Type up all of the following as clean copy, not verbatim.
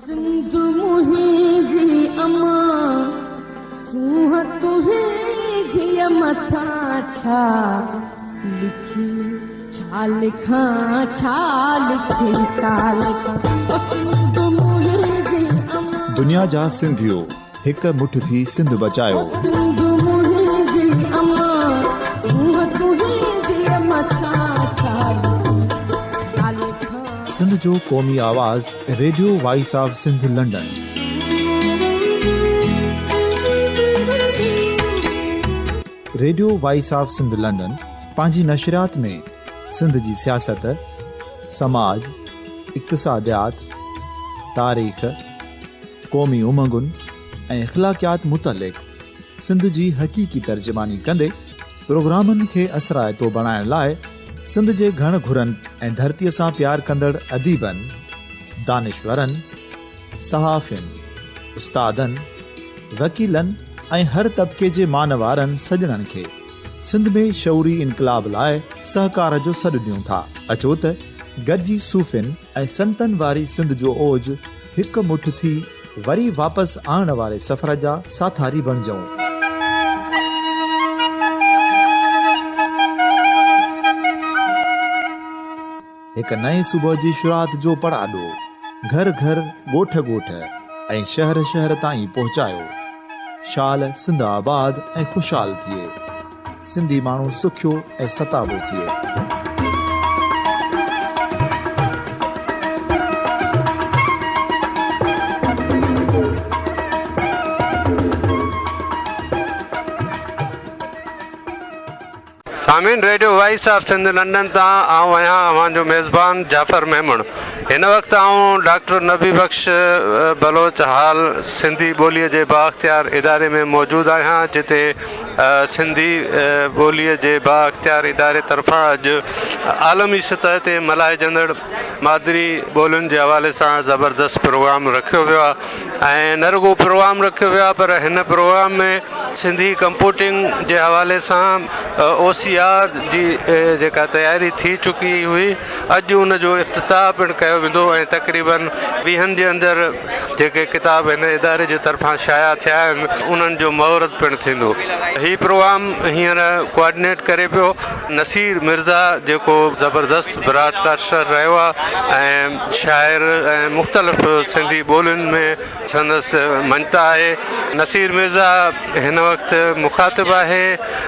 سنڌ منهنجي امان، سونهن تنهنجيء مٿان ڇا لکي، ڇا لکان، ڇا لکي، ڇا لکان، او سنڌ منهنجي امان. دنيا جا سنڌيو هڪ مٺ ٿي سنڌ بچايو. او سنڌ منهنجي امان، سونهن تنهنجيء مٿان ڇا لکي، ڇا لکان. سنڌ جو قومي آواز radio voice of Sindh London. Radio voice of Sindh London پنهنجي نشريات ۾ سنڌ جي سياست، سماج، اقتصاديات، تاريخ، قومي امنگن ۽ اخلاقيات متعلق سنڌ جي حقيقي ترجماني ڪندي پروگرامن کي اثرائتو بڻائڻ لاء سنڌ جي گهڻ گهرن ۽ ڌرتيء سان پيار ڪندڙ اديبن، دانشورن، صحافين، استادن، وڪيلن ۽ هر طبقي جي مان وارن سڄڻن کي سنڌ ۾ شعوري انقلاب لاء سهڪار جو سڏ ڏيون ٿا. اچو ته گڏجي صوفين ۽ سنتن واري سنڌ جو اوج هڪ مٺ ٿي وري واپس آڻڻ واري سفر جا ساٿاري بڻجون. هڪ نئين صبح جي شروعات جو پڙاڏو گهر گهر، ڳوٺ ڳوٺ ۽ شهر شهر تائين پهچايو. شال سنڌ آباد ۽ خوشحال ٿئي. سنڌي ماڻهو سکيو ۽ ستابو ٿئي. سامعين radio voice of Sindh London تان آئون آهيان اوهان جو ميزبان جعفر ميمڻ هن وقت آئون ڊاڪٽر نبي بخش بلوچ هال سنڌي ٻوليء جي بااختيار اداري ۾ موجود آهيان جتي سنڌي ٻوليء جي بااختيار اداري طرفان اڄ عالمي سطح تي ملهائجندڙ مادري ٻولين جي حوالي سان زبردست پروگرام رکيو ويو آهي ۽ نه رڳو پروگرام رکيو ويو آهي پر هن پروگرام ۾ سنڌي ڪمپوٽنگ جي حوالي سان او سي آر جي جيڪا تياري ٿي چڪي هئي اڄ ان جو افتتاح پڻ ڪيو ويندو ۽ تقريبن ويهن جي اندر جيڪي ڪتاب هن اداري جي طرفان شايع ٿيا آهن انهن جو مهورت پڻ ٿيندو. هي پروگرام هينئر ڪوآرڊينيٽ ڪري پيو نصير مرزا جيڪو زبردست براڊ ڪاسٽر رهيو آهي ۽ شاعر ۽ مختلف سنڌي ٻولين ۾ سندس مڃتا آهي. نصير مرزا هن وقت مخاطب آهي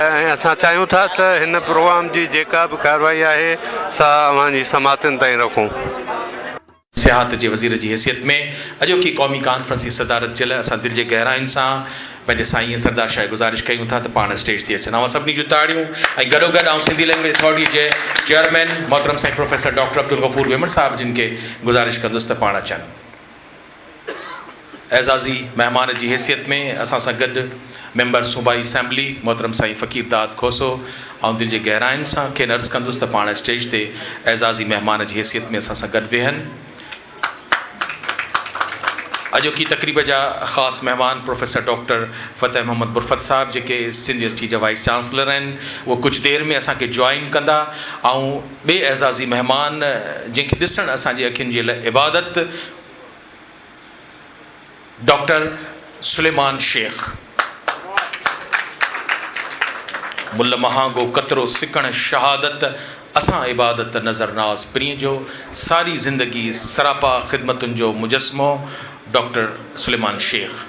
۽ اسان چاهيون ٿا ته هن پروگرام جي جيڪا به ڪارروائي آهي سا اوهان جي سماعتن تائين رکون. سياحت جي وزير جي حيثيت ۾ اڄوڪي قومي ڪانفرنس جي صدارت جي لاء اسان دل جي گهراين سان پنهنجي سائين سردار شاهه گذارش ڪيون ٿا ته پاڻ اسٽيج تي اچن. اوهان سڀني جون تاڙيون ۽ گڏوگڏ آئون سنڌي لينگويج اٿارٽي جي چيئرمين محترم سائين پروفيسر ڊاڪٽر عبدالغفور ميمڻ صاحب جن کي گذارش ڪندس ته پاڻ اچن. اعزازي مهمان جي حيثيت ۾ اسان سان گڏ ميمبر صوبائي اسيمبلي محترم سائين فقير داد کوسو آئون دل جي گهراين سان کين عرض ڪندس ته پاڻ اسٽيج تي اعزازي مهمان جي حيثيت ۾ اسان سان گڏ ويهن. اڄوڪي تقريب جا خاص مهمان پروفيسر ڊاڪٽر فتح محمد برفت صاحب جيڪي سنڌ يونيورسٽي جا وائيس چانسلر آهن اهي ڪجهه دير ۾ اسان کي جوائن ڪندا. آئون ٻئي اعزازي مهمان جنهن کي ڏسڻ اسان جي اکين جي لاء عبادت ڊاڪٽر سليمان شيخ. مل مهانگو قطرو سڪڻ شهادت اسان عبادت نظر ناز پرينء جو ساري زندگي سراپا خدمتن جو مجسمو ڊاڪٽر سليمان شيخ.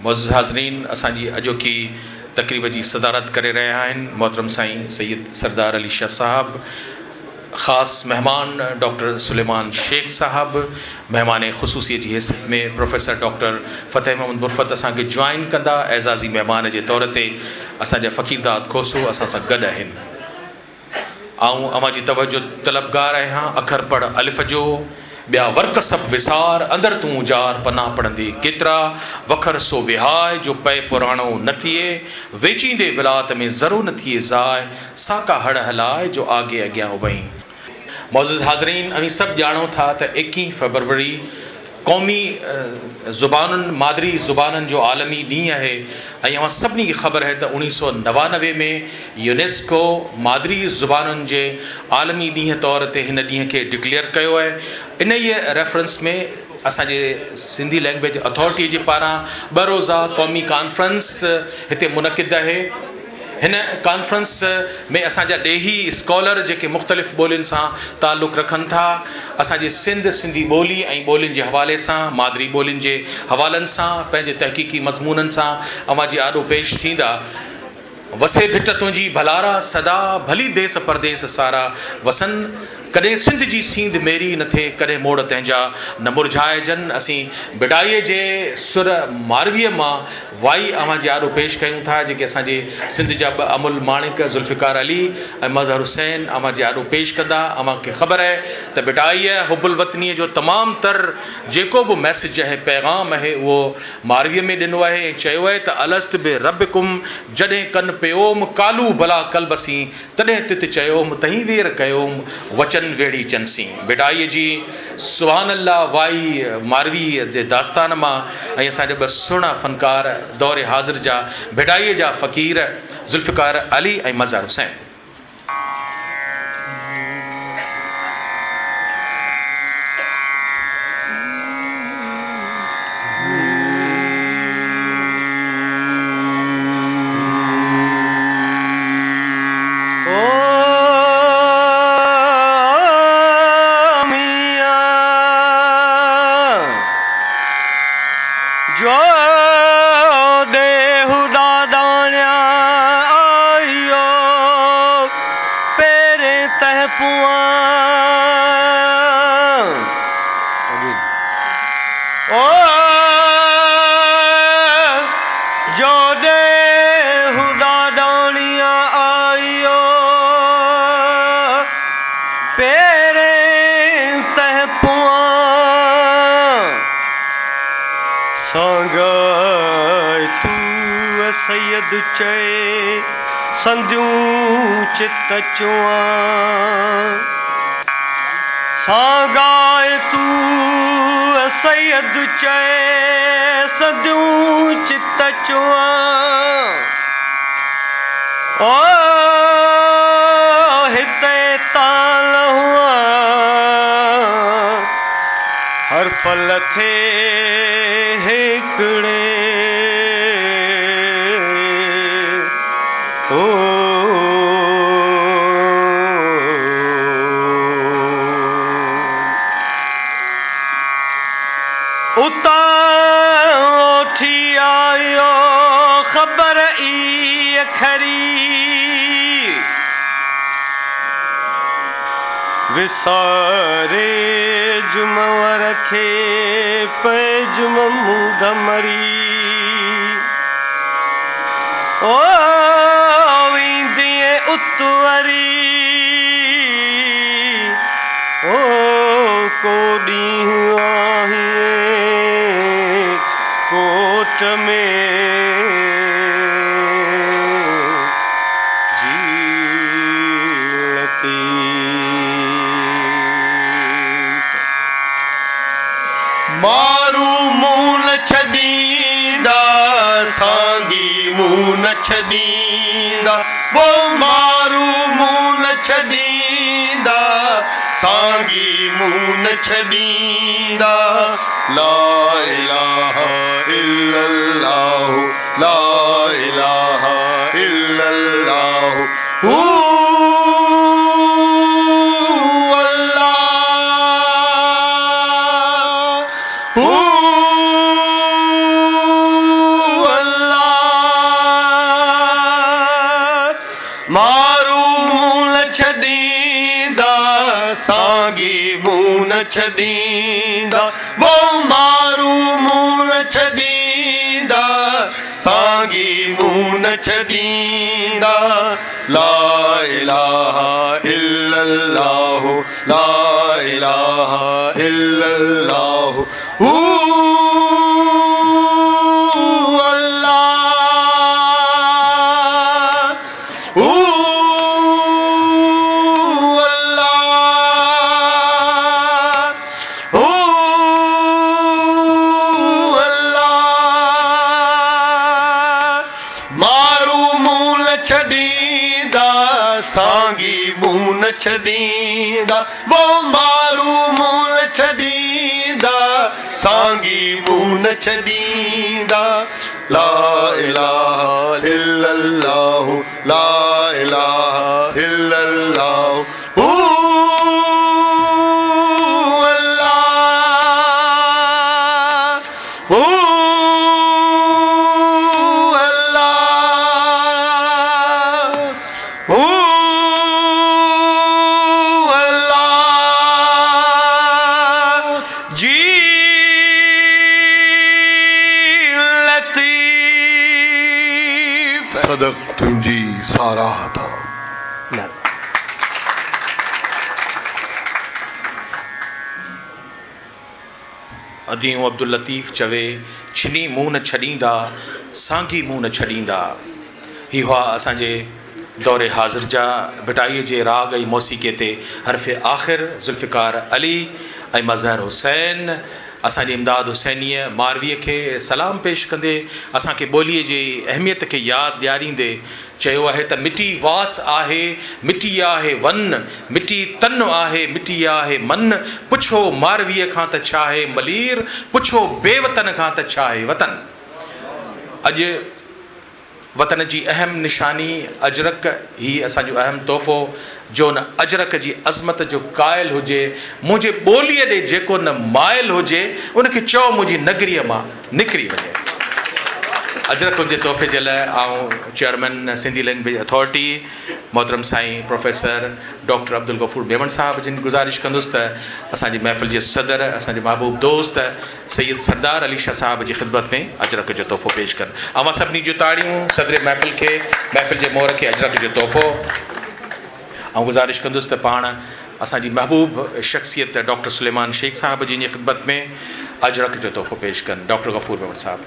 معزز حاضرين اسان جي اڄوڪي تقريب جي صدارت ڪري رهيا آهن محترم سائين سيد سردار علي شاهه صاحب، خاص مهمان ڊاڪٽر سليمان شيخ صاحب، مهمان خصوصي جي حيثيت ۾ پروفيسر ڊاڪٽر فتح محمد برفت اسان کي جوائن ڪندا، اعزازي مهمان جي طور تي اسان جا فقير داد کوسو اسان سان گڏ آهن. آئون اوهان جي توجه طلبگار آهيان، اکر پڙهه الف جو، ٻيا ورق سڀ وسار، اندر تون اجار، پنا پڙهندي ڪيترا، وکر سو وهاء، جو پئي پراڻو نه ٿئي، ويچيندي ولات ۾ ذرو نه ٿئي ضاء، سا ڪا هڙ هلاء، جو آگي اڳيان اڀئين. معزز حاضرين اوهين سڀ ڄاڻو ٿا ته ايڪيهين فيبروري قومي زبانن مادري زبانن جو عالمي ڏينهن آهي ۽ اوهان سڀني کي خبر آهي ته اوڻيهه سؤ 99 ۾ يونيسڪو مادري زبانن جي عالمي ڏينهن طور تي هن ڏينهن کي ڊڪليئر ڪيو آهي انهيء ريفرنس ۾ اسان جي سنڌي لينگويج اٿارٽي جي پاران ٻه روزه قومي ڪانفرنس هتي منعقد آهي. هن ڪانفرنس ۾ اسان جا ڏيهي اسڪالر جيڪي مختلف ٻولين سان تعلق رکن ٿا، اسان جي سنڌ، سنڌي ٻولي ۽ ٻولين جي حوالي سان، مادري ٻولين جي حوالن سان پنهنجي تحقيقي مضمونن سان اوهان جي آڏو پيش ٿيندا. وسي ڀٽ تنهنجي ڀلارا سدا، ڀلي ديس پرديس سارا وسن، ڪڏهن سنڌ جي سينڌ ميري نه ٿئي، ڪڏهن موڙ تنهنجا نه مرجهائجن. اسين ڀٽائيء جي سر مارويء مان وائي اوهان جي آڏو پيش ڪيون ٿا، جيڪي اسان جي سنڌ جا ٻه املهه ماڻڪ ذوالفقار علي ۽ مظهر حسين اوهان جي آڏو پيش ڪندا. اوهان کي خبر آهي ته ڀٽائيء حب الوطنيء جو تمام تر جيڪو به ميسيج آهي، پيغام آهي، اهو مارويء ۾ ڏنو آهي ۽ چيو آهي ته الست بربڪم جڏهن ڪن پيوم قالوا بليٰ قلب سين تڏهن تت چيوم تهين وير ڪيوم وچن ويڙهيچن سين. ڀٽائيء جي سبحان الله وائي مارويء جي داستان مان ۽ اسان جا ٻه سهڻا فنڪار دور حاضر جا ڀٽائيء جا فقير ذوالفقار علي ۽ مظهر حسين. او ميان جو ڏيهه ڏاڏاڻيا آيو پيرين تنهن پوان او جو ڏيهه ڏاڏاڻيا آيو پيرين تنهن پوان سانگائي تون سيد چئي سنديون چت چوان سانگائي تون سيد چئي سنديون چت چوان او هتي تان لهوان حرف لٿي هيڪڙي او اتان اوٺي آيو خبر ئي کري. وساري جمور کي پئج ممود مري. او ويندينء ات وري او ڪو ڏينهن آهين ڪوٽ ۾. جي لطيف. مارو مون نه ڇڏيندا، سانگي مون نه ڇڏيندا، وو مارو مون نه ڇڏيندا، سانگي مون نه ڇڏيندا، لا اله الا الله، لا اله الا الله، هو الله، هو الله. مارو مون نه ڇڏيندا، سانگي مون نه ڇڏيندا، وو مارو مون نه ڇڏيندا، سانگي مون نه ڇڏيندا، لا اله الا الله، لا اله الا الله، هو الله، هو الله، هو الله. مارو مون نه ڇڏيندا، سانگي مون نه ڇڏيندا، وو مارو مون نه ڇڏيندا، سانگي مون نه ڇڏيندا. لا اله الا الله لا اله الا الله هو الله هو الله هو الله جي لطيف. صدق تنهنجي ساراهه تان. اديون عبداللطيف چوي، ڇني مون نه ڇڏيندا، سانگي مون نه ڇڏيندا. هي هئا اسان جي دور حاضر جا ڀٽائيء جي راڳ ۽ موسيقيء تي حرف آخر ذوالفقار علي ۽ مظهر حسين اسان جي امداد حسينيء مارويء کي سلام پيش ڪندي اسان کي ٻوليء جي اهميت کي ياد ڏياريندي چيو آهي ته مٽي واس آهي، مٽي آهي ون، مٽي تن آهي، مٽي آهي من، پڇو مارويء کان ته ڇاهي ملير، پڇو بي وطن کان ته ڇاهي وطن. اڄ. وطن جي اهم نشاني اجرڪ، هي اسان جو اهم تحفو، جو نه اجرڪ جي عظمت جو قائل هجي، منهنجي ٻوليء ڏي جيڪو نه مائل هجي، ان کي چئو منهنجي نگريء مان نڪري وڃي. اجرڪ جي تحفي جي لاء آئون چيئرمين سنڌي لينگويج اٿارٽي محترم سائين پروفيسر ڊاڪٽر عبدالغفور ميمڻ صاحب جن گذارش ڪندس ته اسان جي محفل جي صدر اسان جي محبوب دوست سيد سردار علي شاهه صاحب جي خدمت ۾ اجرڪ جو تحفو پيش ڪن. اوهان سڀني جون تاڙيون صدر محفل کي، محفل جي مور کي اجرڪ جو تحفو. آئون گذارش ڪندس ته پاڻ اسان جي محبوب شخصيت ڊاڪٽر سليمان شيخ صاحب جن جي خدمت ۾ اجرڪ جو تحفو پيش ڪن. ڊاڪٽر غفور ميمڻ صاحب.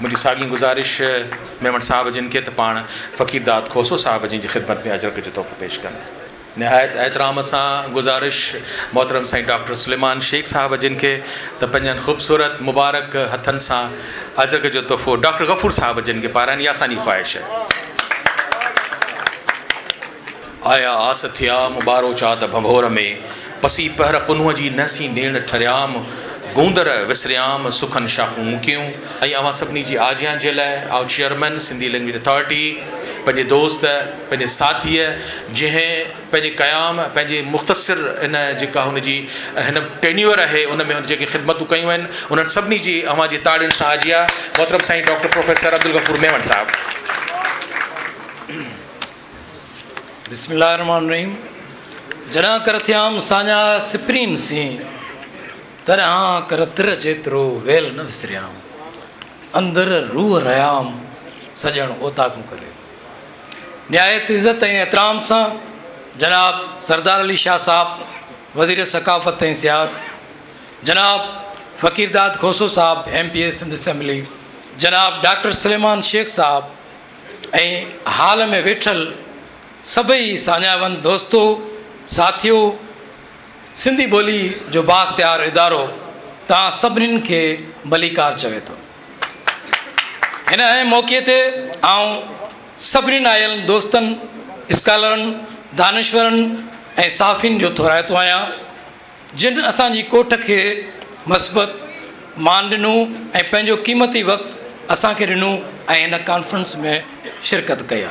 منهنجي ساڳي گذارش ميمڻ صاحب جن کي ته پاڻ فقير داد کوسو صاحب جن جي خدمت ۾ اجرڪ جو تحفو پيش ڪن. نهايت احترام سان گذارش محترم سائين ڊاڪٽر سليمان شيخ صاحب جن کي ته پنهنجن خوبصورت مبارڪ هٿن سان اجرڪ جو تحفو ڊاڪٽر غفور صاحب جن کي پارائن اها اسان جي خواهش آهي. آيا آس ٿيام ٻاروچا ته ڀنڀور ۾، پسي پهر پنهونء جي نهسين نيڻ ٺريام، گوندر وسريام سکن شاخون مڪيون ۽ اوهان سڀني جي آجيان جي لاء آئون چيئرمن سنڌي لينگويج اٿارٽي پنهنجي دوست پنهنجي ساٿيء جنهن پنهنجي قيام پنهنجي مختصر ان جيڪا هن جي هن ٽينيوئر آهي ان ۾ هن جيڪي خدمتون ڪيون آهن انهن سڀني جي اوهان جي تاڙين سان آجيان محترم سائين ڊاڪٽر پروفيسر عبدالغفور ميمڻ صاحب. بسم الله الرحمٰن الرحيم جڏهن ڪر ٿيام ساڃاهه سپرين سين تڏهان ڪر تر جيترو ويل نه وسريام اندر روح رهيام سڄڻ اوطاقون ڪري. نهايت عزت ۽ احترام سان جناب سردار علي شاهه صاحب وزير ثقافت ۽ سياحت، جناب فقير داد کوسو صاحب M P A Sindh assembly, جناب ڊاڪٽر سليمان شيخ صاحب ۽ هال ۾ ويٺل سڀئي ساڃاهوند دوستو، ساٿيو، سنڌي ٻولي جو بااختيار ادارو توهان سڀنين کي ڀليڪار چوي ٿو. هن اهم موقعي تي آئون سڀني آيل دوستن، اسڪالرن، دانشورن ۽ صحافين جو ٿورائتو آهيان، جن اسان جي ڪوٺ کي مثبت مان ڏنو ۽ پنهنجو قيمتي وقت اسان کي ڏنو ۽ هن ڪانفرنس ۾ شرڪت ڪئي.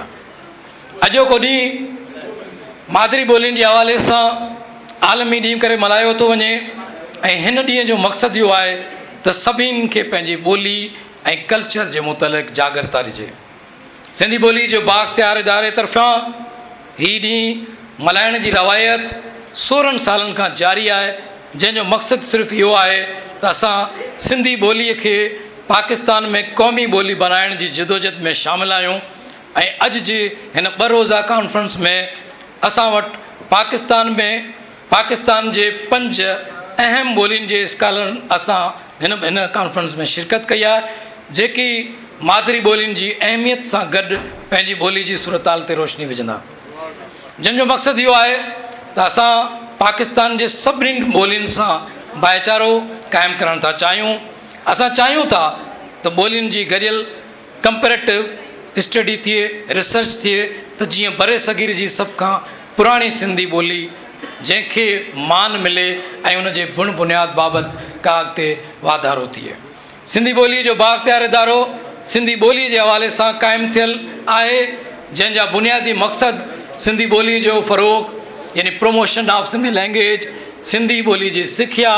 اڄوڪو ڏينهن مادري ٻولين جي حوالي سان عالمي ڏينهن ڪري ملهايو ٿو وڃي ۽ هن ڏينهن جو مقصد اهو آهي ته سڀني کي پنهنجي ٻولي ۽ ڪلچر جي متعلق جاڳرتا ڏجي. سنڌي ٻولي جو بااختيار اداري طرفان هي ڏينهن ملهائڻ جي روايت 16 سالن کان جاري آهي جنهن جو مقصد صرف اهو آهي ته اسان سنڌي ٻولي کي پاڪستان ۾ قومي ٻولي بنائڻ جي جدوجھد ۾ شامل آهيون ۽ اڄ جي هن ٻه روزه ڪانفرنس ۾ اسان وٽ پاڪستان ۾ پاڪستان جي پنج اهم ٻولين جي اسڪالرن اسان هن هن ڪانفرنس ۾ شرڪت ڪئي آهي جيڪي مادري ٻولين جي اهميت سان گڏ پنهنجي ٻولي جي صورتحال تي روشني وجهندا جنهن جو مقصد اهو آهي ته اسان پاڪستان جي سڀني ٻولين سان ڀائيچارو قائم ڪرڻ ٿا چاهيون اسان چاهيون ٿا ته ٻولين جي گڏيل ڪمپيريٽو اسٽڊي ٿئي، ريسرچ ٿئي ته جيئن برصغير جي سڀ کان پراڻي سنڌي ٻولي جنهن کي مان ملي ۽ ان جي بڻ بنياد بابت ڪا اڳتي واڌارو ٿئي. سنڌي ٻوليء جو بااختيار ادارو سنڌي ٻوليء جي حوالي سان قائم ٿيل آهي، جنهن جا بنيادي مقصد سنڌي ٻوليء جو فروغ يعني Promotion of Sindhi Language، Sindhi ٻوليء جي سکيا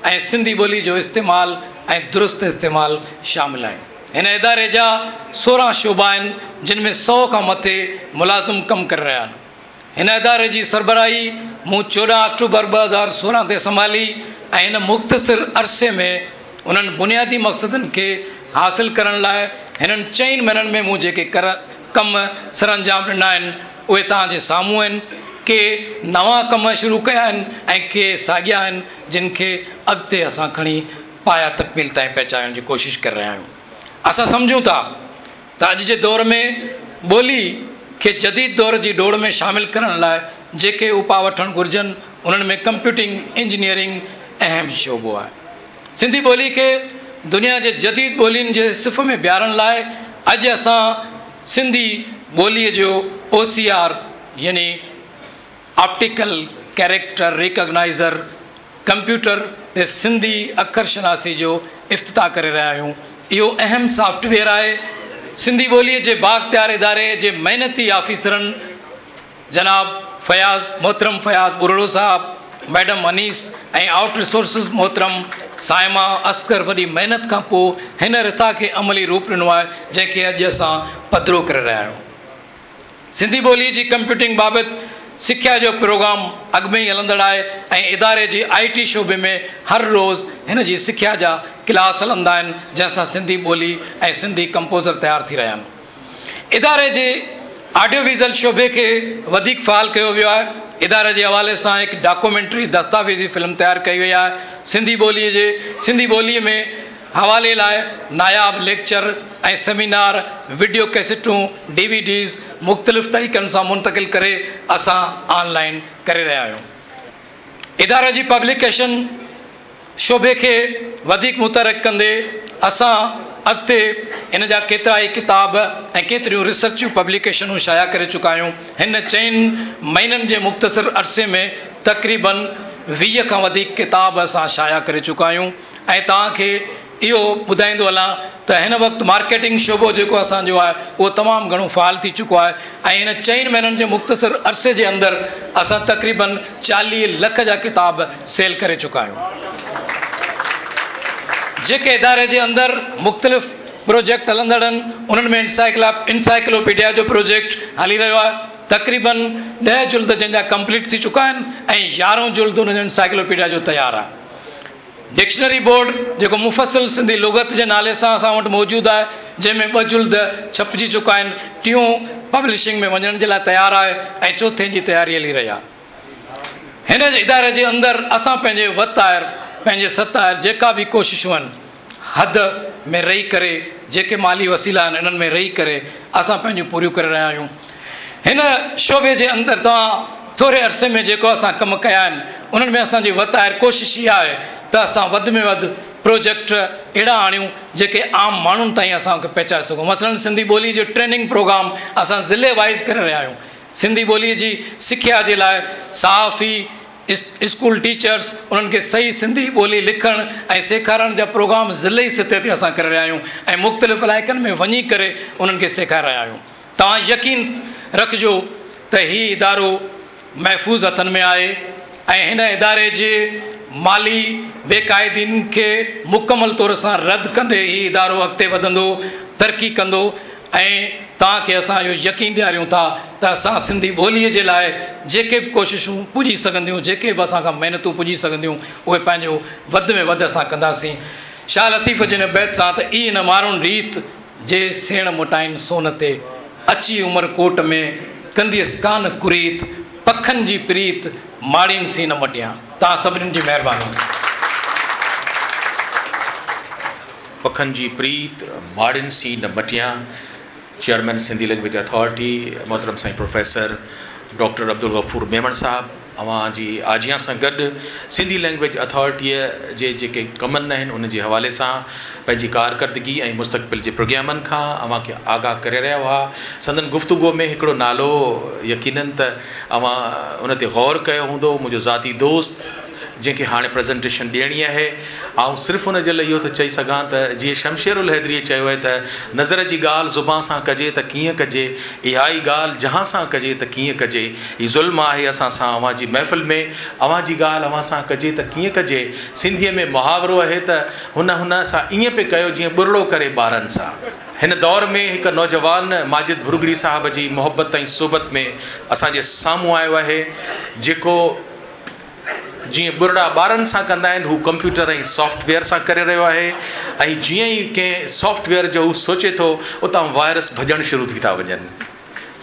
۽ سنڌي ٻوليء جو استعمال ۽ درست استعمال شامل آهن. هن اداري جا 16 شعبا آهن، جن ۾ سؤ کان مٿي ملازم ڪم ڪري رهيا آهن. هن اداري جي سربراهي مون 14 آڪٽوبر 2016 تي سنڀالي ۽ هن مختصر عرصي ۾ انهن بنيادي مقصدن کي حاصل ڪرڻ لاء هنن چئن مهينن ۾ مون جيڪي ڪم سرانجام ڏنا آهن، اهي توهان جي سامهون آهن. ڪي نوان ڪم شروع ڪيا آهن ۽ ڪي ساڳيا آهن، جن کي اڳتي اسان کڻي پايه تڪميل تائين پهچائڻ جي ڪوشش ڪري رهيا آهيون. اسان سمجهون ٿا ته اڄ جي دور ۾ ٻولي کي جديد دور جي ڊوڙ ۾ شامل ڪرڻ لاء جيڪي اپاء وٺڻ گهرجن، انهن ۾ ڪمپيوٽنگ انجنيئرنگ اهم شعبو آهي. سنڌي ٻولي کي دنيا جي جديد ٻولين جي صف ۾ بيهارڻ لاء اڄ اسان سنڌي ٻوليء جو او سي آر يعني آپٽيڪل ڪيريڪٽر ريڪگنائيزر ڪمپيوٽر تي سنڌي اکر شناسي جو افتتاح ڪري رهيا آهيون. اهو اهم سافٽ ويئر آهي. سنڌي ٻوليء جي بااختيار اداري جي محنتي آفيسرن جناب فياض محترم فياض ٻرڙو صاحب، ميڊم انيس ۽ آئوٽ ريسورسز محترم صائمه اصغر وڏي محنت کان پوء هن رٿا کي عملي روپ ڏنو آهي، جنهن کي اڄ اسان پڌرو ڪري رهيا آهيون. سنڌي ٻوليء جي ڪمپيوٽنگ بابت سکيا جو پروگرام اڳ ۾ ئي هلندڙ آهي ۽ اداري جي آء ٽي شعبي ۾ هر روز هن جي سکيا جا ڪلاس هلندا آهن، جنهن سان سنڌي ٻولي ۽ سنڌي ڪمپوزر تيار ٿي رهيا آهن. اداري جي آڊيو ويزل شعبي کي وڌيڪ فعال ڪيو ويو آهي. اداري جي حوالي سان هڪ ڊاڪومينٽري دستاويزي فلم تيار ڪئي وئي آهي. سنڌي ٻوليء جي سنڌي ٻوليء ۾ حوالي لاء ناياب ليڪچر ۽ سيمينار، وڊيو ڪيسٽون، ڊي وي ڊيز مختلف طريقن سان منتقل ڪري اسان آن لائين ڪري رهيا آهيون. اداري جي پبليڪيشن شعبي کي وڌيڪ متحرڪ ڪندي اسان اڳتي ان جا ڪيترائي ڪتاب ۽ ڪيتريون ريسرچون پبليڪيشنون شايع ڪري چڪا آهيون. هن چئن مهينن جي مختصر عرصي ۾ تقريباً 20 کان وڌيڪ ڪتاب اسان شايع ڪري چڪا آهيون ۽ توهان کي اهو ٻڌائيندو هلان ته هن وقت مارڪيٽنگ شعبو جيڪو اسان جو آهي اهو تمام گهڻو فعال ٿي چڪو آهي ۽ هن چئن مهينن جي مختصر عرصي جي اندر اسان تقريباً 40 لک جا ڪتاب سيل ڪري چڪا آهيون. جيڪي اداري جي اندر مختلف پروجيڪٽ هلندڙ آهن انهن ۾ انسائيڪلوپيڊيا جو پروجيڪٽ هلي رهيو آهي تقريباً 10 جلد جنهن جا ڪمپليٽ ٿي چڪا آهن ۽ يارهون جلد ان جو انسائيڪلوپيڊيا جو تيار آهي. ڊڪشنري بورڊ جيڪو مفصل سنڌي لغت جي نالي سان اسان وٽ موجود آهي، جنهن ۾ ٻه جلد ڇپجي چڪا آهن، ٽيون پبلشنگ ۾ وڃڻ جي لاء تيار آهي ۽ چوٿين جي تياري هلي رهي آهي. هن اداري جي اندر اسان پنهنجي وت آهر، پنهنجي ست آهر جيڪا به ڪوششون آهن، حد ۾ رهي ڪري جيڪي مالي وسيلا آهن انهن ۾ رهي ڪري اسان پنهنجون پوريون ڪري رهيا آهيون. هن شعبي جي اندر توهان ٿوري عرصي ۾ جيڪو اسان ڪم ڪيا آهن انهن ۾ اسان جي وت آهر ڪوشش اها آهي ته اسان وڌ ۾ وڌ پروجيڪٽ اهڙا آڻيون جيڪي عام ماڻهن تائين اسان کي پهچائي سگهون مثلاً سنڌي ٻولي جو ٽريننگ پروگرام اسان ضلعي وائيز ڪري رهيا آهيون سنڌي ٻولي جي سکيا جي لاء صحافي اسڪول ٽيچرس انهن کي صحيح سنڌي ٻولي لکڻ ۽ سيکارڻ جا پروگرام ضلعي سطح تي اسان ڪري رهيا آهيون ۽ مختلف علائقن ۾ وڃي ڪري انهن کي سيکاري رهيا آهيون. توهان يقين رکجو ته هي ادارو محفوظ هٿن ۾ آهي ۽ هن اداري جي مالي بيقاعدين کي مڪمل طور سان رد ڪندي هي ادارو اڳتي وڌندو، ترقي ڪندو ۽ توهان کي اسان اهو يقين ڏياريون ٿا ته اسان سنڌي ٻوليء جي لاء جيڪي به ڪوششون پڄي سگهنديون، جيڪي به اسان کان محنتون پڄي سگهنديون، اهي پنهنجو وڌ ۾ وڌ اسان ڪنداسين. شاهه لطيف جي هن بيت سان ته اي نه مارون ريت، جي سيڻ موٽائين سون تي، اچي عمر ڪوٽ ۾، ڪنديس ڪانه ڪريت، پکن جي پريت، ماڙين سين نه مٽيان. توهان سڀني جي مهرباني. پکن جي پريت، ماڙين سين نه مٽيان، چيئرمين سنڌي لئنگويج اٿارٽي محترم سائين پروفيسر ڊاڪٽر عبدالغفور ميمڻ صاحب اوهان جي آجيان سان گڏ سنڌي لئنگئيج اٿارٽيء جي جيڪي ڪمن آهن انهن جي حوالي سان پنهنجي ڪارڪردگي ۽ مستقبل جي پروگرامن کان اوهان کي آگاهه ڪري رهيا هئا. سندن گفتگوء ۾ هڪڙو نالو يقينن ته اوهان ان تي غور ڪيو هوندو، منهنجو ذاتي دوست جنهن کي هاڻي پريزنٽيشن ڏيڻي آهي. آئون صرف ان جي لاء اهو ٿو چئي سگهان ته جيئن شمشير الحيدريء چيو آهي ته نظر جي ڳالهه زبان سان ڪجي ته ڪيئن ڪجي، اها ئي ڳالهه جهان سان ڪجي ته ڪيئن ڪجي. هي ظلم آهي اسان سان اوهان جي محفل ۾ اوهان جي ڳالهه اوهان سان ڪجي ته ڪيئن ڪجي. سنڌيء ۾ محاورو آهي ته هن هن سان ائين پئي ڪيو جيئن ٻرڙو ڪري ٻارن سان. هن دور ۾ هڪ نوجوان ماجد ڀرڳڙي صاحب جي محبت ۽ صحبت ۾ اسان جي سامهون آيو آهي جيڪو جيئن ٻرڙا ٻارن سان ڪندا آهن هو ڪمپيوٽر ۽ سافٽ ويئر سان ڪري رهيو آهي ۽ جيئن ئي ڪنهن سافٽ ويئر جو هو سوچي ٿو اتان وائرس ڀڄڻ شروع ٿي ٿا وڃن.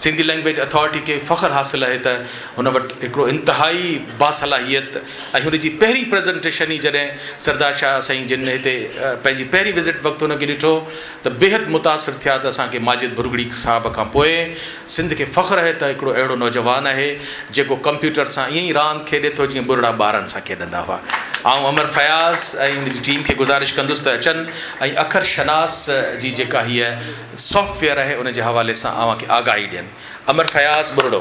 سنڌي لئنگئيج اٿارٽي کي فخر حاصل آهي ته هن وٽ هڪڙو انتهائي باصلاحيت ۽ هن جي پهرين پريزنٽيشن ئي جڏهن سردار شاهه سائين جن هتي پنهنجي پهرين وزٽ وقت هن کي ڏٺو ته بيحد متاثر ٿيا ته اسان کي ماجد ڀرڳڙي صاحب کان پوء سنڌ کي فخر آهي ته هڪڙو اهڙو نوجوان آهي جيڪو ڪمپيوٽر سان ائين ئي راند کيڏي ٿو جيئن ٻرڙا ٻارن سان کيڏندا هئا. آئون امر فياض ۽ ان جي ٽيم کي گذارش ڪندس ته اچن ۽ اکر شناس جي جيڪا هيء سافٽ ويئر آهي ان جي حوالي سان اوهان کي آگاهي ڏين. امر فياض ٻرڙو.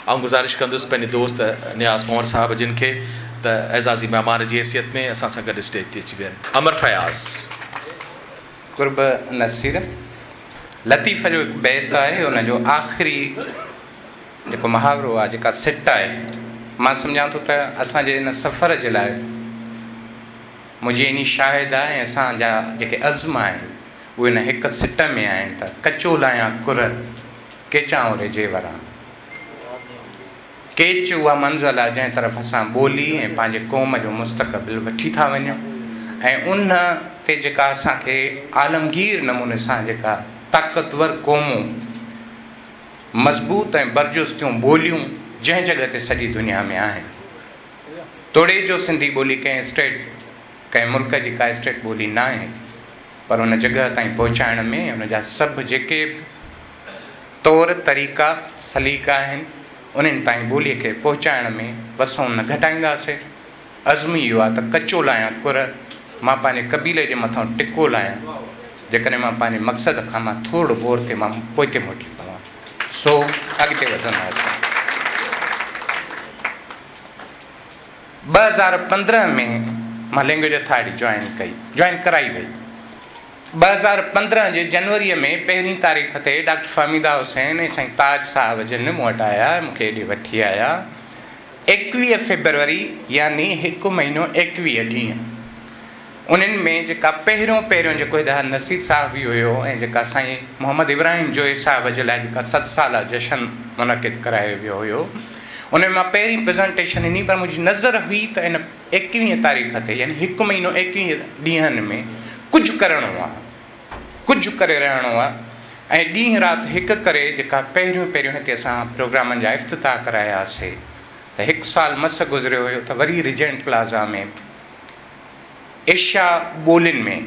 آئون گذارش ڪندس پنهنجي دوست نياز پنهور صاحب جن کي ته اعزازي مهمان جي حيثيت ۾ اسان سان گڏ اسٽيج تي اچي ويهن. امر فياض. قرب نصير لطيف جو هڪ بيت آهي ان جو آخري جيڪو محاورو آهي جيڪا سٽ آهي مان سمجهان ٿو ته اسان جي ان سفر جي لاء منهنجي عيني شاهد آهي ۽ اسان جا جيڪي عزم آهن اهي ان هڪ سٽ ۾ آهن ته ڪچو لاهيان ڪر ڪيچان اوري جي وران. ڪيچ اها منزل آهي جنهن طرف اسان ٻولي ۽ پنهنجي قوم جو مستقبل وٺي ٿا وڃون ۽ ان تي جيڪا اسان کي عالمگير نموني سان جيڪا طاقتور قومون مضبوط ۽ برجستيون ٻوليون جنهن جڳهه تي سڄي دنيا ۾ آهن. توڙي جو سنڌي ٻولي ڪنهن اسٽيٽ، ڪنهن ملڪ جي ڪا اسٽيٽ ٻولي ناهي، پر ان جڳهه تائين پهچائڻ ۾ ان جا سڀ جيڪي به طور طريقا، سليقا آهن، انهن تائين ٻوليء کي پهچائڻ ۾ وسئون نه گهٽائينداسين. عزم ئي اهو آهي ته ڪچو لاهيان ڪر، مان پنهنجي قبيلي جي مٿان ٽڪو لاهيان، جيڪڏهن مان پنهنجي مقصد کان مان ٿورڙو پورتي مان پوئتي موٽي پوان. سو اڳتي وڌنداسين. 2015 ۾ مان لينگويج اٿارٽي جوائن ڪئي، جوائن ڪرائي وئي. 2015 جي جنوريء ۾ پهرين تاريخ تي ڊاڪٽر فهميده حسين ۽ سائين تاج صاحب جن مون وٽ آيا ۽ مون کي هيڏي وٺي آيا. 21 فيبروري يعني هڪ مهينو 21 ڏينهن انهن ۾ جيڪا پهريون پهريون جيڪو هدايت نصير صاحب به هيو ۽ جيڪا سائين محمد ابراهيم جويي صاحب جي لاء جيڪا ست سالا جشن منعقد ڪرايو ويو هيو ان ۾ مان پهرين پريزنٽيشن ڏني پر منهنجي نظر هئي ته ان ايڪويهين تاريخ تي يعني هڪ مهينو ايڪويهه ڏينهن ۾ ڪجهه ڪرڻو آهي ڪجهه ڪري رهڻو آهي ۽ ڏينهن رات هڪ ڪري جيڪا پهريون پهريون هتي اسان پروگرامن جا افتتاح ڪراياسي ته هڪ سال مس گذريو هيو ته وري ريجنٽ پلازا ۾ ايشيا ٻولين ۾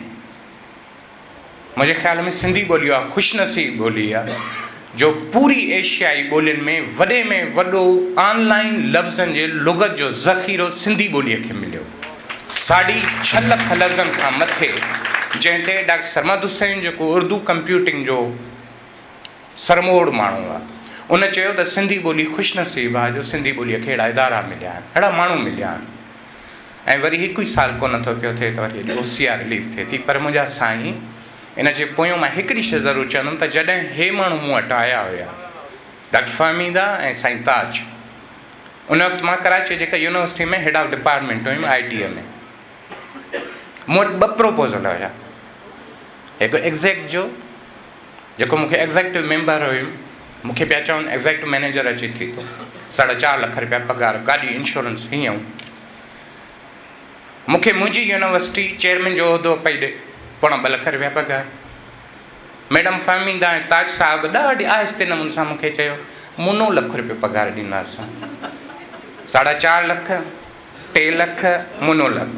منهنجي خيال ۾ سنڌي ٻولي اها خوش نصيب ٻولي آهي جو پوري ايشيائي ٻولين ۾ وڏي ۾ وڏو آن لائين لفظن جي لغت جو ذخيرو سنڌي ٻوليء کي مليو. ساڍي ڇهه لک لفظن کان مٿي، جنهن تي ڊاڪٽر سرمد حسين جيڪو اردو ڪمپيوٽنگ جو سرموڙ ماڻهو آهي، ان چيو ته سنڌي ٻولي خوش نصيب آهي جو سنڌي ٻوليء کي اهڙا ادارا مليا آهن، اهڙا ماڻهو مليا آهن. ۽ وري هڪ ئي سال ڪونه ٿو پيو ٿئي ته وري اڄ او سي آر رليز ٿئي ٿي پر منهنجا سائين ان جي پويون مان هڪڙي شيء ضرور چوندم ته جڏهن هي ماڻهو مون وٽ آيا هيا ڊاڪٽر فهميده ۽ سائين تاج ان وقت مان ڪراچيء جي هڪ يونيورسٽي ۾ هيڊ آف ڊپارٽمينٽ هيم آء ٽيء ۾ مون وٽ ٻه پروپوزل هيا هڪ ايگزيڪٽ جو جيڪو مون کي ايگزيڪٽو ميمبر هيم، مون کي پيا چون ايگزيڪٽو مئنيجر اچي ٿي ٿو، ساڍا چار لک رپيا پگهار، گاڏي، انشورنس، هيئن هون. مون کي منهنجي يونيورسٽي چيئرمين جو عهدو پئي ڏي، پوڻا ٻه لک رپيا پگهار. ميڊم فهميده ۽ تاج صاحب ڏاڍي آهستي نموني سان مون کي چيو، منو لک رپيو پگهار ڏينداسون. ساڍا چار لک، ٽي لک، منو لک.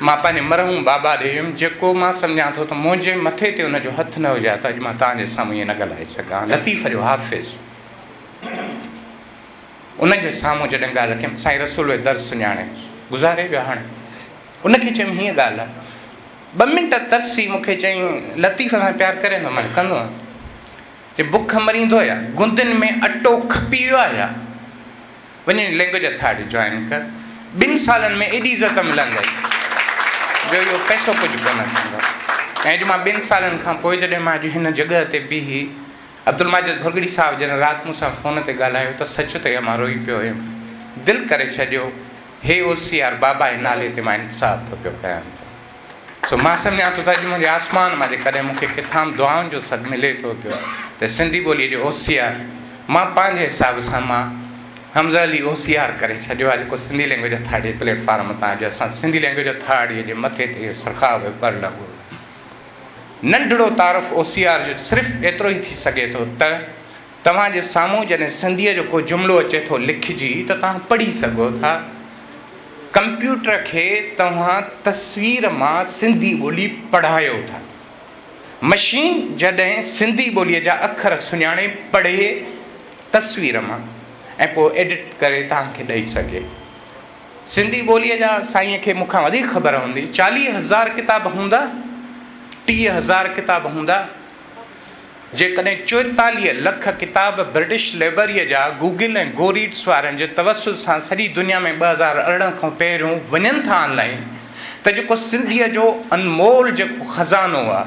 مان پنهنجي مرحوم بابا ڏي ويم، جيڪو مان سمجهان ٿو ته منهنجي مٿي تي ان جو هٿ نه هجي ها ته اڄ مان توهان جي سامهون ائين نه ڳالهائي سگهان ها. لطيف جو حافظ. ان جي سامهون جڏهن ڳالهه ڪيم، سائين رسول جو درس سڃاڻي، گذاري ويو هاڻي. ان کي چيم هيئن ڳالهه آهي. ٻه منٽ ترسي مون کي چيائين، لطيف سان پيار ڪرين ٿو؟ مان چيو، ڪندو آهيان. چي بک مريندو يا گندين ۾ اٽو کپي ويو آهي يا؟ وڃي لينگويج اٿارٽي جوائن ڪر، ٻن سالن ۾ ايڏي عزت ملندئي جو اهو پئسو ڪجهه ڪونه ٿيندو. ۽ اڄ مان ٻن سالن کان پوء جڏهن مان اڄ هن جڳهه تي بيهي عبدالماجد ڀرڳڙي صاحب جڏهن رات مون سان فون تي ڳالهايو ته سچ ته اها مان روئي پيو هيم. دل ڪري ڇڏيو هي او سي آر بابا جي نالي تي مان انتصاب ٿو پيو ڪيان پيو. سو مان سمجهان ٿو ته اڄ منهنجي آسمان مان جيڪڏهن مون کي ڪٿان به دعائن جو سڏ ملي ٿو پيو ته سنڌي ٻوليء جو او سي آر مان پنهنجي حساب سان مان حمزه علي او سي آر ڪري ڇڏيو آهي جيڪو سنڌي لينگويج اٿارٽيء جي پليٽ فارم تان اڄ اسان سنڌي لينگويج اٿارٽيء جي مٿي تي اهو سرخاب جو پر لڳو. ننڍڙو تعارف او سي آر جو صرف ايترو ئي ٿي سگهي ٿو ته توهان جي سامهون جڏهن سنڌيء جو ڪو جملو اچي ٿو لکجي ته توهان پڙهي سگهو ٿا. ڪمپيوٽر کي توهان تصوير مان سنڌي ٻولي پڙهايو ٿا. مشين جڏهن سنڌي ٻوليء جا اکر سڃاڻي پڙهي تصوير مان ۽ پوء ايڊٽ ڪري توهان کي ڏئي سگهي. سنڌي ٻوليء جا سائينء کي مون کان وڌيڪ خبر هوندي، 40,000 ڪتاب هوندا؟ 30,000 ڪتاب هوندا؟ جيڪڏهن 44 لک ڪتاب برٽش لئبرريء جا گوگل ۽ گوريڊس وارن جي توسط سان سڄي دنيا ۾ 2018 کان پهريون وڃن ٿا آن لائين ته جيڪو سنڌيء جو انمول جيڪو خزانو آ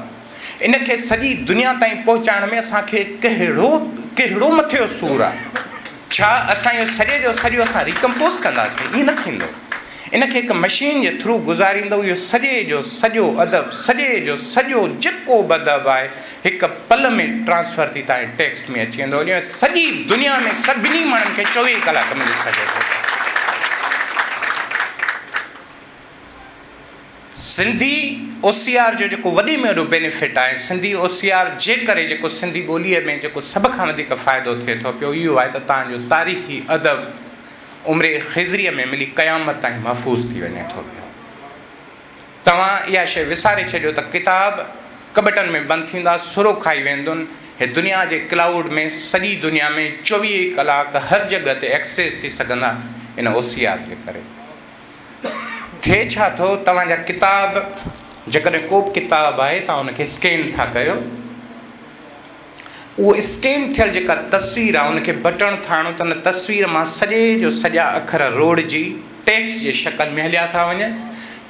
ان کي سڄي دنيا تائين پهچائڻ ۾ اسان کي ڪهڙو ڪهڙو مٿي جو سور آ؟ ڇا اسان اهو سڄي جو سڄو اسان ريڪمپوز ڪنداسين؟ ائين نه ٿيندو. ان کي هڪ مشين جي ٿرو گذاريندو اهو سڄي جو سڄو ادب سڄي جو سڄو جيڪو به ادب آهي هڪ پل ۾ ٽرانسفر ٿي تانجي ٽيڪسٽ ۾ اچي ويندو ۽ سڄي دنيا ۾ سڀني ماڻهن کي 24 ڪلاڪ ملي سگهي ٿو. سنڌي او سي آر جو جيڪو وڏي ۾ وڏو بينيفٽ آهي سنڌي او سي آر جي ڪري جيڪو سنڌي ٻوليء ۾ جيڪو سڀ کان وڌيڪ فائدو ٿئي ٿو پيو اهو آهي ته تان جو تاريخي ادب عمر خضريء ۾ ملي قيامت تائين محفوظ ٿي وڃي ٿو پيو. توهان اها شيء وساري ڇڏيو ته ڪتاب ڪٻٽن ۾ بند ٿيندا، سرو کائي ويندن. هي دنيا جي ڪلائوڊ ۾ سڄي دنيا ۾ 24 ئي ڪلاڪ هر جڳهه تي ايڪسيس ٿي سگهندا ان او سي آر جي ڪري. ٿئي ڇا ٿو توهان جا ڪتاب جيڪڏهن ڪو به ڪتاب آهي توهان ان کي اسڪين ٿا ڪيو. اهو اسڪين ٿيل جيڪا تصوير آهي ان کي بٽڻ ٿا هڻو ته ان تصوير مان سڄي جو سڄا اکر روڙجي ٽيڪسٽ جي شڪل ۾ هليا ٿا وڃن.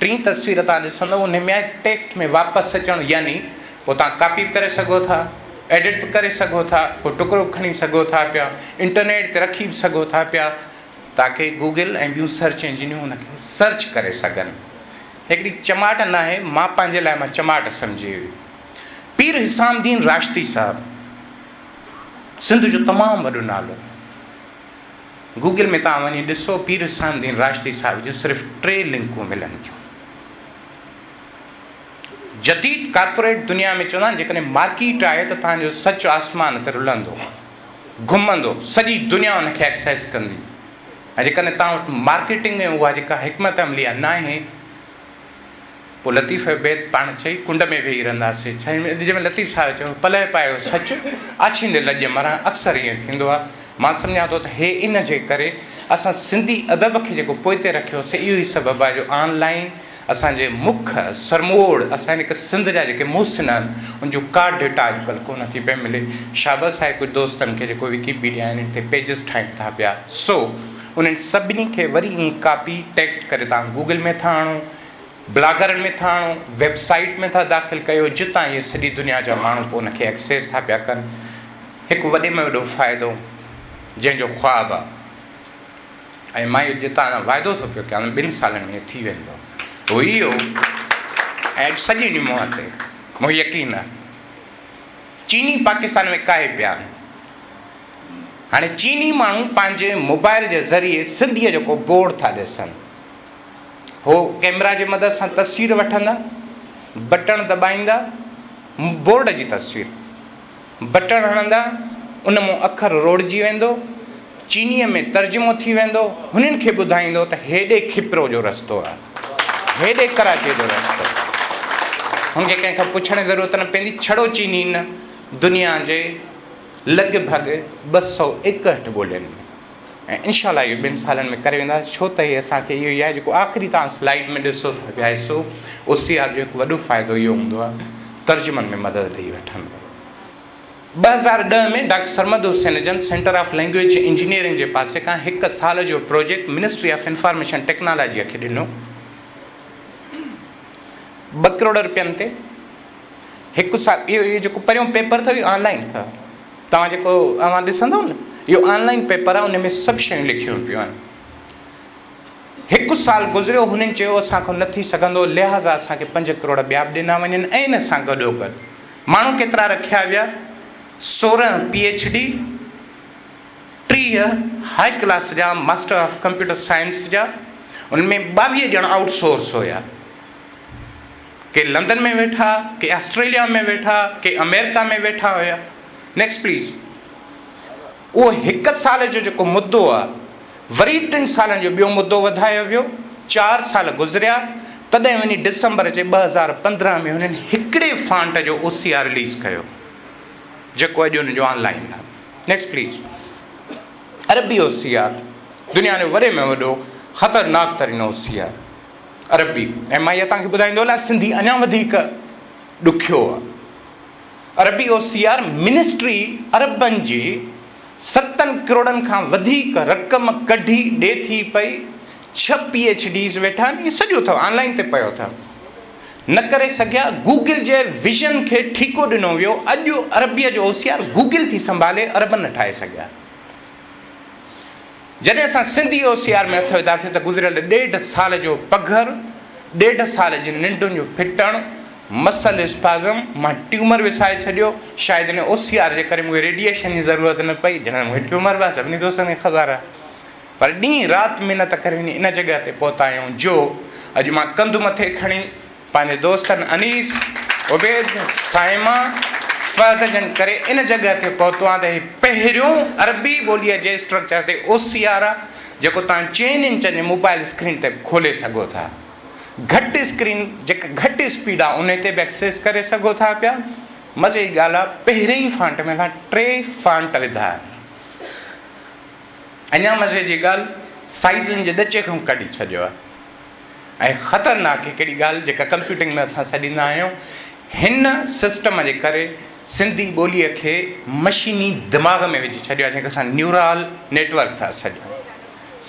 ٽين تصوير توهان ڏسندؤ ان ۾ آهي ٽيڪسٽ ۾ واپس اچڻ يعني پوء توهان ڪاپي به ڪري سگهو ٿا، ايڊٽ به ڪري سگهو ٿا، ڪو ٽڪرو به کڻي سگهو ٿا پيا، انٽرنيٽ تي رکي به سگهو ٿا پيا تاڪه گوگل ۽ ٻيون سرچ انجنيون ان کي سرچ ڪري سگهن. هڪڙي چماٽ ناهي مان پنهنجي لاء مان چماٽ سمجهي هئي. پير حسام الدين راشدي صاحب سنڌ جو تمام وڏو نالو. گوگل ۾ توهان وڃي ڏسو پير حسام الدين راشدي صاحب جون صرف ٽي لنڪون ملن ٿيون. جديد ڪارپوريٽ دنيا ۾ چوندا آهن جيڪڏهن مارڪيٽ آهي ته توهان جو سچ آسمان تي رلندو گهمندو سڄي دنيا ان کي ايڪسيس ڪندي ۽ جيڪڏهن توهان وٽ مارڪيٽنگ ۽ اها جيڪا حڪمت عملي آهي ناهي پوء لطيف جو بيت پاڻ چئي ڪنڊ ۾ ويهي رهنداسين. جنهن ۾ لطيف صاحب چيو، پلئه پايو سچ، آڇيندي لڄ مران. اڪثر ائين ٿيندو آهي. مان سمجهان ٿو ته هي ان جي ڪري اسان سنڌي ادب کي جيڪو پوئتي رکيوسين اهو ئي سبب آهي جو آن لائين اسان جي مک سرموڙ اسان جي سنڌ جا جيڪي محسن آهن ان جو ڪا ڊيٽا اڄڪلهه ڪونه ٿي پئي ملي. شابس آهي ڪجهه دوستن کي جيڪو وڪيپيڊيا ۽ انهن تي پيجز ٺاهين ٿا پيا. سو انهن سڀني کي وري ائين ڪاپي ٽيڪسٽ ڪري توهان گوگل ۾ ٿا آڻو، بلاگرن ۾ ٿا آڻو، ويب سائيٽ ۾ ٿا داخل ڪيو جتان اهي سڄي دنيا جا ماڻهو پوء ان کي ايڪسيس ٿا پيا ڪن. هڪ وڏي ۾ وڏو فائدو جنهن جو خواب آ ۽ مان اهو جتان واعدو ٿو پيو ڪيان ٻن سالن ۾ ٿي ويندو اهو اهو ۽ اڄ سڄي ڏينهن منهن تي مون کي يقين آ چيني پاڪستان ۾ ڪاهي پيا آهن. هاڻي چيني ماڻهو پنهنجي موبائل جي ذريعي سنڌيء جو ڪو بورڊ ٿا ڏسن. هو ڪئميرا جي مدد سان تصوير وٺندا، بٽڻ دٻائيندا، بورڊ جي تصوير، بٽڻ هڻندا، ان مون اکر روڙجي ويندو، چينيء ۾ ترجمو ٿي ويندو، هنن کي ٻڌائيندو ته هيڏي کپرو جو رستو آهي، هيڏي ڪراچيء جو رستو. هن کي ڪنهن کان پڇڻ جي ضرورت نه پوندي، ڇڙو چيني نه، دنيا جي لڳ ڀڳ 261 ٻولين ۾. ۽ انشاء الله اهو ٻن سالن ۾ ڪري وينداسين، ڇو ته هي اسان کي اهو ئي آهي جيڪو آخري توهان سلائيڊ ۾ ڏسو ٿا پيا حصو او سي آر جو هڪ وڏو فائدو اهو هوندو آهي ترجمن ۾ مدد ڏئي وٺندو. 2010 ۾ ڊاڪٽر سرمد حسين جن سينٽر آف لينگويج انجنيئرنگ جي پاسي کان هڪ سال جو پروجيڪٽ منسٽري آف انفارميشن ٽيڪنالاجيء کي ڏنو. ٻه ڪروڙ رپين تي هڪ سال اهو جيڪو پهريون پيپر اٿو اهو آن لائين اٿو توهان جيڪو اوهان ڏسندو نه اهو آن لائين پيپر آهي ان ۾ سڀ شيون لکيون پيون آهن. هڪ سال گذريو، هنن چيو اسان کان نه ٿي سگهندو، لهٰذا اسان کي پنج ڪروڙ ٻيا به ڏنا وڃن ۽ ان سان گڏوگڏ ماڻهو ڪيترا رکيا ويا، 16 P H D, 30 high class جا ماسٽر آف ڪمپيوٽر سائنس جا، ان ۾ 22 ڄڻا آئوٽ سورس هيا، ڪي لندن ۾ ويٺا، ڪي آسٽريليا ۾ ويٺا، ڪي آمريڪا ۾ ويٺا هيا. Next please. اهو هڪ سال جو جيڪو مدو آ، وري ٽن سالن جو ٻيو مدو وڌايو ويو، چار سال گذريا، تڏهن وڃي ڊسمبر جي 2015 ۾ هنن هڪڙي فانٽ جو او سي آر رليز ڪيو، جيڪو اڄ ان جو آن لائين آ. Next please. عربي او سي آر دنيا جو وڏي ۾ وڏو خطرناڪ ترين او سي آر عربي ۽ مان اها توهان کي ٻڌائيندو هلان سنڌي اڃا وڌيڪ ڏکيو آ. عربي او سي آر منسٽري اربن جي ستن ڪروڙن کان وڌيڪ رقم ڪڍي ڏي ٿي پئي، ڇهه پي ايڇ ڊيز ويٺا آهن، اهو سڄو اٿو آن لائين تي پيو اٿو، نه ڪري سگهيا، گوگل جي ويزن کي ٺيڪو ڏنو ويو، اڄ عربيء جو او سي آر گوگل ٿي سنڀالي، عرب نه ٺاهي سگهيا. جڏهن اسان سنڌي او سي آر ۾ هٿ وڌاسين ته گذريل ڏيڍ سال جو پگهر، ڏيڍ سال جي ننڊن جو ڦٽڻ، مسل اسپازم، مان ٽيومر وسائي ڇڏيو، شايد ان او سي آر جي ڪري مون کي ريڊيئيشن جي ضرورت نه پئي، جڏهن مون کي ٽيومر به آهي سڀني دوستن کي خبر آهي، پر ڏينهن رات محنت ڪري وڃي ان جڳهه تي پهتا آهيون جو اڄ مان ڪنڌ مٿي کڻي پنهنجي دوستن انيس، عبيد، صائمه، فهد جن ڪري ان جڳهه تي پهتو آهيان ته هي پهريون عربي ٻوليء جي اسٽرڪچر تي او سي آر آهي جيڪو توهان چئن انچن جي موبائل اسڪرين تي به کولي سگهو ٿا. گهٽ اسڪرين جيڪا گهٽ اسپيڊ آهي انهي تي به ايڪسيس ڪري سگهو ٿا پيا. مزي جي ڳالهه آهي پهرين ئي فانٽ ۾ اسان ٽي فانٽ وڌا آهن. اڃا مزي جي ڳالهه سائيزن جي ڏچي کان ڪڍي ڇڏيو آهي. ۽ خطرناڪ هڪڙي ڳالهه جيڪا ڪمپيوٽنگ ۾ اسان سڏيندا آهيون، هن سسٽم جي ڪري سنڌي ٻوليء کي مشيني دماغ ۾ وجهي ڇڏيو آهي جنهن کي اسان نيورال نيٽ ورڪ ٿا سڏيون.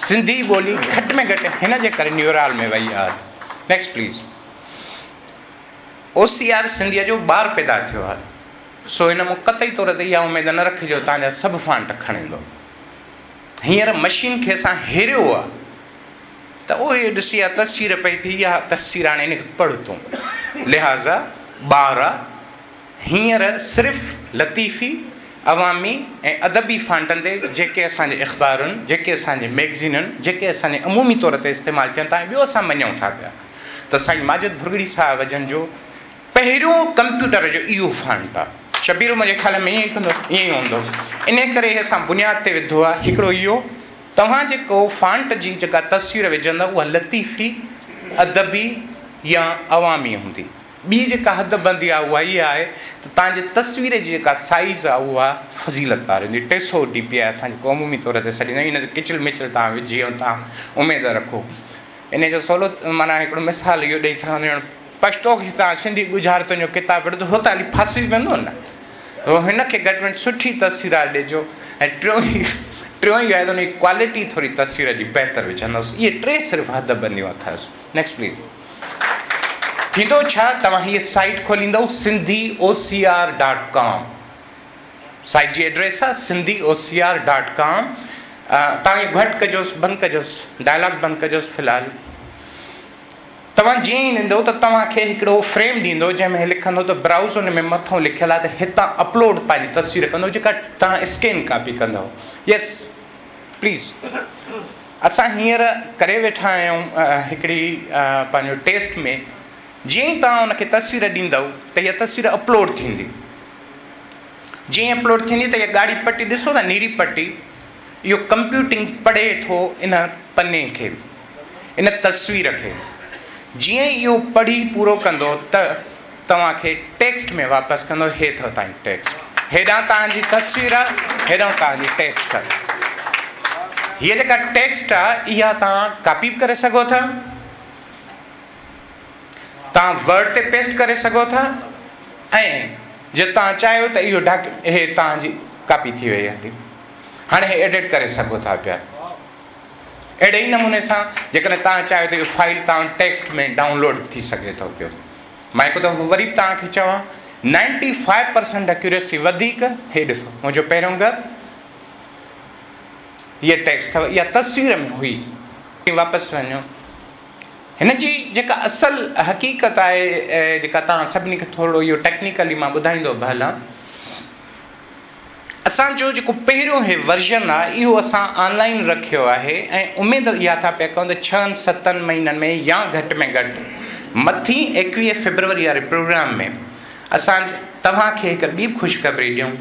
سنڌي ٻولي گهٽ ۾ گهٽ هن جي ڪري نيورال ۾ وئي آهي. Next please. O C R سنڌيء جو ٻار پيدا ٿيو آهي سو هن مون قطعي طور تي اها اميد نه رکجو توهان جا سڀ فانٽ کڻيندو. هينئر مشين کي اسان هيريو آهي. ته اهي ڏسي اها تصوير پئي ٿي، اها تصوير هاڻي ان کي پڙهه تون. لهٰذا ٻار هينئر صرف لطيفي، عوامي ۽ ادبي فانٽن تي جيڪي اسان جي اخبارن، جيڪي اسان جي مئگزينن، جيڪي اسان جي عمومي طور تي استعمال ٿين ٿا ۽ ٻيو اسان مڃون ٿا پيا ته سائين ماجد ڀرڳڙي صاحب جن جو پهريون ڪمپيوٽر جو اهو فانٽ آهي. شبير منهنجي خيال ۾ ائين ئي ڪندو، ائين ئي هوندو. انهيء ڪري هي اسان بنياد تي وڌو آهي. هڪڙو اهو توهان جيڪو فانٽ جي جيڪا تصوير وجهندؤ اها لطيفي، ادبي يا عوامي هوندي. ٻي جيڪا حد بندي آهي اها اها آهي ته توهان جي تصوير جي جيڪا سائيز آهي اها فضيلت واري هوندي. 300 ڊي پي آء اسان جيڪو عمومي طور تي سڏيندا آهيون ان جو ڪچل مچل توهان وجهي ۽ توهان اميد رکو. انهيء جو سولو معنيٰ هڪڙو مثال اهو ڏئي سگهان ٿو ڄڻ پشتو کي توهان سنڌي ڳجهارتن جو ڪتاب پڙهو ته هو ته هلي ڦاسي ويندو نه. هن کي گهٽ ۾ گهٽ سٺي تصوير ڏجو ۽ ٽيون هي ٽيون اهو آهي ته ان جي ڪوالٽي ٿوري تصوير جي بهتر وجهندس. اهي ٽي صرف حد بنديون اٿس. Next please. ٿيندو ڇا توهان هيء سائيٽ کوليندؤ Sindhi O C R dot com site جي ايڊريس آهي Sindhi O C R dot com توهان اهو گهٽ ڪجوس بند ڪجوس ڊائلاگ بند ڪجوس في الحال. توهان جيئن ئي ڏيندو ته توهان کي هڪڙو فريم ڏيندو جنهن ۾ لکندو ته برائوز ان ۾ مٿئون لکيل آهي ته هتان اپلوڊ پنهنجي تصوير ڪندو جيڪا توهان اسڪين ڪاپي ڪندو يس پليز اسان هينئر ڪري ويٺا آهيون هڪڙي پنهنجو ٽيسٽ ۾ جيئن ئي توهان ان کي تصوير ڏيندو ته اها تصوير اپلوڊ ٿيندي جيئن ئي اپلوڊ ٿيندي ته اها ڳاڙهي پٽي ڏسو ٿا نيري پٽي اهو ڪمپيوٽنگ پڙهي ٿو ان پني کي ان تصوير کي جيئن ئي اهو پڙهي پورو ڪندو ته توهان کي ٽيڪسٽ ۾ واپس ڪندو. هي اٿو توهان جي ٽيڪسٽ. هيڏانهن توهان جي تصوير آ، هيڏانهن توهان جي ٽيڪسٽ آ. هيء جيڪا ٽيڪسٽ آ، اها توهان ڪاپي به ڪري سگهو ٿا، توهان ورڊ تي پيسٽ ڪري سگهو ٿا ۽ جي توهان چاهيو ته اهو ڊاڪ هي توهان جي ڪاپي ٿي وئي هلي. هاڻي هي ايڊٽ ڪري سگهو ٿا پيا. اهڙي ئي نموني سان جيڪڏهن توهان چاهيو ته اهو فائيل توهان وٽ ٽيڪسٽ ۾ ڊائونلوڊ به ٿي سگهي ٿو پيو. مان هڪ دفعو وري به توهان کي چوان نائنٽي فائيو پرسنٽ اڪيوريسي وڌيڪ هي ڏسو منهنجو پهريون گهر هيء ٽيڪسٽ اٿو اها تصوير ۾ هئي. واپس وڃو هن جي جيڪا اصل حقيقت آهي جيڪا توهان سڀني کي ٿورڙو اهو ٽيڪنيڪلي مان ٻڌائيندو به هلان. اسان جو جيڪو پهريون هي ورزن آهي اهو اسان آن لائين رکيو آهي ۽ اميد اها ٿا پيا ڪيون ته ڇهن ستن مهينن ۾ يا گهٽ ۾ گهٽ مٿين 21 فيبروري واري پروگرام ۾ اسان توهان کي هڪ ٻي به خوشخبري ڏيون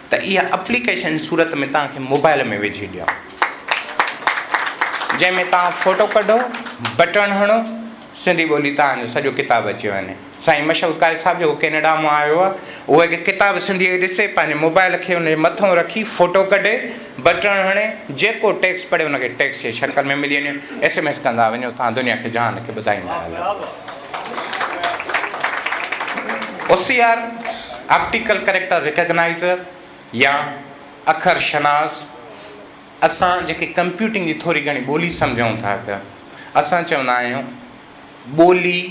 ته اها اپليڪيشن صورت ۾ توهان کي موبائل ۾ وجهي ڏيون جنهن ۾ توهان فوٽو ڪڍو بٽڻ هڻو سنڌي ٻولي توهان جو سڄو ڪتاب اچي وڃي. سائين مشعود قاضي صاحب جيڪو ڪينيڊا مان آيو آهي اهو هڪ ڪتاب سنڌيء جو ڏسي پنهنجي موبائل کي ان جي مٿئون رکي فوٽو ڪڍي بٽڻ هڻي جيڪو ٽيڪس پڙهي ان کي ٽيڪس جي شڪل ۾ ملي وڃي ايس ايم ايس ڪندا وڃو توهان دنيا کي جهان کي ٻڌائيندا هلو. O C R, optical character recognizer, يا اکر شناس اسان جيڪي ڪمپيوٽنگ جي ٿوري گهڻي ٻولي سمجهون ٿا پيا اسان چوندا آهيون ٻولي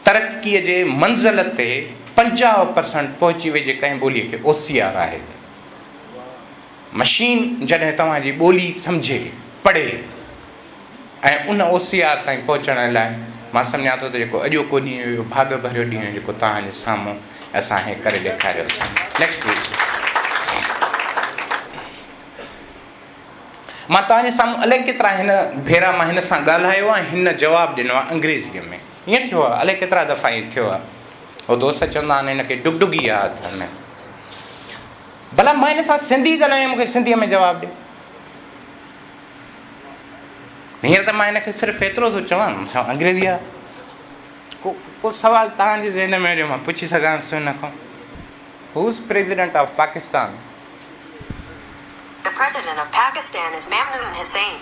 ترقيء جي منزل تي 50 پرسنٽ پهچي وئي جي ڪنهن ٻوليء کي او سي آر آهي ته مشين جڏهن توهان جي ٻولي سمجهي، پڙهي ۽ ان او سي آر تائين پهچڻ لاء مان سمجهان ٿو ته جيڪو اڄوڪو ڏينهن اهو ڀاڳ ڀريو ڏينهن جيڪو توهان جي سامهون اسان هي ڪري ڏيکاريوسين. Next please. مان توهان جي سامهون الائي ڪيترا هن ڀيرا مان هن سان ڳالهايو آهي ۽ هن جواب ڏنو آهي انگريزيء ۾. ائين ٿيو آهي، الائي ڪيترا دفعا ائين ٿيو آهي. هو دوست چوندا آهن هن کي ڊگڊگي آهي هٿ ۾. ڀلا مان هن سان سنڌي ڳالهايان مون کي سنڌيء ۾ جواب ڏي. هينئر ته مان هن کي صرف ايترو ٿو چوان انگريزي آهي. ڪو سوال توهان جي ذهن ۾ هجي مان پڇي سگهان ٿو هن کان. Who is president of Pakistan? The president of Pakistan is Mamnoon Hussain.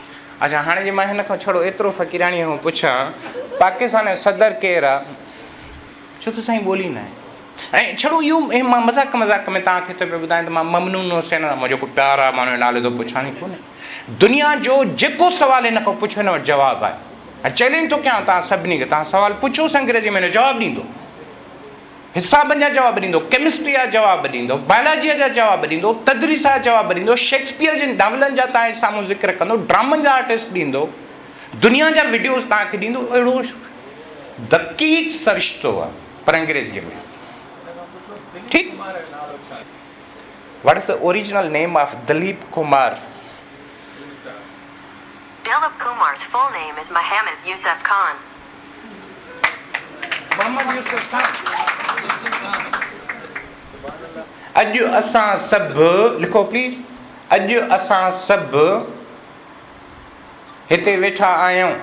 اڇا هاڻي جي مان هن کان ڇڙو ايترو فقيراڻيء کان پڇان پاڪستان جو صدر ڪير آ؟ ڇو ته سائين ٻولي ناهي. ۽ ڇڙو اهو مان مذاق مذاق ۾ توهان کي ٿو پيو ٻڌايان ته مان ممنون حسين سان منهنجو ڪو پيار آ مان ان جو نالي ٿو پڇان ئي ڪونه. دنيا جو جيڪو سوال هن کان پڇو هن وٽ جواب آهي. ۽ چئلينج ٿو ڪيان توهان سڀني کي توهان سوال پڇوس انگريزي ۾ هن جواب ڏيندو. حسابن جا جواب ڏيندو، ڪيمسٽريء جا جواب ڏيندو، بائلاجيء جا جواب ڏيندو، تدريس جا جواب ڏيندو، شيڪسپيئر جي ناولن جا توهان جي سامهون ذڪر ڪندو، ڊرامن جا آرٽسٽ ڏيندو، دنيا جا وڊيوز توهان کي ڏيندو، اهڙو دقيق سرشتو آهي پر انگريزيء ۾. ٺيڪ. What is the original name of Dilip Kumar? Dilip Kumar's full name is Mohammad Yousuf Khan. Muhammad Yousuf Khan. اڄ اسان سڀ لکو پليز اڄ اسان سڀ هتي ويٺا آهيون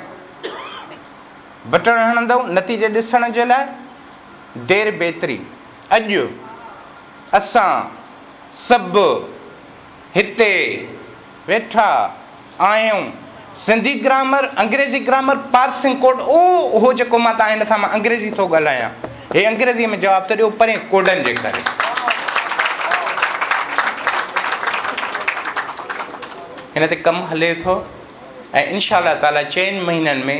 بٽڻ هڻندؤ نتيجي ڏسڻ جي لاء دير بيتري اڄ اسان سڀ هتي ويٺا آهيون. سنڌي گرامر، انگريزي گرامر، پارسنگ ڪوڊ، او هو جيڪو مان تان هن سان مان انگريزي ٿو ڳالهايان. هي انگريزيء ۾ جواب ٿو ڏي پرين ڪوڊن جي ڪري. هن تي ڪم هلي ٿو ۽ انشاء الله تعاليٰ چئن مهينن ۾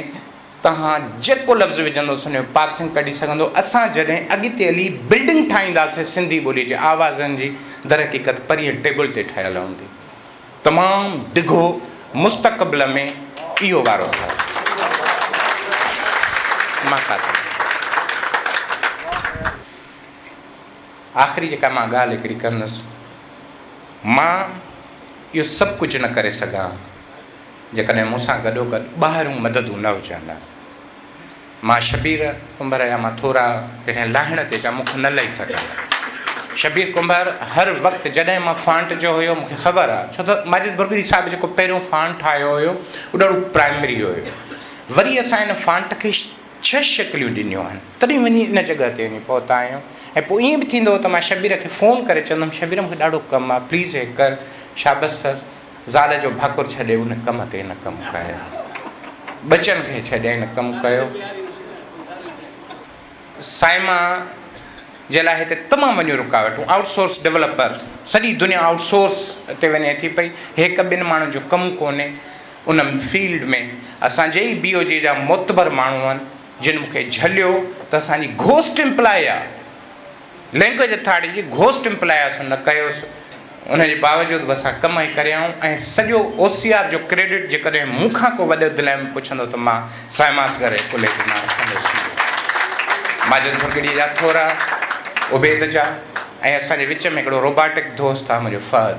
توهان جيڪو لفظ وجهندو سو ان جو پارسنگ ڪڍي سگهندو. اسان جڏهن اڳتي هلي بلڊنگ ٺاهينداسين سنڌي ٻوليء جي آوازن جي درحقيقت پرينء ٽيبل تي ٺهيل هوندي. تمام ڊگهو مستقبل ۾ اهو وارو اٿو. مان ڪاتب. آخري جيڪا مان ڳالهه هڪڙي ڪندس، مان اهو سڀ ڪجهه نه ڪري سگهان جيڪڏهن مون سان گڏوگڏ ٻاهريون مددون نه هجن ها. مان شبير ڪنڀر جا مان ٿورا جيڪڏهن لاهڻ تي اچان مون کان نه لهي سگهندا. شبير ڪنڀر هر وقت جڏهن مان فانٽ جو هيو مون کي خبر آ ڇو ته ماجد ڀرڳڙي صاحب جيڪو پهريون فانٽ ٺاهيو هيو اهو ڏاڍو پرائمري هيو وري اسان ان فانٽ کي ڇهه شڪليون ڏنيون آهن تڏهن وڃي ان جڳهه تي وڃي پهتا آهيون ۽ پوء ائين به ٿيندو هو ته مان شبير کي فون ڪري چوندم شبير مون کي ڏاڍو ڪم آهي پليز هي ڪر شابس اٿس زال جو ڀاڪر ڇڏي ان ڪم تي هن ڪم ڪيو ٻچن کي ڇڏي هن ڪم ڪيو. صائمه جي لاء هتي تمام وڏيون رڪاوٽون آئوٽ سورس ڊولپر سڄي دنيا آئوٽ سورس تي وڃي ٿي پئي هڪ ٻن ماڻهن جو ڪم ڪونهي ان فيلڊ ۾ اسان جي ئي بي او جي جا معتبر ماڻهو آهن جن مون کي جهليو ته اسان جي گهوسٽ امپلائي آ لينگويج اٿارٽي جي گهوسٽ امپلائي آ سو نه ڪيوس ان جي باوجود به اسان ڪم ئي ڪريائون ۽ سڄو او سي آر جو ڪريڊٽ جيڪڏهن مون کان ڪو وڏو دل ۾ پڇندو ته مان صائمه اصغر جي ڪلهي تي مان رکندس. ماجد ڀرڳڙي جا ٿورا، عبيد جا ۽ اسان جي وچ ۾ هڪڙو روباٽڪ دوست آ منهنجو فهد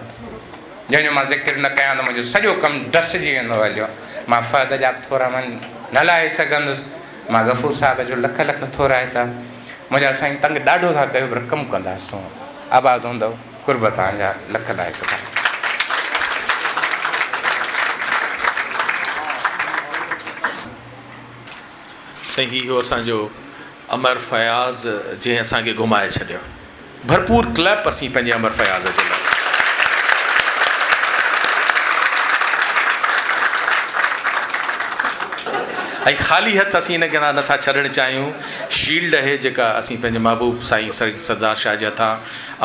جنهن جو مان ذڪر نه ڪيان ته منهنجو سڄو ڪم ڊسجي ويندو هليو. مان فهد جا به ٿورا مان نه لاهي سگهندس. مان غفور صاحب جو لک لک ٿورائتا. منهنجا سائين تنگ ڏاڍو ٿا ڪيو پر ڪم ڪنداسون. آباد هوندؤ. قرب توهان جا لک لائق ڀاء. سائين هي هو اسان جو امر فياض جنهن اسان کي گهمائي ڇڏيو. ڀرپور ڪليپ اسين پنهنجي امر فياض جي لاء. ۽ خالي هٿ اسين هن کي نه ٿا ڇڏڻ چاهيون. شيلڊ اهي جيڪا اسين پنهنجي محبوب سائين سردار شاهه جي هٿان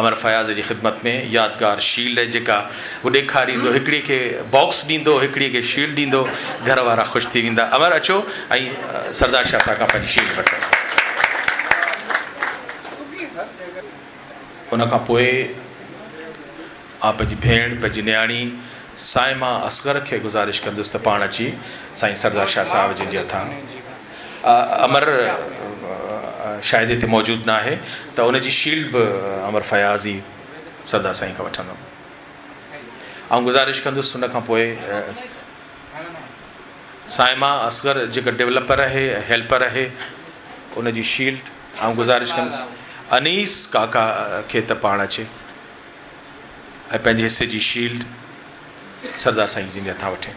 امر فياض جي خدمت ۾ يادگار شيلڊ آهي جيڪا هو ڏيکاريندو هڪڙي کي باڪس ڏيندو هڪڙي کي شيلڊ ڏيندو گهر وارا خوش ٿي ويندا امر اچو ۽ سردار شاهه صاحب کان پنهنجي شيلڊ وٺو. ان کان پوء آء پنهنجي ڀيڻ پنهنجي نياڻي صائمه اصغر کي گذارش ڪندس ته پاڻ اچي سائين سردار شاهه صاحب جن جي هٿان امر شايد هتي موجود ناهي ته ان جي شيلڊ به امر فياض ئي سردار سائين کان وٺندو. آئون گذارش ڪندس ان کان پوء صائمه اصغر جيڪا ڊولپر آهي هيلپر آهي ان جي شيلڊ آئون گذارش ڪندس انيس ڪاڪا کي ته پاڻ اچي ۽ پنهنجي حصي جي شيلڊ سردار سائين جن جي هٿان وٺي.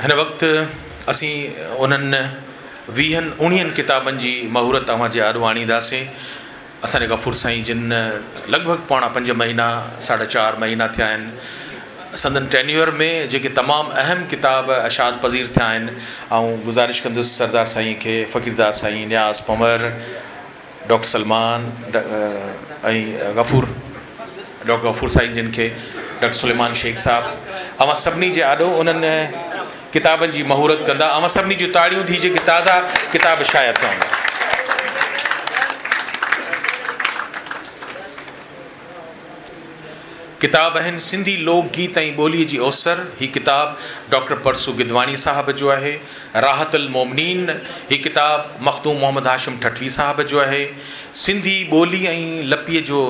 هن وقت اسين انهن ويهن اوڻيهن ڪتابن جي مهورت اوهان جي آڏو آڻينداسين. اسان جي غفور سائين جن لڳ ڀڳ پوڻا پنج مهينا، ساڍا چار مهينا ٿيا آهن. سندن ٽينيوئر ۾ جيڪي تمام اهم ڪتاب اشاعت پذير ٿيا آهن، آئون گذارش ڪندس سردار سائين کي، فقيرداد سائين، نياز پنور، ڊاڪٽر سلمان ۽ غفور ڊاڪٽر غفور سائين جن کي، ڊاڪٽر سليمان شيخ صاحب اوهان سڀني جي آڏو انهن ڪتابن جي مهورت ڪندا. اوهان سڀني جون تاڙيون ٿي جيڪي تازا ڪتاب شايع ٿيا هوندا. ڪتاب آهن، سنڌي لوڪ گيت ۽ ٻوليء جي اوسر، هي ڪتاب ڊاڪٽر پرسو گدواڻي صاحب جو آهي. راحت المومنين، هي ڪتاب مخدوم محمد هاشم ٺٽوي صاحب جو آهي. سنڌي ٻولي ۽ لپيء جو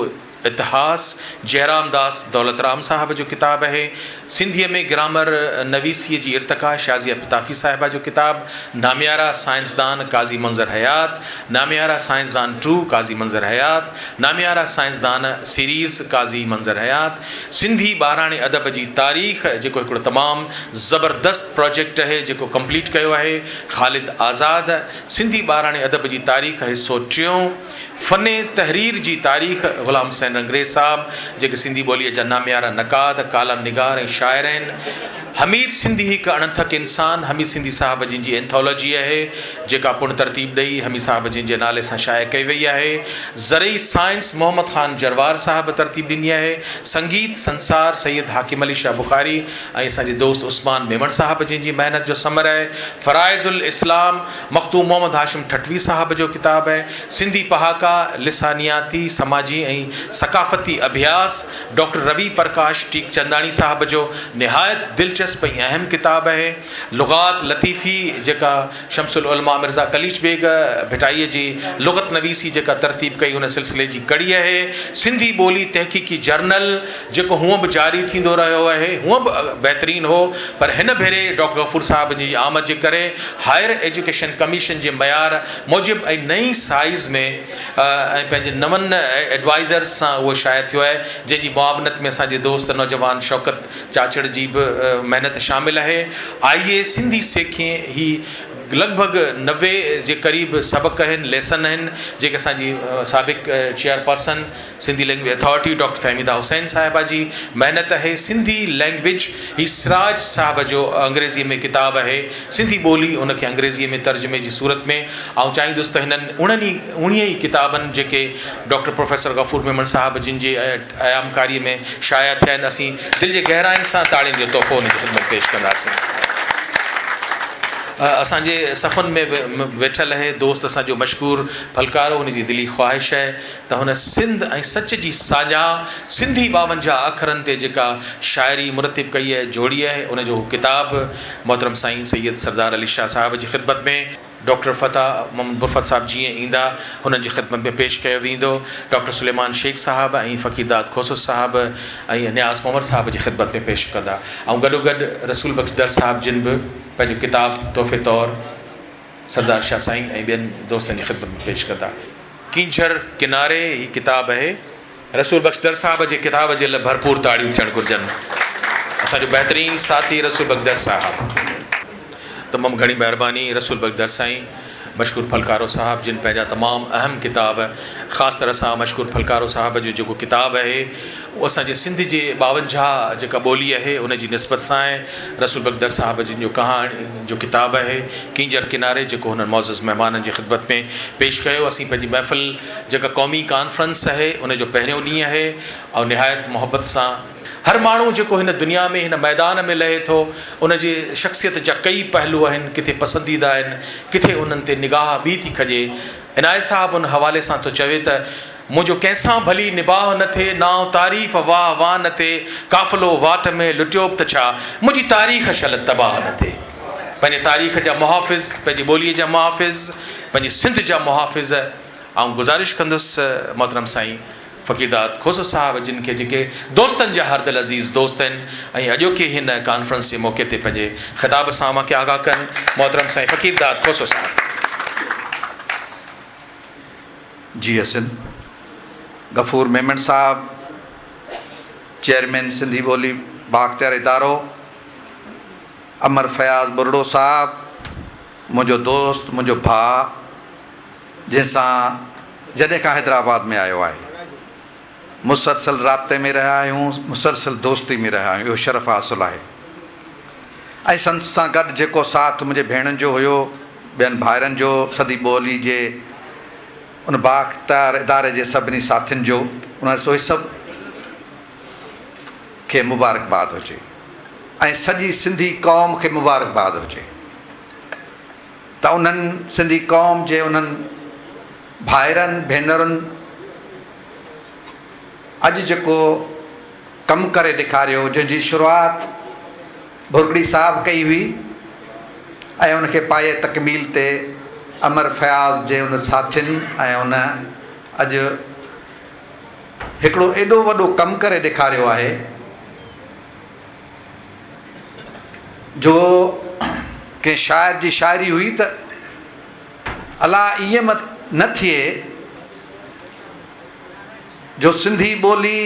اتهاس، جئرام داس دولترام صاحب جو ڪتاب آهي. سنڌيء ۾ گرامر نويسيء جي ارتقا، شازيه پتافي صاحبه جو ڪتاب، ناميارا سائنسدان قاضي منظر حيات، ناميارا سائنسدان ٽو، قاضي منظر حيات، ناميارا سائنسدان سيريز، قاضي منظر حيات، سنڌي ٻاراڻي ادب جي تاريخ، جيڪو هڪڙو تمام زبردست پراجيڪٽ اهي، جيڪو ڪمپليٽ ڪيو آهي خالد آزاد، سنڌي ٻاراڻي ادب جي تاريخ حصو ٽيون، فن تحرير جي تاريخ، غلام حسين رنگريز صاحب، جيڪي سنڌي ٻوليء جا ناميارا نقاد، ڪالم نگار ۽ شاعر آهن. حميد سنڌي هڪ اڻٿڪ انسان، حميد سنڌي صاحب جن جي اينٿالاجي آهي، جيڪا پڻ ترتيب ڏئي حميد صاحب جن جي نالي سان شايع ڪئي وئي آهي. زرعي سائنس محمد خان جروار صاحب ترتيب ڏني آهي. سنگيت سنسار سيد حاڪم علي شاهه بخاري ۽ اسان جي دوست عثمان ميمڻ صاحب جن جي محنت جو ثمر آهي. فرائض الاسلام مخدوم محمد هاشم ٺٽوي صاحب جو ڪتاب آهي. سنڌي پهاڪا، لسانياتي، سماجي ۽ ثقافتي اڀياس، ڊاڪٽر روي پرڪاش ٽيڪچنداڻي صاحب جو نهايت دلچسپ ۽ اهم ڪتاب آهي. لغات لطيفي جيڪا شمس العلماء مرزا قليچ بيگ ڀٽائيء جي لغت نويسي جيڪا ترتيب ڪئي ان سلسلي جي ڪڙي آهي. سنڌي ٻولي تحقيقي جرنل جيڪو هونء به جاري ٿيندو رهيو آهي، هونء به بهترين هو، پر هن ڀيري ڊاڪٽر غفور صاحب جي آمد جي ڪري هائير ايجوڪيشن ڪميشن جي معيار موجب ۽ نئين سائيز ۾ ۽ پنهنجي نون ايڊوائيزرز سان اهو شايع ٿيو آهي، جنهن جي معاونت ۾ اسان جي دوست نوجوان شوڪت چاچڙ جي به. محنت شامل آهي. آئي سنڌي سيکين هي لڳ ڀڳ 90 جي قريب سبق آهن، ليسن آهن، جيڪي اسان جي سابق chairperson Sindhi language authority doctor Fahmida Hussain صاحبه جي محنت آهي. سنڌي لينگويج هي سراج صاحب جو انگريزيء ۾ ڪتاب آهي. سنڌي ٻولي ان کي انگريزيء ۾ ترجمي جي صورت ۾ آئون چاهيندس ته هنن انهن ئي اوڻيهه ئي ڪتابن جيڪي ڊاڪٽر پروفيسر غفور ميمڻ صاحب جن جي ايامڪاريء ۾ شايع ٿيا آهن، اسين دل جي گهراين سان تاڙين جو تحفو انهن جي خدمت پيش ڪنداسين. اسان جي صفن ۾ ويٺل اهي دوست اسان جو مشڪور ڦلڪارو هن جي دلي خواهش آهي ته هن سنڌ ۽ سچ جي ساڃاهه سنڌي 52 اکرن تي جيڪا شاعري مرتب ڪئي آهي جوڙي آهي ان جو هو ڪتاب محترم سائين سيد سردار علي شاهه صاحب جي خدمت ۾ ڊاڪٽر فتح محمد برفت صاحب جيئن ايندا هنن جي خدمت ۾ پيش ڪيو ويندو. ڊاڪٽر سليمان شيخ صاحب ۽ فقير داد کوسو صاحب ۽ نياز پنهور صاحب جي خدمت ۾ پيش ڪندا ۽ گڏوگڏ رسول بخش درس صاحب جن به پنهنجو ڪتاب تحفي طور سردار شاهه سائين ۽ ٻين دوستن جي خدمت ۾ پيش ڪندا. ڪينجهر ڪناري هي ڪتاب اهي. رسول بخش درس صاحب جي ڪتاب جي لاء ڀرپور تاڙيون ٿيڻ گهرجن. اسان جو بهترين ساٿي رسول بخش درس صاحب. تمام گهڻي مهرباني رسول بخش درس سائين، مشڪور ڦلڪارو صاحب جن پنهنجا تمام اهم ڪتاب خاص طرح سان مشڪور ڦلڪارو صاحب جو جيڪو ڪتاب اهي اهو اسان جي سنڌ جي 52 جيڪا ٻولي اهي ان جي نسبت سان آهي رسول بخش درس صاحب جن جو ڪهاڻي جو ڪتاب اهي ڪينجهر ڪناري جيڪو هنن معزز مهمانن جي خدمت ۾ پيش ڪيو اسين پنهنجي محفل جيڪا قومي ڪانفرنس اهي ان جو پهريون ڏينهن اهي ۽ نهايت محبت سان هر ماڻهو جيڪو هن دنيا ۾ هن ميدان ۾ لهي ٿو ان جي شخصيت جا ڪئي پهلو آهن ڪٿي پسنديده آهن ڪٿي انهن تي نگاهه ٻي ٿي کڄي عنايت صاحب ان حوالي سان ٿو چوي ته منهنجو ڪنهن سان ڀلي نباهه نه ٿئي نانء تعريف واهه واهه نه ٿئي قافلو واٽ ۾ لٽيو به ته ڇا منهنجي تاريخ شل تباهه نه ٿئي پنهنجي تاريخ جا محافظ پنهنجي ٻوليء جا محافظ پنهنجي سنڌ جا محافظ آئون گذارش ڪندس محترم سائين فقيرداد کوسو صاحب جن کي جيڪي دوستن جا هردل عزيز دوست آهن ۽ اڄوڪي هن ڪانفرنس جي موقعي تي پنهنجي خطاب سان اوهان کي آگاهه ڪن محترم سائين فقيرداد کوسو صاحب. جي حسن غفور ميمڻ صاحب چيئرمين سنڌي ٻولي بااختيار ادارو، امر فياض ٻرڙو صاحب منهنجو دوست منهنجو ڀاء جنهن سان جڏهن کان حيدرآباد ۾ آيو آهي مسلسل رابطي ۾ رهيا آهيون مسلسل دوستي ۾ رهيا آهيون اهو شرف حاصل آهي ۽ سندس سان گڏ جيڪو ساٿ منهنجي ڀيڻن جو هيو ٻين ڀائرن جو سنڌي ٻولي جي ان بااختيار اداري جي سڀني ساٿين جو انهن سو سڀ کي مبارڪباد هجي ۽ سڄي سنڌي قوم کي مبارڪباد هجي ته انهن سنڌي قوم جي انهن ڀائرن ڀينرن اڄ جيڪو ڪم ڪري ڏيکاريو جنهن جي شروعات ڀرڳڙي صاحب ڪئي هئي ۽ ان کي پايه تڪميل تي امر فياض جي ان ساٿين ۽ ان اڄ هڪڙو ايڏو وڏو ڪم ڪري ڏيکاريو آهي جو ڪنهن شاعر جي شاعري هئي ته الا ائين نه ٿئي جو سنڌي ٻولي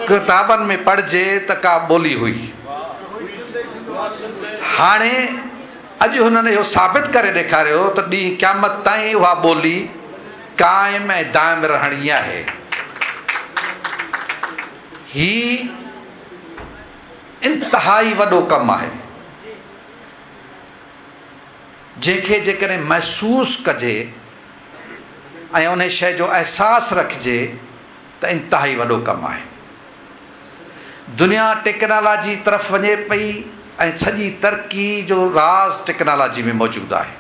ڪتابن ۾ پڙهجي ته ڪا ٻولي هئي. هاڻي اڄ هنن اهو ثابت ڪري ڏيکاريو ته ڏينهن قيامت تائين اها ٻولي قائم ۽ دائم رهڻي آهي. هي انتهائي وڏو ڪم آهي، جنهن کي جيڪڏهن محسوس ڪجي ۽ انهي شيء جو احساس رکجي ته انتهائي وڏو ڪم آهي. دنيا ٽيڪنالاجي طرف وڃي پئي ۽ سڄي ترقي جو راز ٽيڪنالاجي ۾ موجود آهي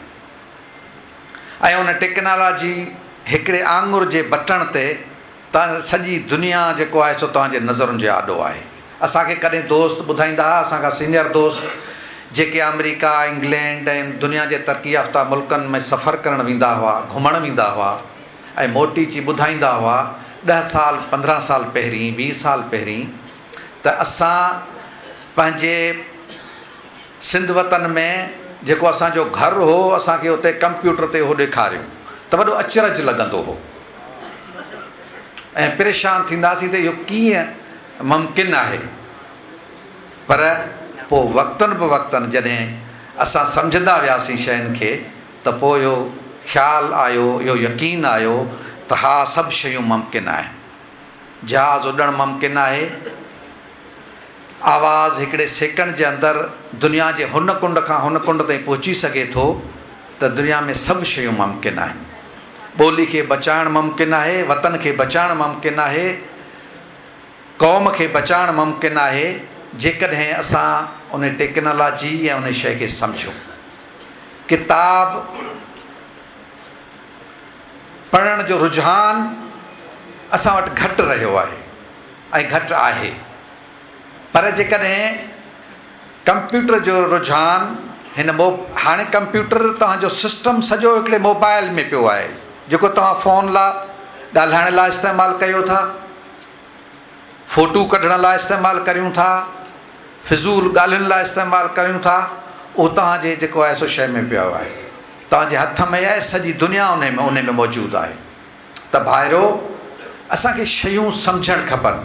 ۽ ان ٽيڪنالاجي هڪڙي آڱر جي بٽڻ تي ته سڄي دنيا جيڪو آهي سو توهان جي نظرن جي آڏو آهي. اسان کي ڪڏهن دوست ٻڌائيندا ها، اسان کان سينيئر دوست جيڪي آمريڪا، انگلينڊ ۽ دنيا جي ترقي يافته ملڪن ۾ سفر ڪرڻ ويندا هئا، گهمڻ ويندا هئا ۽ موٽي اچي ٻڌائيندا هئا ڏهه سال، 15 سال پهرين، 20 سال پهرين ته اسان پنهنجي سنڌ وطن ۾ جيڪو اسان جو گهر هو اسان کي اتي ڪمپيوٽر تي اهو ڏيکاريو ته وڏو اچرج لڳندو هو. ۽ پريشان ٿينداسين ته اهو ڪيئن ممڪن آهي پر پوء وقتن به وقتن جڏهن اسان سمجهندا وياسين شين کي ته پوء اهو خيال آيو، اهو يقين آيو ته ها سڀ شيون ممڪن آهن. جهاز اڏڻ ممڪن آهي، آواز هڪڙي سيڪنڊ جي اندر دنيا جي هن ڪنڊ کان هن ڪنڊ تائين پهچي سگهي ٿو ته دنيا ۾ سڀ شيون ممڪن آهن. ٻولي کي بچائڻ ممڪن آهي، وطن کي بچائڻ ممڪن آهي، قوم کي بچائڻ ممڪن آهي جيڪڏهن اسان ان ٽيڪنالاجي ۽ ان شيء کي سمجهون. ڪتاب پڙهڻ جو رجحان اسان وٽ گهٽ رهيو آهي ۽ گهٽ آهي پر جيڪڏهن ڪمپيوٽر جو رجحان هن مو هاڻي ڪمپيوٽر توهان جو سسٽم سڄو هڪڙي موبائل ۾ پيو آهي جيڪو توهان فون لا ڳالهائڻ لا استعمال ڪيو ٿا فوٽو ڪڍڻ لاء استعمال ڪريون ٿا، فضول ڳالهين لاء استعمال ڪريون ٿا، اهو توهان جي جيڪو آهي سو شيء ۾ پيو آهي، توهان جي هٿ ۾ آهي، سڄي دنيا انهي ۾ انهي ۾ موجود آهي ته ڀائرو اسان کي شيون سمجهڻ کپن.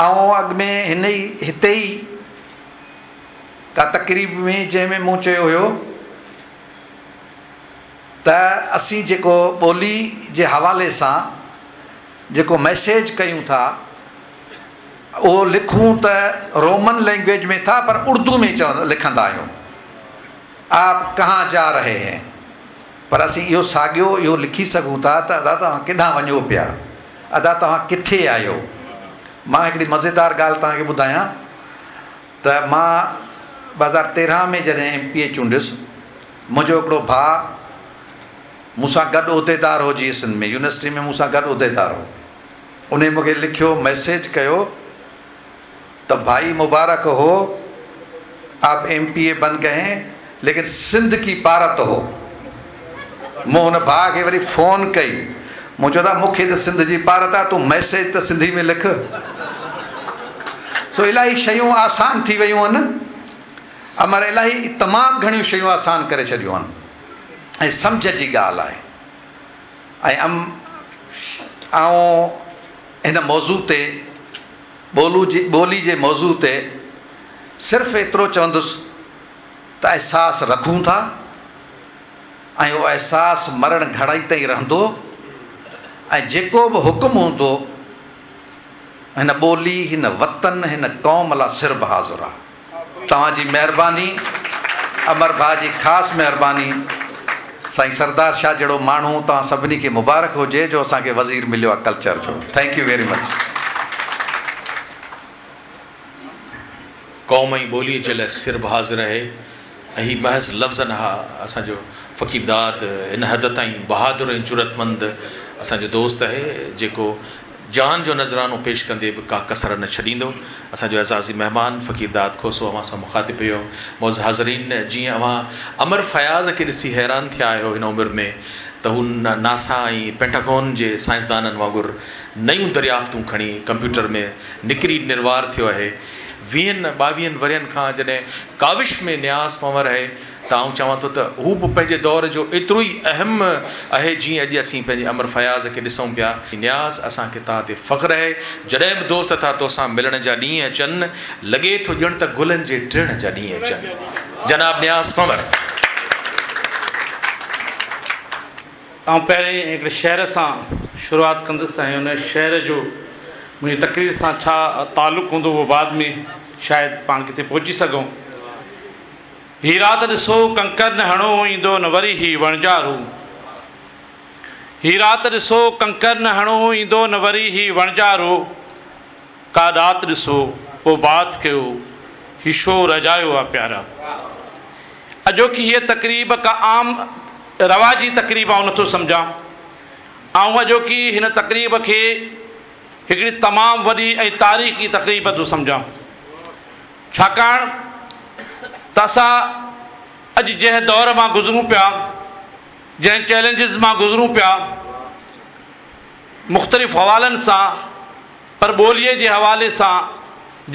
آئون اڳ ۾ هن ئي هتي ئي ڪا تقريب ۾ جنهن ۾ مون چيو هيو ته اسين جيڪو ٻولي جي حوالي سان جيڪو ميسيج ڪيون ٿا اهو لکون ته رومن لينگويج ۾ ٿا پر اردو ۾ چوندا لکندا آهيون آپ ڪهان جا رهي هين پر اسين اهو ساڳيو اهو لکي سگهون ٿا ته ادا توهان ڪيڏانهن وڃو پيا ادا توهان ڪٿي آهيو مان هڪڙي مزيدار ڳالهه توهان کي ٻڌايان ته مان 2013 ۾ جڏهن ايم پي اي چونڊيس منهنجو هڪڙو ڀاء مون سان گڏ عهديدار هو جيئي سنڌ ۾ يونيورسٽي ۾ مون سان گڏ عهديدار هو انهي مون کي لکيو ميسيج ڪيو ته ڀائي مبارڪ هو آپ ايم پي اي بن گئي هين ليڪن سنڌ ڪي پارت هو مون هن ڀاء کي وري فون ڪئي مون چيو ته مون کي ته سنڌ جي پارت آ تون ميسيج ته سنڌي ۾ لک سو الاهي شيون آسان ٿي ويون آهن امر الاهي تمام گهڻيون شيون آسان ڪري ڇڏيون آهن ۽ سمجهه جي ڳالهه آهي ۽ ام آئون هن موضوع تي ٻولو جي ٻولي جي موضوع تي صرف ايترو چوندس ته احساس رکون ٿا ۽ اهو احساس مرڻ گهڙائي تائين رهندو ۽ جيڪو به حڪم هوندو هن ٻولي هن وطن هن قوم لا سر به حاضر آ. توهان جي مهرباني امر ڀاء جي خاص مهرباني سائين سردار شاهه جهڙو ماڻهو توهان سڀني کي مبارڪ هجي جو اسان کي وزير مليو آ ڪلچر جو thank you very much. قوم ۽ ٻوليء جي لاء سر به حاضر آهي ۽ هي محض لفظ نه ها اسان جو فقير داد ان حد تائين بهادر ۽ جرئتمند اسان جو دوست آهي جيڪو جان جو نذرانو پيش ڪندي به ڪا ڪسر نه ڇڏيندو. اسان جو اعزازي مهمان فقير داد کوسو اوهان سان مخاطب هيو. معزز حاضرين جيئن اوهان امر فياض کي ڏسي حيران ٿيا آهيو هن عمر ۾ ته هو ناسا ۽ پينٽاگون جي سائنسدانن وانگر نيون دريافتون کڻي ڪمپيوٽر ۾ نڪري نروار ٿيو آهي. ويهن ٻاويهن ورهين کان جڏهن ڪاوش ۾ نياز پنهور آهي ته آئون چوان ٿو ته هو به پنهنجي دور جو ايترو ئي اهم آهي جيئن اڄ اسين پنهنجي امر فياض کي ڏسون پيا. نياز اسان کي توهان تي فخر آهي. جڏهن به دوست ٿا توسان ملڻ جا ڏينهن اچن، لڳي ٿو ڄڻ ته گلن جي ٽڙڻ جا ڏينهن اچن. جناب نياز پنهور. آئون پهرين هڪڙي شعر سان شروعات ڪندس ۽ ان شعر جو منهنجي تقرير سان ڇا تعلق هوندو اهو بعد ۾ شايد پاڻ ڪٿي پهچي سگهون. هي رات ڏسو ڪنڪر نه هڻو ايندو نه وري هي وڻجارو هي رات ڏسو ڪنڪر نه هڻو ايندو نه وري هي وڻجارو ڪا ڏات ڏسو پو بات ڪيو هي شور اجايو آ پيارا اڄوڪي هيء تقريب ڪا عام رواجي تقريب آئون نٿو سمجهان آئون اڄوڪي هن تقريب کي هڪڙي تمام وڏي ۽ تاريخي تقريب ٿو سمجهان ڇاڪاڻ ته اسان اڄ جنهن دور مان گذرون پيا، جنهن چئلينجز مان گذرون پيا، مختلف حوالن سان پر ٻوليء جي حوالي سان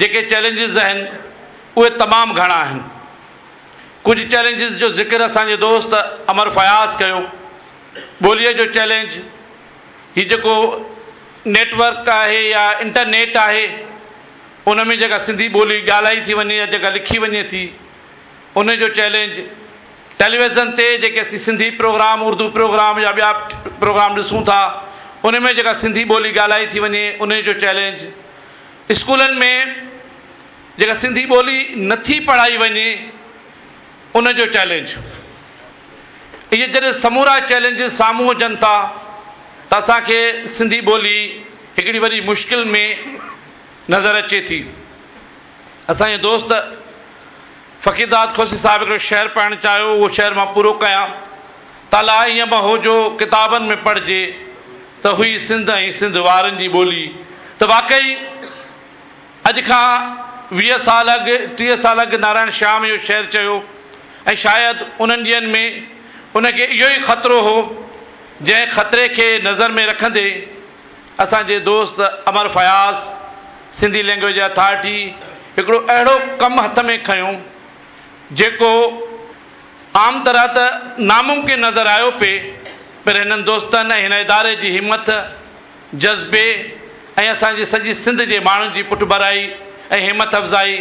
جيڪي چئلينجز آهن اهي تمام گهڻا آهن. ڪجهه چئلينجز جو ذڪر اسان جي دوست امر فياض ڪيو. ٻوليء جو چئلينج، هي جيڪو نيٽ ورڪ آهي يا انٽرنيٽ آهي، ان ۾ جيڪا سنڌي ٻولي ڳالهائي ٿي وڃي يا جيڪا لکي وڃي ٿي ان جو چئلينج، ٽيليويزن تي جيڪي اسين سنڌي پروگرام، اردو پروگرام يا ٻيا پروگرام ڏسون ٿا ان ۾ جيڪا سنڌي ٻولي ڳالهائي ٿي وڃي ان جو چئلينج، اسڪولن ۾ جيڪا سنڌي ٻولي نٿي پڙهائي وڃي ان جو چئلينج. اهي جڏهن سمورا چئلينجز سامهون هجن ٿا ته اسان کي سنڌي ٻولي هڪڙي وڏي مشڪل ۾ نظر اچي ٿي. اسان جي دوست فقير داد کوسي صاحب هڪڙو شعر پڙهڻ چاهيو، اهو شعر مان پورو ڪيان ته الا ائين به هو جو ڪتابن ۾ پڙهجي ته هئي سنڌ ۽ سنڌ وارن جي ٻولي ته واقعي اڄ کان 20 سال اڳ 30 سال اڳ نارائڻ شيام اهو شعر چيو ۽ شايد انهن ڏينهن ۾ ان کي اهو ئي خطرو هو جنهن خطري کي نظر ۾ رکندي اسان جي دوست امر فياض سنڌي لينگويج اٿارٽي هڪڙو اهڙو ڪم هٿ ۾ کنيو جيڪو عام طرح ته ناممڪن نظر آيو پئي پر هنن دوستن ۽ هن اداري جي همٿ، جذبي ۽ اسان جي سڄي سنڌ جي ماڻهن جي پٺڀرائي ۽ همٿ افزائي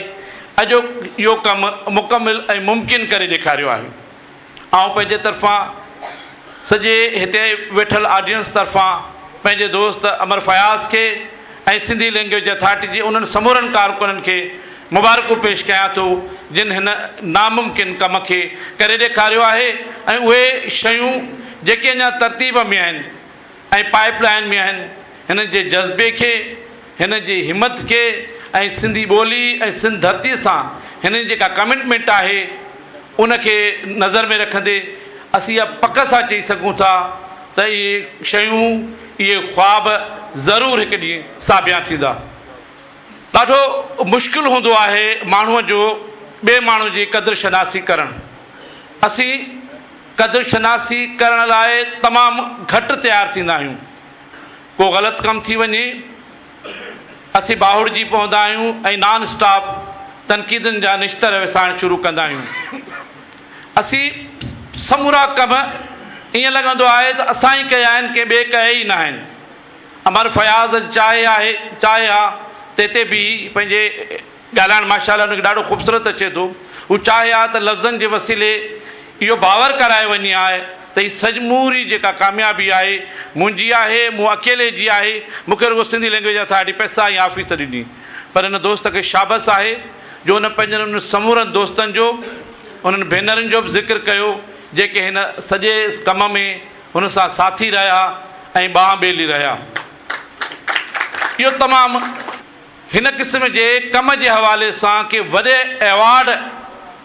اڄ اهو ڪم مڪمل ۽ ممڪن ڪري ڏيکاريو آهي. آئون پنهنجي طرفان سڄي هتي ويٺل آڊينس طرفان پنهنجي دوست امر فياض کي ۽ سنڌي لينگويج اٿارٽي جي انهن سمورن ڪارڪنن کي مبارڪون پيش ڪيان ٿو جن هن ناممڪن ڪم کي ڪري ڏيکاريو آهي ۽ اهي شيون جيڪي اڃا ترتيب ۾ آهن ۽ پائيپ لائين ۾ آهن هنن جي جذبي کي هنن جي همت کي ۽ سنڌي ٻولي ۽ سنڌ ڌرتي سان هنن جي جيڪا ڪمٽمينٽ آهي ان کي نظر ۾ رکندي اسين اها پڪ سان چئي سگهون ٿا ته اهي شيون، اهي خواب ضرور هڪ ڏينهن ساڀيان ٿيندا. ڏاڍو مشڪل هوندو آهي ماڻهوء جو ٻئي ماڻهو جي قدر شناسي ڪرڻ. اسين قدر شناسي ڪرڻ لاء تمام گهٽ تيار ٿيندا آهيون. ڪو غلط ڪم ٿي وڃي، اسين باهوڙجي پوندا آهيون ۽ نان اسٽاپ تنقيدن جا نشتر وسائڻ شروع ڪندا آهيون. اسين سمورا ڪم ائين لڳندو آهي ته اسان ئي ڪيا آهن، ڪنهن ٻئي ڪيا ئي ناهن. امر فياض چاهي آهي چاهي ها ته هتي بيهي پنهنجي ڳالهائڻ ماشاء الله هن کي ڏاڍو خوبصورت اچي ٿو. هو چاهي ها ته لفظن جي وسيلي اهو باور ڪرائي وڃي ها ته هي سموري جيڪا ڪاميابي آهي منهنجي آهي، مون اڪيلي جي آهي، مون کي رڳو سنڌي لينگويج اٿارٽي پئسا ۽ آفيس ڏني. پر هن دوست کي شابس آهي جو هن پنهنجن انهن سمورن دوستن جو، انهن ڀينرن جو به ذڪر ڪيو جيڪي هن سڄي ڪم ۾ هن سان ساٿي رهيا ۽ ٻانهن ٻيلي رهيا. اهو تمام. هن قسم جي ڪم جي حوالي سان ڪي وڏي ايوارڊ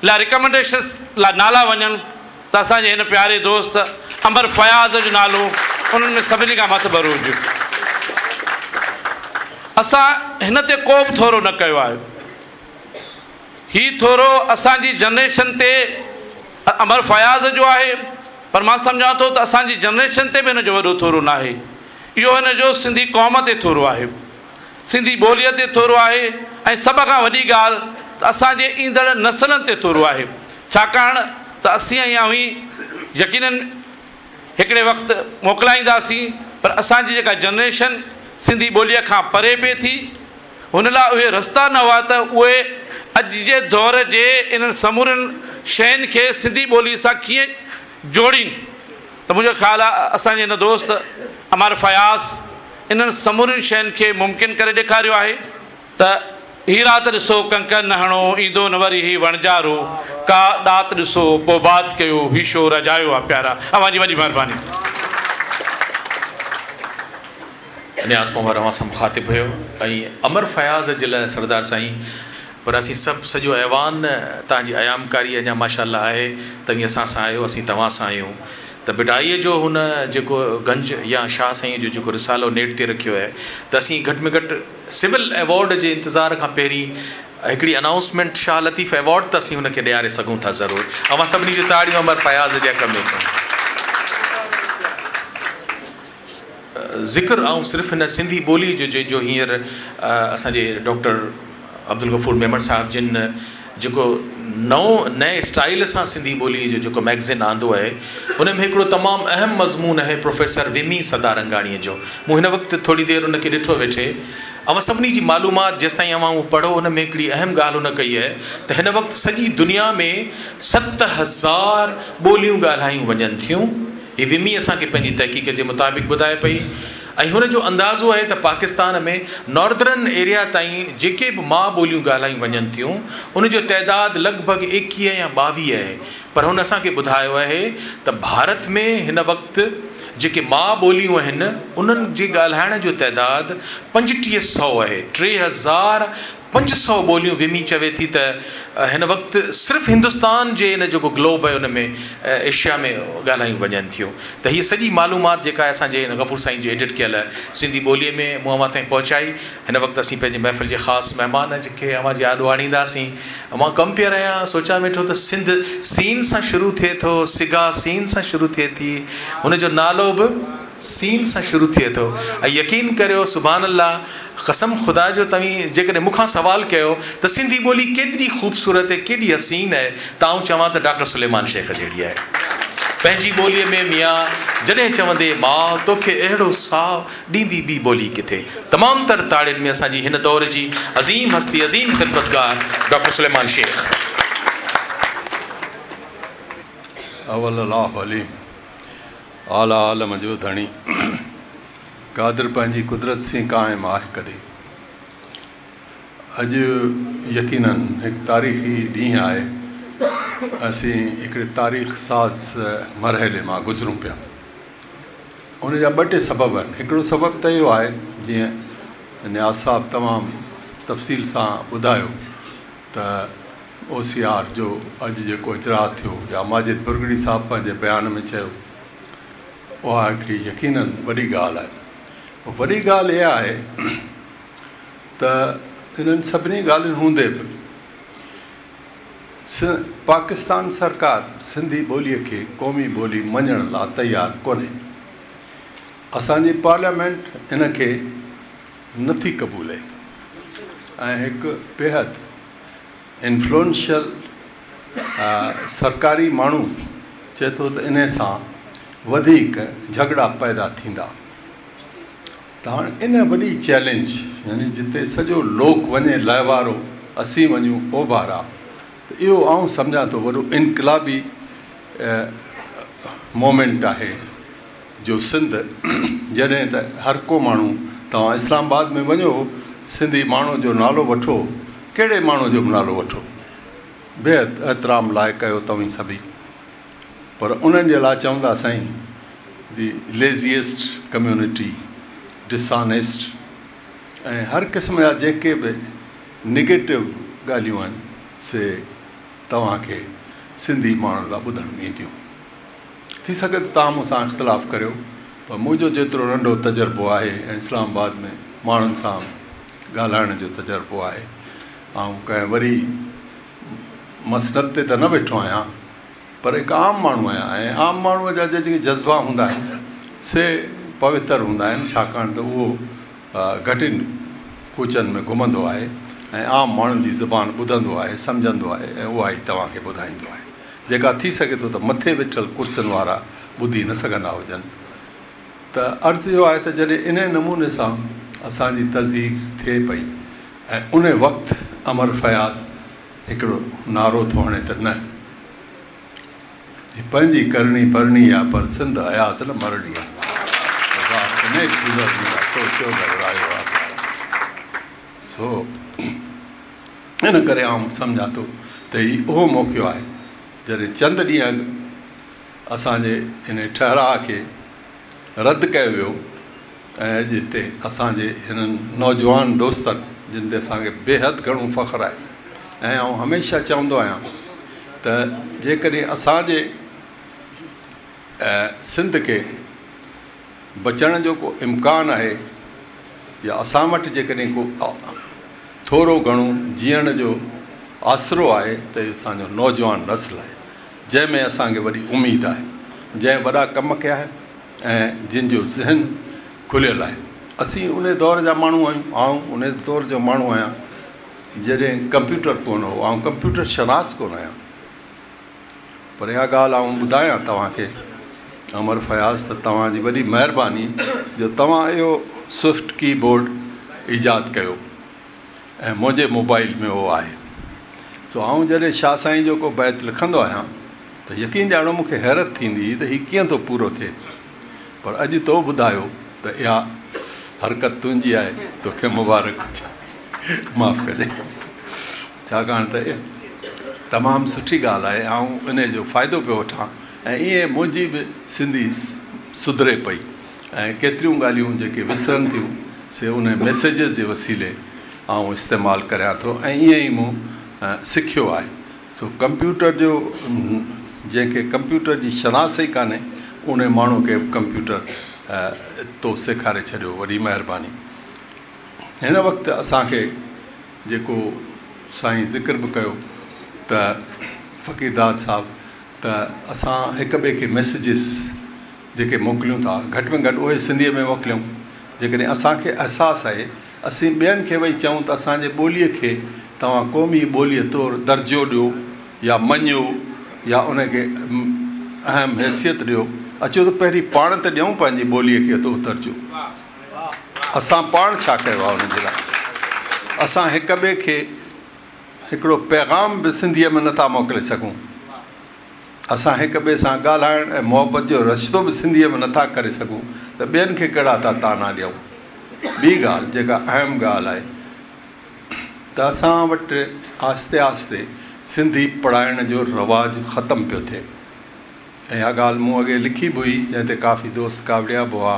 لاء ريڪمنڊيشنز لاء نالا وڃن ته اسان جي هن پياري دوست امر فياض جو نالو انهن ۾ سڀني کان مٿڀرو هجي. اسان هن تي ڪو به ٿورو نه ڪيو آهي. هي ٿورو اسان جي جنريشن تي امر فياض جو آهي پر مان سمجهان ٿو ته اسان جي جنريشن تي به هن جو وڏو ٿورو ناهي. اهو هن جو سنڌي قوم تي ٿورو آهي. سنڌي ٻوليء تي ٿورو آهي ۽ سڀ کان وڏي ڳالهه ته اسان جي ايندڙ نسلن تي ٿورو آهي ڇاڪاڻ ته اسين ۽ اوهين يقينن هڪڙي وقت موڪلائينداسين پر اسان جي جيڪا جنريشن سنڌي ٻوليء کان پري پئي ٿي هن لاء اهي رستا نه هئا ته اهي اڄ جي دور جي انهن سمورين شين کي سنڌي ٻوليء سان ڪيئن جوڙين ته منهنجو خيال آهي اسان جي هن دوست امر فياض انهن سمورين شين کي ممڪن ڪري ڏيکاريو آهي ته هي رات ڏسو ڪنڪر نه هڻو ايندو نه وري هي وڻجارو ڪا ڏات ڏسو پو بات ڪيو هي شور اجايو آ پيارا اوهان جي وڏي مهرباني. نياز پنهور اوهان سان مخاطب هيو ۽ امر فياض جي لاء سردار سائين پر اسين سڀ سڄو ايوان توهان جي ايامڪاري اڃا ماشاء الله آهي توهين اسان سان آهيو اسين توهان سان آهيون ته ڀٽائيء جو هن جيڪو گنج يا شاهه سائينء جو جيڪو رسالو نيٽ تي رکيو آهي ته اسين گهٽ ۾ گهٽ سول ايوارڊ جي انتظار کان پهرين هڪڙي انائونسمينٽ شاهه لطيف ايوارڊ ته اسين هن کي ڏياري سگهون ٿا ضرور اوهان سڀني جون تاڙيون امر فياض جي حق ۾ اچن. ذڪر آئون صرف هن سنڌي ٻوليء جو جنهن جو هينئر اسان جي ڊاڪٽر عبدالغفور ميمڻ صاحب جن جيڪو نئون نئين اسٽائيل سان سنڌي ٻوليء جو جيڪو مئگزين آندو آهي ان ۾ هڪڙو تمام اهم مضمون آهي پروفيسر ومي سدارنگاڻيء جو. مون هن وقت ٿوري دير ان کي ڏٺو ويٺي. اوهان سڀني جي معلومات جيستائين اوهان اهو پڙهو ان ۾ هڪڙي اهم ڳالهه هن ڪئي آهي ته هن وقت سڄي دنيا ۾ 7000 ٻوليون ڳالهايون وڃن ٿيون. هي ومي اسان کي پنهنجي تحقيق جي مطابق ٻڌائي پئي ۽ هن جو اندازو آهي ته پاڪستان ۾ ناردرن ايريا تائين جيڪي به ماء ٻوليون ڳالهايون وڃن ٿيون ان جو تعداد لڳ ڀڳ ايڪيهه يا ٻاويهه آهي پر هن اسان کي ٻڌايو آهي ته ڀارت ۾ هن وقت جيڪي ماء ٻوليون آهن انهن جي ڳالهائڻ جو تعداد پنجٽيهه سئو آهي 3500 ٻوليون ومي چوي ٿي ته هن وقت صرف هندستان جي ان جيڪو گلوب آهي ان ۾ ايشيا ۾ ڳالهايون وڃن ٿيون ته هيء سڄي معلومات جيڪا اسان جي هن غفور سائين جي ايڊٽ ڪيل سنڌي ٻوليء ۾ مون اوهان تائين پهچائي. هن وقت اسين پنهنجي محفل جي خاص مهمان کي اوهان جي آڏو آڻينداسين. مان ڪمپيئر آهيان، سوچان ويٺو ته سنڌ سين سان شروع ٿئي ٿو، سگا سين سان شروع ٿئي ٿي، هن جو نالو به سين سان شروع ٿئي ٿو ۽ يقين ڪريو سبحان الله قسم خدا جو توهين جيڪڏهن مون کان سوال ڪيو ته سنڌي ٻولي ڪيتري خوبصورت ۽ ڪيڏي حسين آهي ته آئون چوان ته ڊاڪٽر سليمان شيخ جهڙي آهي. پنهنجي ٻوليء ۾ ميان جڏهن چوندي ماء توکي اهڙو ساء ڏيندي ٻي ٻولي ڪٿي. تمام تر تاڙين ۾ اسان جي هن دور جي عظيم هستي عظيم خدمتگار ڊاڪٽر سليمان شيخ. اول الله عليم اعليٰ عالم جو ڌڻي. قادر پنهنجي قدرت سين قائم آهه ڪڏي. اڄ يقيناً هڪ تاريخي ڏينهن آهي. اسين هڪڙي تاريخ ساز مرحلي مان گذرون پيا. ان جا ٻه ٽي سبب آهن. هڪڙو سبب ته اهو آهي جيئن نياز صاحب تمام تفصيل سان ٻڌايو ته او سي آر جو اڄ جيڪو اجراء ٿيو يا ماجد ڀرڳڙي صاحب پنهنجي بيان ۾ چيو اها هڪڙي يقيناً وڏي ڳالهه آهي. وڏي ڳالهه اها آهي ته انهن سڀني ڳالهين هوندي به پاڪستان سرڪار سنڌي ٻوليء کي قومي ٻولي مڃڻ لا تيار ڪونهي. اسان جي پارليامينٽ ان کي نٿي قبولي ۽ هڪ بيحد انفلوئنشل سرڪاري ماڻهو چئي ٿو ته انهي سان وڌيڪ جهڳڙا پيدا ٿيندا ته هاڻ ان وڏي چئلينج يعني جتي سڄو لوڪ وڃي لهوارو اسين وڃون اوڀارا ته اهو آئون سمجهان ٿو وڏو انقلابي مومينٽ آهي جو سنڌ جڏهن ته هر ڪو ماڻهو توهان اسلام آباد ۾ وڃو سنڌي ماڻهو جو نالو وٺو ڪهڙي ماڻهو جو به نالو وٺو بيحد احترام لائق آهيو توهين سڀئي پر انهن جي لاء چوندا سائين the laziest community dishonest ۽ هر قسم جا جيڪي به نيگيٽو ڳالهيون آهن سي توهان کي سنڌي ماڻهن لاء ٻڌڻ ۾ اينديون. ٿي سگهي ٿو توهان مون سان اختلاف ڪريو پر منهنجو جيترو ننڍو تجربو آهي ۽ اسلام آباد ۾ ماڻهن سان ڳالهائڻ جو تجربو آهي آئون ڪنهن وري مسند تي ته نه ويٺو آهيان پر هڪ عام ماڻهو آهيان ۽ عام ماڻهوء جا جيڪي جذبا هوندا آهن سي پوتر هوندا آهن ڇاڪاڻ ته اهو گهٽين ڪوچن ۾ گهمندو آهي ۽ عام ماڻهن جي زبان ٻڌندو آهي سمجهندو آهي ۽ اها ئي توهان کي ٻڌائيندو آهي. جيڪا ٿي سگهي ٿو ته مٿي ويٺل ڪرسين وارا ٻڌي نه سگهندا هجن ته عرض اهو آهي ته جڏهن انهي نموني سان اسان جي تضحيڪ ٿئي پئي ۽ انهي وقت امر فياض هڪڙو نعرو ٿو هڻي ته نه هي پنهنجي ڪرڻي ڀرڻي آ پر سنڌ اياز نه مرڻي آ رات نيڪ گذرڻي آ تو چوڌر رايو آ پيارا سو ان ڪري آئون سمجهان ٿو ته هي اهو موقعو آهي جڏهن چند ڏينهن اڳ اسان جي ان ٺهراء کي رد ڪيو ويو ۽ اڄ هتي اسان جي هنن نوجوان دوستن جن تي اسان کي بيحد گهڻو فخر آهي ۽ آئون هميشه چوندو آهيان ته جيڪڏهن اسان جي سنڌ کي بچڻ جو ڪو امڪان آهي يا اسان وٽ جيڪڏهن ڪو ٿورو گهڻو جيئڻ جو آسرو آهي ته اهو اسان جو نوجوان نسل آهي جنهن ۾ اسان کي وڏي اميد آهي جنهن وڏا ڪم ڪيا آهن ۽ جن جو ذهن کليل آهي اسين ان دور جا ماڻهو آهيون آئون ان دور جو ماڻهو آهيان. جڏهن ڪمپيوٽر ڪونه هو، آئون ڪمپيوٽر شناس ڪونه آهيان پر اها ڳالهه آئون ٻڌايان توهان کي امر فياض ته توهان جي وڏي مهرباني جو توهان اهو سوئفٽ ڪي بورڊ ايجاد ڪيو ۽ منهنجي موبائل ۾ اهو آهي سو آئون جڏهن شاهه سائين جو ڪو بيت لکندو آهيان ته يقين ڄاڻو مون کي حيرت ٿيندي هئي ته هي ڪيئن ٿو پورو ٿئي پر اڄ تو ٻڌايو ته اها حرڪت تنهنجي آهي توکي مبارڪ هجي معاف ڪجي ڇاڪاڻ ته تمام سٺي ڳالهه آهي آئون انهي جو فائدو پيو وٺان ۽ ائين منهنجي به سنڌي سڌري پئي ۽ ڪيتريون ڳالهيون جيڪي وسرن ٿيون سي انهي ميسيجز جي وسيلي آئون استعمال ڪريان ٿو ۽ ائين ئي مون سکيو آهي سو ڪمپيوٽر جو جنهن کي ڪمپيوٽر جي شناس ئي ڪانهي انهي ماڻهو کي به ڪمپيوٽر تو سيکاري ڇڏيو وڏي مهرباني هن وقت اسان کي جيڪو سائين ذڪر به ڪيو ته فقير داد صاحب ته اسان هڪ ٻئي کي ميسيجز جيڪي موڪليون ٿا گهٽ ۾ گهٽ اهي سنڌيء ۾ موڪليون جيڪڏهن اسان کي احساس آهي اسين ٻين کي وئي چئون ته اسان جي ٻوليء کي توهان قومي ٻوليء طور درجو ڏيو يا مڃيو يا ان کي اهم حيثيت ڏيو اچو ته پهرين پاڻ ته ڏيون پنهنجي ٻوليء کي اهو درجو اسان پاڻ ڇا ڪيو آهي ان جي لاء اسان هڪ ٻئي کي هڪڙو پيغام به سنڌيء ۾ نٿا موڪلي سگهون اسان هڪ ٻئي سان ڳالهائڻ ۽ محبت جو رشتو به سنڌيء ۾ نٿا ڪري سگهون ته ٻين کي ڪهڙا ٿا طعنا ڏيون. ٻي ڳالهه جيڪا اهم ڳالهه آهي ته اسان وٽ آهستي آهستي سنڌي پڙهائڻ جو رواج ختم پيو ٿئي ۽ اها ڳالهه مون اڳي لکي به هئي جنهن تي ڪافي دوست ڪاوڙيا به هئا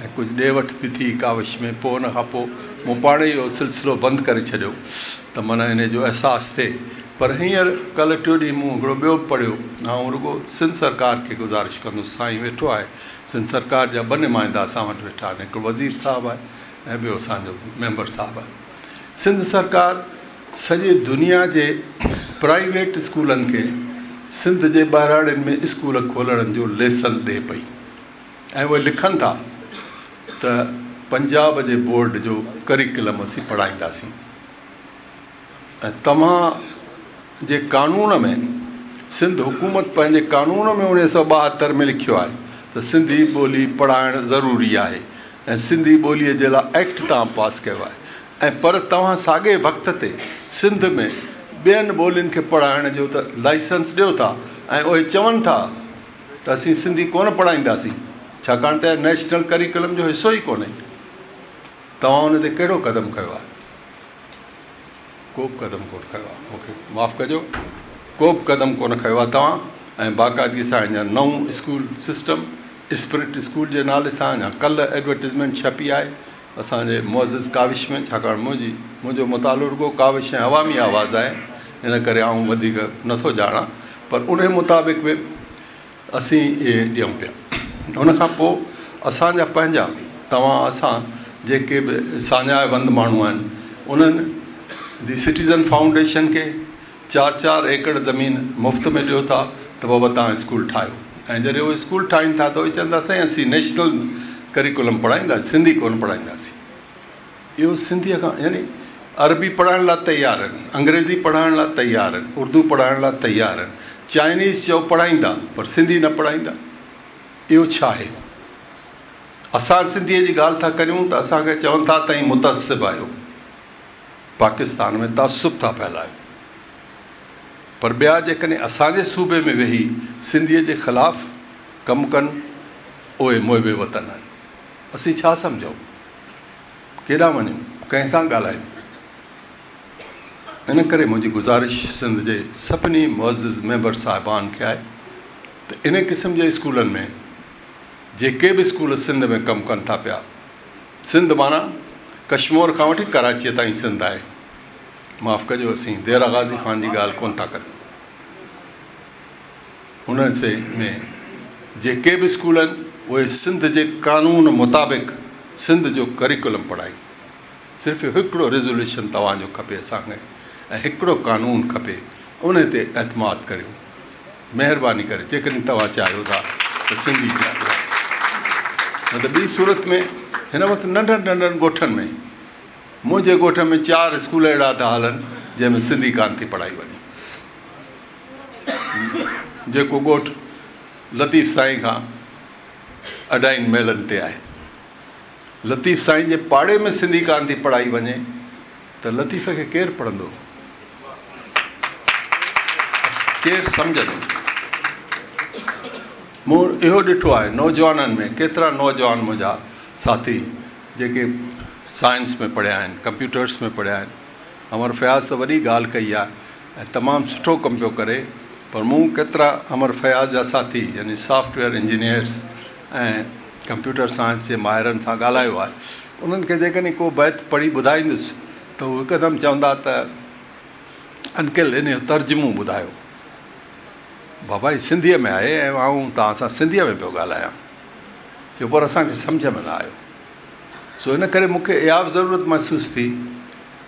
۽ ڪجهه ڏي وٺ به ٿي ڪاوش ۾ پوء ان کان پوء مون پاڻ ئي اهو سلسلو بند ڪري ڇڏيو ته من انهي جو احساس ٿئي پر هينئر ڪلهه ٽيون ڏينهن مون هڪڙو ٻيو به پڙهيو آئون رڳو سنڌ سرڪار کي گذارش ڪندس سائين ويٺو آهي سنڌ سرڪار جا ٻه نمائندا اسان وٽ ويٺا آهن هڪڙو وزير صاحب آهي ۽ ٻيو اسان جو ميمبر صاحب آهي سنڌ سرڪار سڄي دنيا جي پرائيويٽ اسڪولن کي سنڌ جي ٻهراڙين ۾ اسڪول کولڻ جو ليسن ڏئي پئي. ۽ اهي لکن ٿا ته پنجاب جي بورڊ جو ڪريڪلم اسين پڙهائينداسين ۽ توهان جي قانون ۾ سنڌ حڪومت پنهنجي قانون ۾ اوڻيهه سؤ 72 ۾ لکيو آهي ته سنڌي ٻولي پڙهائڻ ضروري آهي ۽ سنڌي ٻوليء جي لاء ايڪٽ توهان پاس ڪيو آهي ۽ پر توهان ساڳئي وقت تي سنڌ ۾ ٻين ٻولين کي پڙهائڻ جو ته لائسنس ڏيو ٿا ۽ اهي چون ٿا ته اسين سنڌي ڪونه پڙهائينداسين، ڇاڪاڻ ته اها نيشنل ڪريڪولم جو حصو ئي ڪونهي. توهان ان تي ڪهڙو قدم کنيو آهي؟ ڪو به قدم ڪونه کنيو آهي. مون کي معاف ڪجو، ڪو به قدم ڪونه کنيو آهي توهان ۽ باقاعدگي سان اڃا نئون اسڪول سسٽم اسپرٽ اسڪول جي نالي سان اڃا ڪلهه ايڊورٽيزمينٽ ڇپي آهي اسان جي معزز ڪاوش ۾، ڇاڪاڻ منهنجي منهنجو مطالعو رڳو ڪاوش ۽ عوامي آواز آهي، ان ڪري آئون وڌيڪ نٿو ڄاڻان، پر انهي مطابق به اسين اهي ڏيون پيا. ان کان پوء اسان جا پنهنجا، توهان اسان جيڪي به ساڃاهه وند ماڻهو آهن، انهن the citizen foundation کي چار چار ايڪڙ زمين مفت ۾ ڏيو ٿا ته بابا توهان اسڪول ٺاهيو ۽ جڏهن اهي اسڪول ٺاهين ٿا ته اهي چون ٿا سائين اسين نيشنل ڪريڪولم پڙهائينداسين سنڌي ڪونه پڙهائينداسين اهو سنڌيء کان يعني عربي پڙهائڻ لاء تيار آهن انگريزي پڙهائڻ لاء تيار آهن اردو پڙهائڻ لاء تيار آهن چائنيز چئو پڙهائيندا پر سنڌي نه پڙهائيندا اهو ڇا آهي اسان سنڌيء جي ڳالهه ٿا ڪريون ته اسان کي چون ٿا توهين متعصب آهيو پاڪستان ۾ تعصب ٿا ڦهلايو پر ٻيا جيڪڏهن اسان جي صوبي ۾ ويهي سنڌيء جي خلاف ڪم ڪن اهي محب وطن آهن. اسين ڇا سمجهون؟ ڪيڏانهن وڃون؟ ڪنهن سان ڳالهايون؟ ان ڪري منهنجي گذارش سنڌ جي سڀني معزز ميمبر صاحبان کي آهي ته ان قسم جي اسڪولن ۾ جيڪي به اسڪول سنڌ ۾ ڪم ڪن ٿا پيا سنڌ معنيٰ ڪشمور کان وٺي ڪراچيء تائين سنڌ آهي. معاف ڪجو اسين ديره غازي خان جي ڳالهه ڪونه ٿا ڪريون. ان حصي ۾ جيڪي به اسڪول آهن اهي سنڌ جي قانون مطابق سنڌ جو ڪريڪولم پڙهائين. صرف هڪڙو ريزوليوشن توهان جو کپي اسان کي ۽ هڪڙو قانون کپي انهي تي اعتماد ڪريو. مهرباني ڪري جيڪڏهن توهان چاهيو ٿا ته سنڌي جياريو نه ته ٻي صورت ۾ هن وقت ننڍن ننڍن ڳوٺن ۾ منهنجي ڳوٺ ۾ چار اسڪول اهڙا ٿا هلن جنهن ۾ سنڌي ڪانه ٿي پڙهائي وڃي. جيڪو ڳوٺ لطيف سائين کان اڍائين ميلن تي آهي. لطيف سائين جي پاڙي ۾ سنڌي ڪانه ٿي پڙهائي وڃي ته لطيف کي ڪير پڙهندو؟ ڪير سمجهندو؟ مون اهو ڏٺو آهي نوجوانن ۾ ڪيترا نوجوان منهنجا ساٿي جيڪي سائنس ۾ پڙهيا آهن، ڪمپيوٽرس ۾ پڙهيا آهن. امر فياض ته وڏي ڳالهه ڪئي آهي ۽ تمام سٺو ڪم پيو ڪري پر مون ڪيترا امر فياض جا ساٿي يعني software engineers ۽ computer science جي ماهرن سان ڳالهايو آهي انهن کي جيڪڏهن ڪو بيت پڙهي ٻڌائيندس ته هو هڪدم چوندا ته انڪل ان جو ترجمو ٻڌايو. بابا هي سنڌيء ۾ آهي ۽ آئون توهان سان سنڌيء ۾ پيو ڳالهايان. چيو پر اسان کي سمجهه ۾ نه آيو. سو ان ڪري مون کي اها به ضرورت محسوس ٿي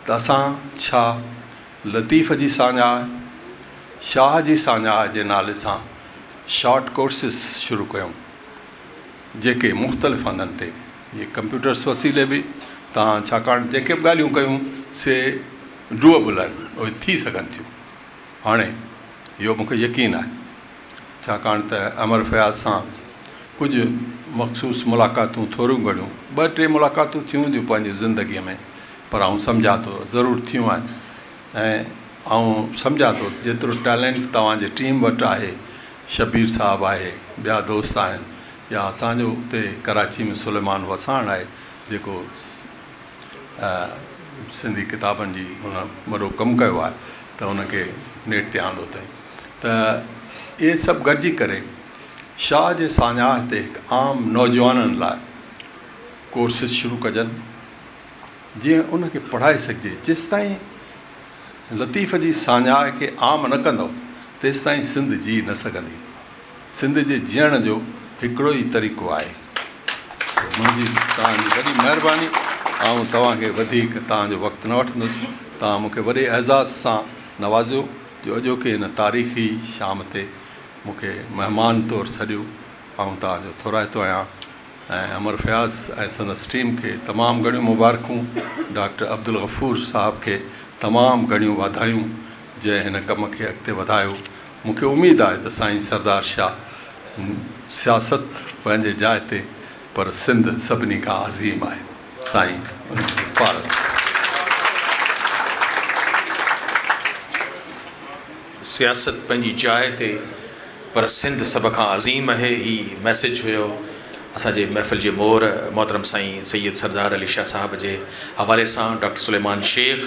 ته اسان ڇا لطيف جي ساڃاهه، شاهه جي ساڃاهه جي نالي سان شارٽ ڪورسز شروع ڪيون جيڪي مختلف هنڌن تي جيئن ڪمپيوٽرس وسيلي به توهان ڇاڪاڻ جيڪي به ڳالهيون ڪيون سي ڊوئبل آهن اهي ٿي سگهن ٿيون هاڻي اهو مون کي يقين آهي ڇاڪاڻ ته امر فياض سان ڪجهه مخصوص ملاقاتون ٿوريون گهڻيون ٻه ٽي ملاقاتون ٿيون هونديون پنهنجي زندگيء ۾ پر آئون سمجهان ٿو ضرور ٿيون آهن ۽ آئون سمجهان ٿو جيترو ٽيلنٽ توهان جي ٽيم وٽ آهي شبير صاحب آهي ٻيا دوست آهن يا اسان جو اتي ڪراچي ۾ سليمان وساڻ آهي جيڪو سنڌي ڪتابن جي هن وڏو ڪم ڪيو آهي ته ان کي نيٽ تي آندو اٿئي ته اهي سڀ گڏجي ڪري شاهه جي ساڃاهه تي هڪ عام نوجوانن لاء ڪورسز شروع ڪجن جيئن ان کي پڙهائي سگهجي جيستائين لطيف جي ساڃاهه کي عام نه ڪندؤ تيستائين سنڌ جي نه سگهندي. سنڌ جي جيئڻ جو هڪڙو ئي طريقو آهي. سو منهنجي توهان جي وڏي مهرباني. آئون توهان کي وڌيڪ توهان جو وقت نه وٺندس. توهان مون کي وڏي اعزاز سان نوازيو جو اڄوڪي هن تاريخي شام تي مون کي مهمان طور سڏيو. آئون توهان جو ٿورائتو آهيان ۽ امر فياض ۽ سندس ٽيم کي تمام گهڻيون مبارڪون. ڊاڪٽر عبدالغفور صاحب کي تمام گهڻيون واڌايون جنهن هن ڪم کي اڳتي وڌايو. مون کي اميد آهي ته سائين سردار شاهه سياست پنهنجي جاء تي پر سنڌ سڀني کان عظيم آهي. سائين ان کي پارت. سياست پنهنجي جاء تي پر سنڌ سڀ کان عظيم آهي هي ميسيج هيو اسان جي محفل جي مور محترم سائين سيد سردار علي شاهه صاحب جي حوالي سان ڊاڪٽر سليمان شيخ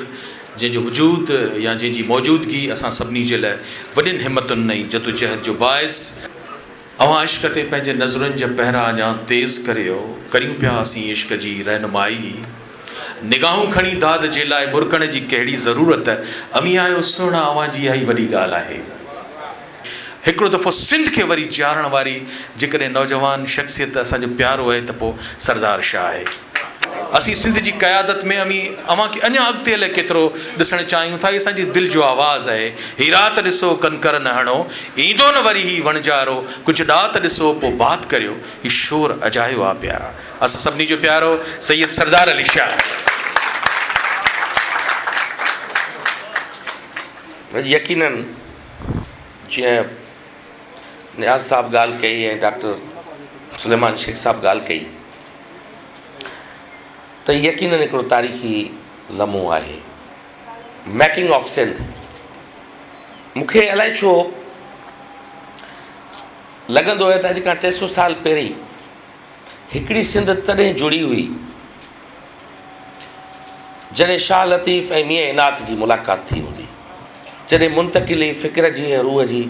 جنهن جو وجود يا جنهن جي موجودگي اسان سڀني جي لاء وڏين همتن ۽ جدوجهد جو باعث. اوهان عشق تي پنهنجي نظرن جا پهرا اڃا تيز ڪريو، ڪريون پيا اسين عشق جي رهنمائي. نگاهون کڻي داد جي لاء مرڪڻ جي ڪهڙي ضرورت، اوهين آهيو سهڻا اوهان جي اها ئي وڏي ڳالهه آهي. هڪڙو دفعو سنڌ کي وري جيارڻ واري جيڪڏهن نوجوان شخصيت اسان جو پيارو آهي ته پوء سردار شاهه آهي. اسين سنڌ جي قيادت ۾ اوهين اوهان کي اڃا اڳتي الائي ڪيترو ڏسڻ چاهيون ٿا. هي اسان جي دل جو آواز آهي. هي رات ڏسو ڪنڪر نه هڻو، ايندو نه وري هي وڻجارو، ڪجهه ڏات ڏسو پوء بات ڪريو، هي شور اجايو آ پيارا. اسان سڀني جو پيارو سيد سردار علي شاهه. يقينن جيئن نياز صاحب ڳالهه ڪئي ۽ ڊاڪٽر سليمان شيخ صاحب ڳالهه ڪئي ته يقينن هڪڙو تاريخي لمحو آهي. ميڪنگ آف سنڌ مون کي الائي ڇو لڳندو آهي ته اڄ کان 300 سال پهرين هڪڙي سنڌ تڏهن جڙي هئي جڏهن شاهه لطيف ۽ ميين عنات جي ملاقات ٿي هوندي، جڏهن منتقلي فڪر جي ۽ روح جي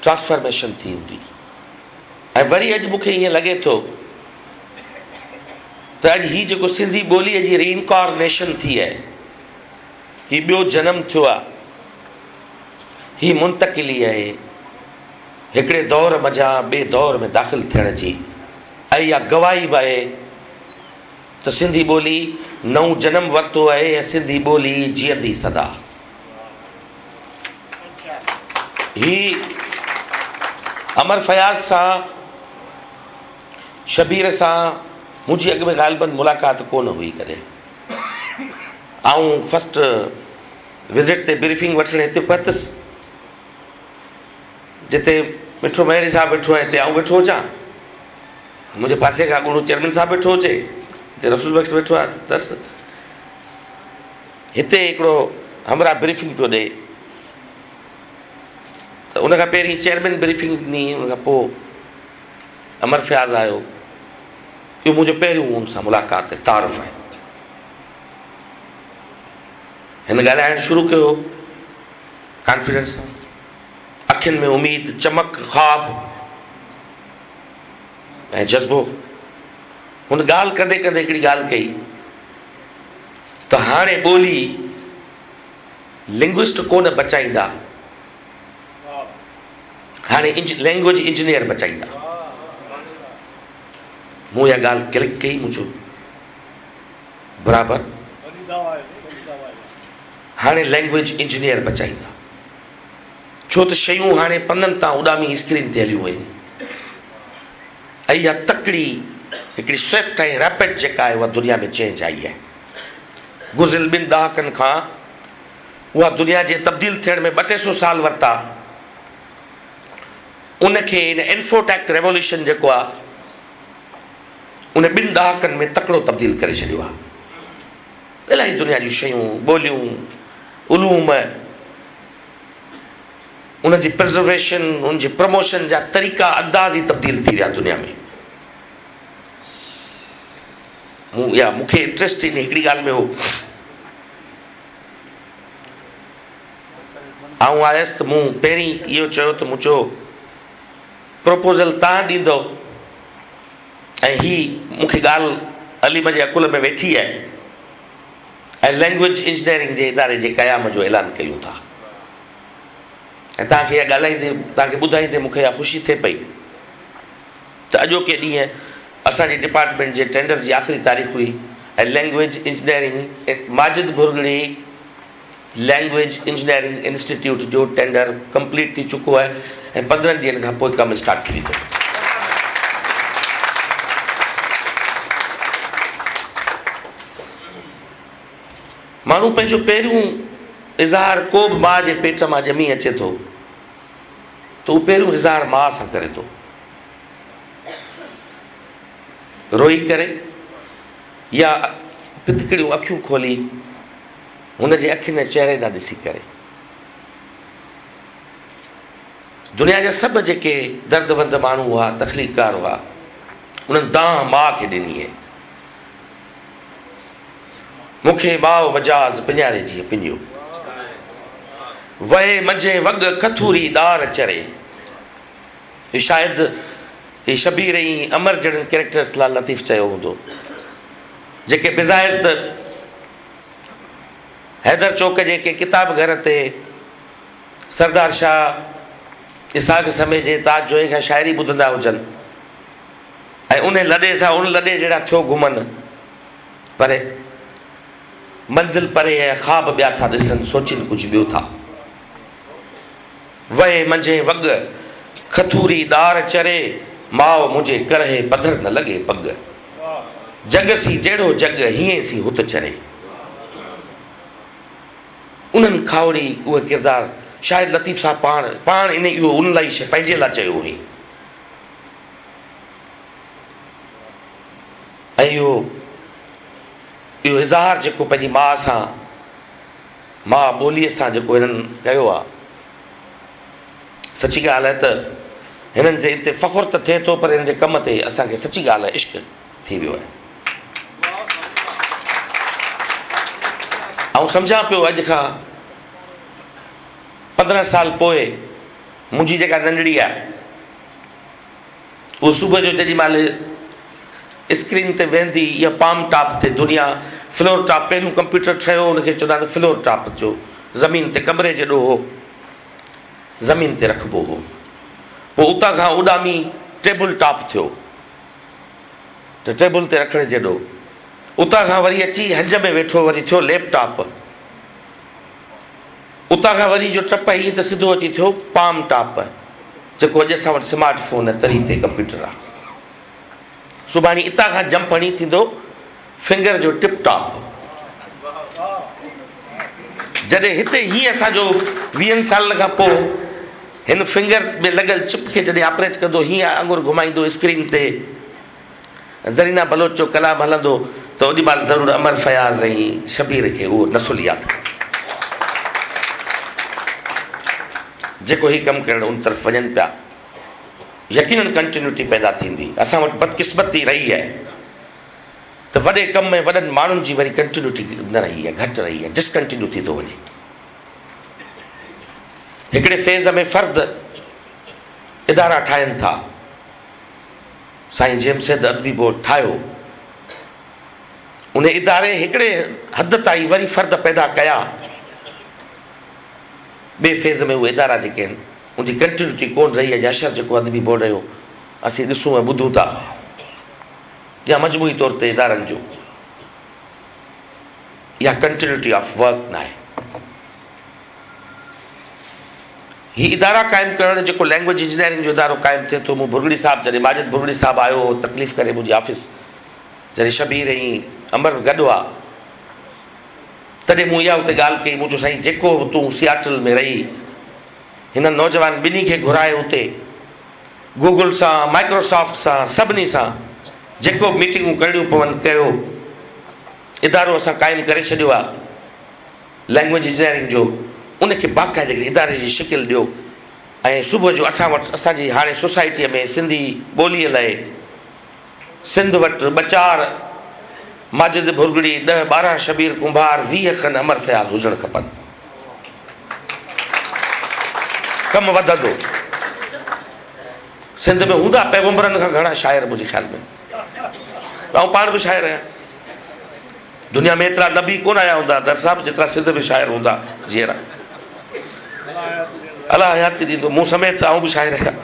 ٽرانسفارميشن ٿي هوندي ۽ وري اڄ مون کي ائين لڳي ٿو ته اڄ هي جيڪو سنڌي ٻوليء جي ري انڪارنيشن ٿي آهي، هي ٻيو جنم ٿيو آهي، هي منتقلي آهي هڪڙي دور منجهان ٻئي دور ۾ داخل ٿيڻ جي ۽ اها گواهي به آهي ته سنڌي ٻولي نئون جنم ورتو آهي ۽ سنڌي ٻولي جيئندي سدا. هي امر فياض سان شبير سان منهنجي اڳ ۾ غالباً ملاقات ڪونه هئي ڪڏهن. آئون فرسٽ وزٽ تي بريفنگ وٺڻ هتي پهتس، جتي مٺو مهيري صاحب ويٺو آهي، هتي آئون ويٺو هجان، منهنجي پاسي کان اڳوڻو چيئرمين صاحب ويٺو هجي، هتي رسول بخش ويٺو آهي درس. هتي هڪڙو همراهه بريفنگ پيو ڏئي ته ان کان پهرين چيئرمين بريفنگ ڏني، ان کان پوء امر فياض آيو. اهو منهنجو پهريون ان سان ملاقات ۽ تعارف آهي. هن ڳالهائڻ شروع ڪيو ڪانفيڊنس سان، اکين ۾ اميد، چمڪ، خواب ۽ جذبو. هن ڳالهه ڪندي ڪندي هڪڙي ڳالهه ڪئي ته هاڻي ٻولي لنگوسٽ ڪونه بچائيندا، هاڻي لينگويج انجنيئر بچائيندا. مون اها ڳالهه ڪلڪ ڪئي، مون چيو برابر، هاڻي لينگويج انجنيئر بچائيندا، ڇو ته شيون هاڻي پنن تان اڏامي اسڪرين تي هليون ويون ۽ اها تڪڙي هڪڙي سوئفٽ ۽ ريپڊ جيڪا آهي اها دنيا ۾ چينج آئي آهي. گذريل ٻن ڏهاڪن کان اها دنيا جي تبديل ٿيڻ ۾ ٻه ٽي سو سال ورتا، ان کي ان انفوٽيڪ ريولوشن جيڪو آهي ان ٻن ڏهاڪن ۾ تڪڙو تبديل ڪري ڇڏيو آهي. الاهي دنيا جون شيون، ٻوليون، علوم، ان جي پرزرويشن، ان جي پروموشن جا طريقا انداز ئي تبديل ٿي ويا دنيا ۾. مون يا مون کي انٽريسٽ ان هڪڙي ڳالهه ۾ هو. آئون آيس ته مون پهرين اهو چيو ته مون چيو پروپوزل توهان ڏيندؤ ۽ هي مون کي ڳالهه عليم جي عقل ۾ ويٺي آهي ۽ لينگويج انجنيئرنگ جي اداري جي قيام جو اعلان ڪيون ٿا ۽ توهان کي اها ڳالهائيندي توهان کي ٻڌائيندي مون کي اها خوشي ٿئي پئي ته اڄوڪي ڏينهن اسان جي ڊپارٽمينٽ جي ٽينڊر جي آخري تاريخ هئي ۽ language engineering Majid Bhurgri language engineering institute جو ٽينڊر ڪمپليٽ ٿي چڪو آهي ۽ 15 ڏينهن کان پوء ڪم اسٽارٽ ٿي ويندو. ماڻهو پنهنجو پهريون اظهار ڪو به ماء جي پيٽ مان ڄمي اچي ٿو ته اهو پهريون اظهار ماء سان ڪري ٿو. روئي ڪري يا پتڪڙيون اکيون کولي هن جي اکين ۽ چهري ڏانهن ڏسي ڪري. دنيا جا سڀ جيڪي درد وند ماڻهو هئا، تخليقڪار هئا، انهن دانهن ماء کي ڏني آهي. مون کي ماء مجاز پڃاري جيئن پڃيو. وهي منجهين وڳ کٿوري ڏار چري. هي شايد هي شبير ۽ امر جهڙن ڪيريڪٽرس لاء لطيف چيو هوندو، جيڪي بظاهر ته حيدر چوڪ جي ڪنهن ڪتاب گهر تي سردار شاهه اسحاق سميجي تاج جويي کان شاعري ٻڌندا هجن ۽ انهي لڏي سان ان لڏي جهڙا ٿيو گهمن، پر منزل پري ۽ خواب ٻيا ٿا ڏسن، سوچين ڪجهه ٻيو ٿا. وهي منجهين وڳ، کٿوري ڏار چري، ماء منهنجي ڪرهي پڌر نه لڳي پڳ. جڳ سين جهڙو جڳ، هينئين سين هت چري. انهن کاهوڙي اهي ڪردار شايد لطيف صاحب پاڻ پاڻ انهي اهو ان لاء ئي پنهنجي لاء چيو هئين. ۽ اهو اهو اظهار جيڪو پنهنجي ماء سان ماء ٻوليء سان جيڪو هنن ڪيو آ، سچي ڳالهه آهي ته هنن جي تي فخر ته ٿئي ٿو پر هنن جي ڪم تي اسان کي سچي ڳالهه آهي عشق ٿي ويو آهي. آئون سمجهان پيو اڄ کان 15 سال پوء منهنجي جيڪا ننڍڙي آهي اهو صبح جو جيڏي مهل اسڪرين تي ويهندي يا پام ٽاپ تي دنيا فلور ٽاپ پهريون ڪمپيوٽر ٺهيو ان کي چوندا آهن فلور ٽاپ جو زمين تي ڪمري جيڏو هو زمين تي رکبو هو پوء اتان کان اڏامي ٽيبل ٽاپ ٿيو ته ٽيبل تي رکڻ جيڏو اتان کان وري اچي هنج ۾ ويٺو وري ٿيو ليپ ٽاپ اتان کان وري جو ٽپ هئي ته سڌو اچي ٿيو پام ٽاپ جيڪو اڄ اسان وٽ سمارٽ فون ۽ تري تي ڪمپيوٽر آ. سڀاڻي اتان کان جمپ هڻي ٿيندو فنگر جو ٽپ ٽاپ. جڏهن هتي هي اسان جو ويهن سالن کان پوء هن فنگر ۾ لڳل چپ کي جڏهن آپريٽ ڪندو هيئن آڱر گهمائيندو اسڪرين تي زرينا بلوچ جو ڪلام هلندو ته اوڏي مهل ضرور امر فياض ۽ شبير کي اهو نسل ياد ڪندو جيڪو هي ڪم ڪرڻ ان طرف وڃن پيا. يقينن ڪنٽينيوٽي پيدا ٿيندي. اسان وٽ بدقسمتي رهي آهي ته وڏي ڪم ۽ وڏن ماڻهن جي وري ڪنٽينيوٽي نه رهي آهي، گهٽ رهي آهي، ڊسڪنٽينيو ٿي ٿو وڃي. هڪڙي فيز ۾ فرد ادارا ٺاهين ٿا. سائين جي ايم سيد ادبي بورڊ ٺاهيو. ان اداري هڪڙي حد تائين وري فرد پيدا ڪيا. ٻئي فيز ۾ اهي ادارا جيڪي آهن ان جي ڪنٽينيوٽي ڪونه رهي اڄ حشر جيڪو ادبي بورڊ جو اسين ڏسون ۽ ٻڌون ٿا يا مجموعي طور تي ادارن جو اها ڪنٽينيوٽي آف ورڪ ناهي. هي ادارا قائم ڪرڻ جيڪو لينگويج انجنيئرنگ جو ادارو قائم ٿئي ٿو مون ڀرڳڙي صاحب جڏهن ماجد ڀرڳڙي صاحب آيو هو تڪليف ڪري منهنجي آفيس جڏهن شبير ۽ امر گڏ هئا تڏهن مون اها اتي ڳالهه ڪئي مون چيو سائين جيڪو به تون سياٽل ۾ رهي هنن نوجوان ٻنهي کي گهرائي اتي گوگل سان مائڪروسافٽ سان سڀني سان جيڪو به ميٽنگون ڪرڻيون پون ڪيو ادارو اسان قائم ڪري ڇڏيو آهي لينگويج انجنيئرنگ جو ان کي باقاعده هڪڙي اداري جي شڪل ڏيو ۽ صبح جو اسان وٽ اسان جي هاڻي سوسائٽيء ۾ سنڌي ٻوليء لاء سنڌ وٽ ٻه چار ماجد ڀرڳڙي، ڏهه 12 شبير ڪنڀار، 20 کن امر فياض هجڻ کپن. ڪم وڌندو. سنڌ ۾ هوندا پيغمبرن کان گهڻا شاعر منهنجي خيال ۾. آئون پاڻ به شاعر آهيان. دنيا ۾ ايترا نبي ڪونه آيا هوندا در صاحب جيترا سنڌ ۾ شاعر هوندا جيئرا. الله حياتي ڏيندو. مون سميت آئون به شاعر آهيان.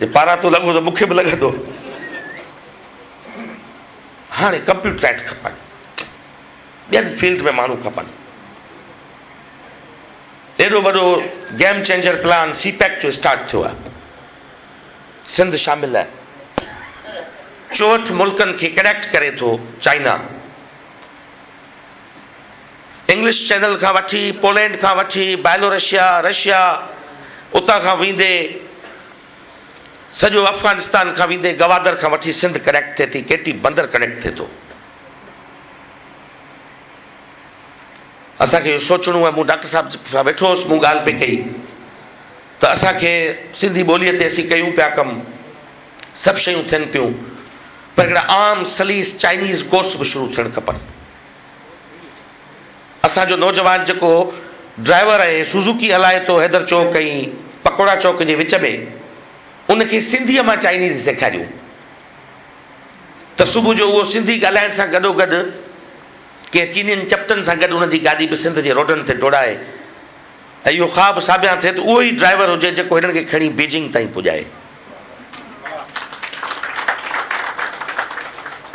جي پاراتو لڳو ته مون کي به لڳندو. هاڻي ڪمپيوٽرائيٽ کپن، ٻين فيلڊ ۾ ماڻهو کپن. ايڏو وڏو گيم چينجر پلان سي پيڪ جو اسٽارٽ ٿيو آهي، سنڌ شامل آهي. 64 ملڪن کي ڪنيڪٽ ڪري ٿو چائنا. انگلش چينل کان وٺي پولينڊ کان وٺي بائلورشيا، رشيا، اتان کان ويندي سڄو افغانستان کان ويندي گوادر کان وٺي سنڌ ڪنيڪٽ ٿئي ٿي، ڪيٽي بندر ڪنيڪٽ ٿئي ٿو. اسان کي اهو سوچڻو آهي. مون ڊاڪٽر صاحب سان ويٺو هوس، مون ڳالهه پئي ڪئي ته اسان کي سنڌي ٻوليء تي اسين ڪيون پيا ڪم، سڀ شيون ٿين پيون، پر هڪڙا عام سليس چائنيز ڪورس به شروع ٿيڻ کپن. اسان جو نوجوان جيڪو ڊرائيور آهي سوزوڪي هلائي ٿو حيدر چوڪ ۽ پڪوڙا چوڪ جي وچ ۾ ان کي سنڌيء مان چائنيز سيکاريون ته صبح جو اهو سنڌي ڳالهائڻ سان گڏو گڏ ڪنهن چينين چپٽن سان گڏ ان جي گاڏي به سنڌ جي روڊن تي ڊوڙائي ۽ اهو خواب ساڀيان ٿئي ته اهو ئي ڊرائيور هجي جيڪو هنن کي کڻي بيجنگ تائين پڄائي.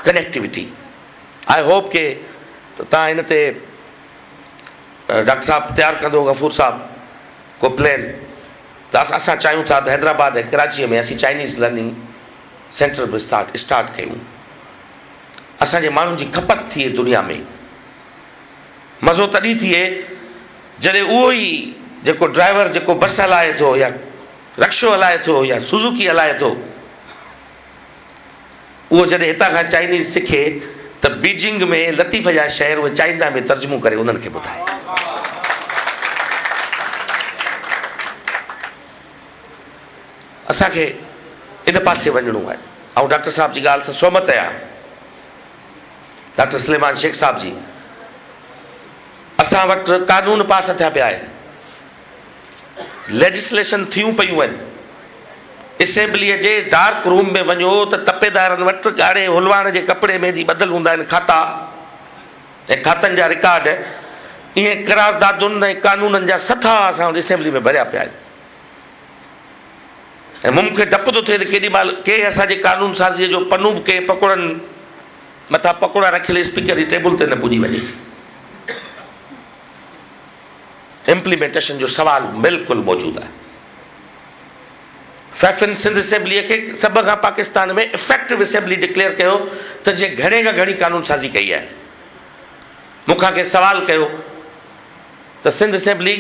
ڪنيڪٽيوٽي I hope ڪي ته توهان هن تي ڊاڪٽر صاحب تيار ڪندو غفور صاحب ڪو پلين ته اسان چاهيون ٿا ته حيدرآباد ۽ ڪراچيء ۾ اسين چائنيز لرننگ سينٽر به اسٽارٽ ڪيون اسان جي ماڻهن جي کپت ٿئي دنيا ۾ مزو تڏهن ٿئي جڏهن اهو ئي جيڪو ڊرائيور جيڪو بس هلائي ٿو يا رڪشو هلائي ٿو يا سوزوڪي هلائي ٿو اهو جڏهن هتان کان چائنيز سکي ته بيجنگ ۾ لطيف جا شعر اهي چائنا ۾ ترجمو ڪري انهن کي ٻڌائي. اسان کي ان پاسي وڃڻو آهي. آئون ڊاڪٽر صاحب جي ڳالهه سان سهمت آهيان. ڊاڪٽر سليمان شيخ صاحب جي. اسان وٽ قانون پاس ٿيا پيا آهن. ليجسليشن ٿيون پيون آهن. اسيمبليء جي ڊارڪ روم ۾ وڃو ته تپيدارن وٽ ڳاڙهي هلواڻ جي ڪپڙي ۾ جي ٻڌل هوندا آهن کاتا ۽ کاتن جا رڪارڊ. ايئن قراردادن ۽ قانونن جا سٿا اسان وٽ اسيمبلي ۾ ڀريا پيا آهن ۽ مون کي ڊپ ٿو ٿئي ته ڪيڏي مهل ڪنهن اسان جي قانون سازيء جو پنو به ڪنهن پڪوڙن مٿان پڪوڙا رکيل اسپيڪر جي ٽيبل تي نه پڄي وڃي. امپليمينٽيشن جو سوال بلڪل موجود آهي. فيفن سنڌ اسيمبليء کي سڀ کان پاڪستان ۾ افيڪٽو اسيمبلي ڊڪليئر ڪيو ته جنهن گهڻي کان گهڻي قانون سازي ڪئي آهي. مون کان ڪنهن سوال ڪيو ته سنڌ اسيمبلي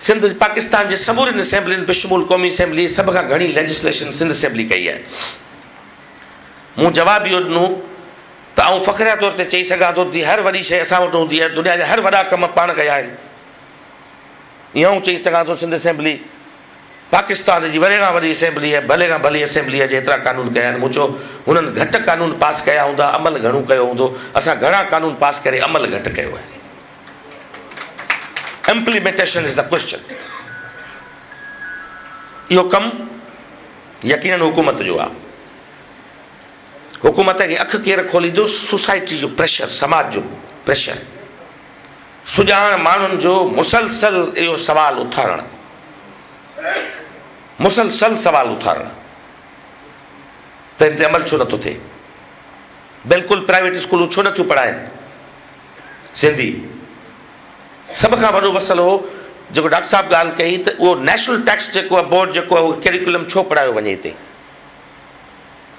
سنڌ پاڪستان جي سمورين اسيمبلين بشمول قومي اسيمبلي سڀ کان گهڻي ليجسليشن سنڌ اسيمبلي ڪئي آهي. مون جواب اهو ڏنو ته آئون فخريه طور تي چئي سگهان ٿو ته هر وڏي شيء اسان وٽ هوندي آهي، دنيا جا هر وڏا ڪم پاڻ ڪيا آهن. اهو آئون چئي سگهان ٿو سنڌ اسيمبلي پاڪستان جي وڏي کان وڏي اسيمبلي آهي، ڀلي کان ڀلي اسيمبلي آهي جنهن ايترا قانون ڪيا آهن. مون چيو هنن گهٽ قانون پاس ڪيا هوندا، عمل گهڻو ڪيو هوندو، اسان گهڻا قانون پاس ڪري عمل گهٽ ڪيو آهي. Implementation is the question. اهو ڪم يقينن حڪومت جو آهي. حڪومت کي اک ڪير کوليندو؟ سوسائٽي جو پريشر، سماج جو پريشر، سڄاڻ ماڻهن جو مسلسل اهو سوال اٿارڻ، مسلسل سوال اٿارڻ ته ان تي عمل ڇو نٿو ٿئي؟ بلڪل پرائيويٽ اسڪولون ڇو نٿيون پڙهائن سنڌي؟ سڀ کان وڏو مسئلو جيڪو ڊاڪٽر صاحب ڳالهه ڪئي ته اهو نيشنل ٽيڪسٽ جيڪو آهي بورڊ جيڪو آهي اهو ڪريڪولم ڇو پڙهايو وڃي هتي؟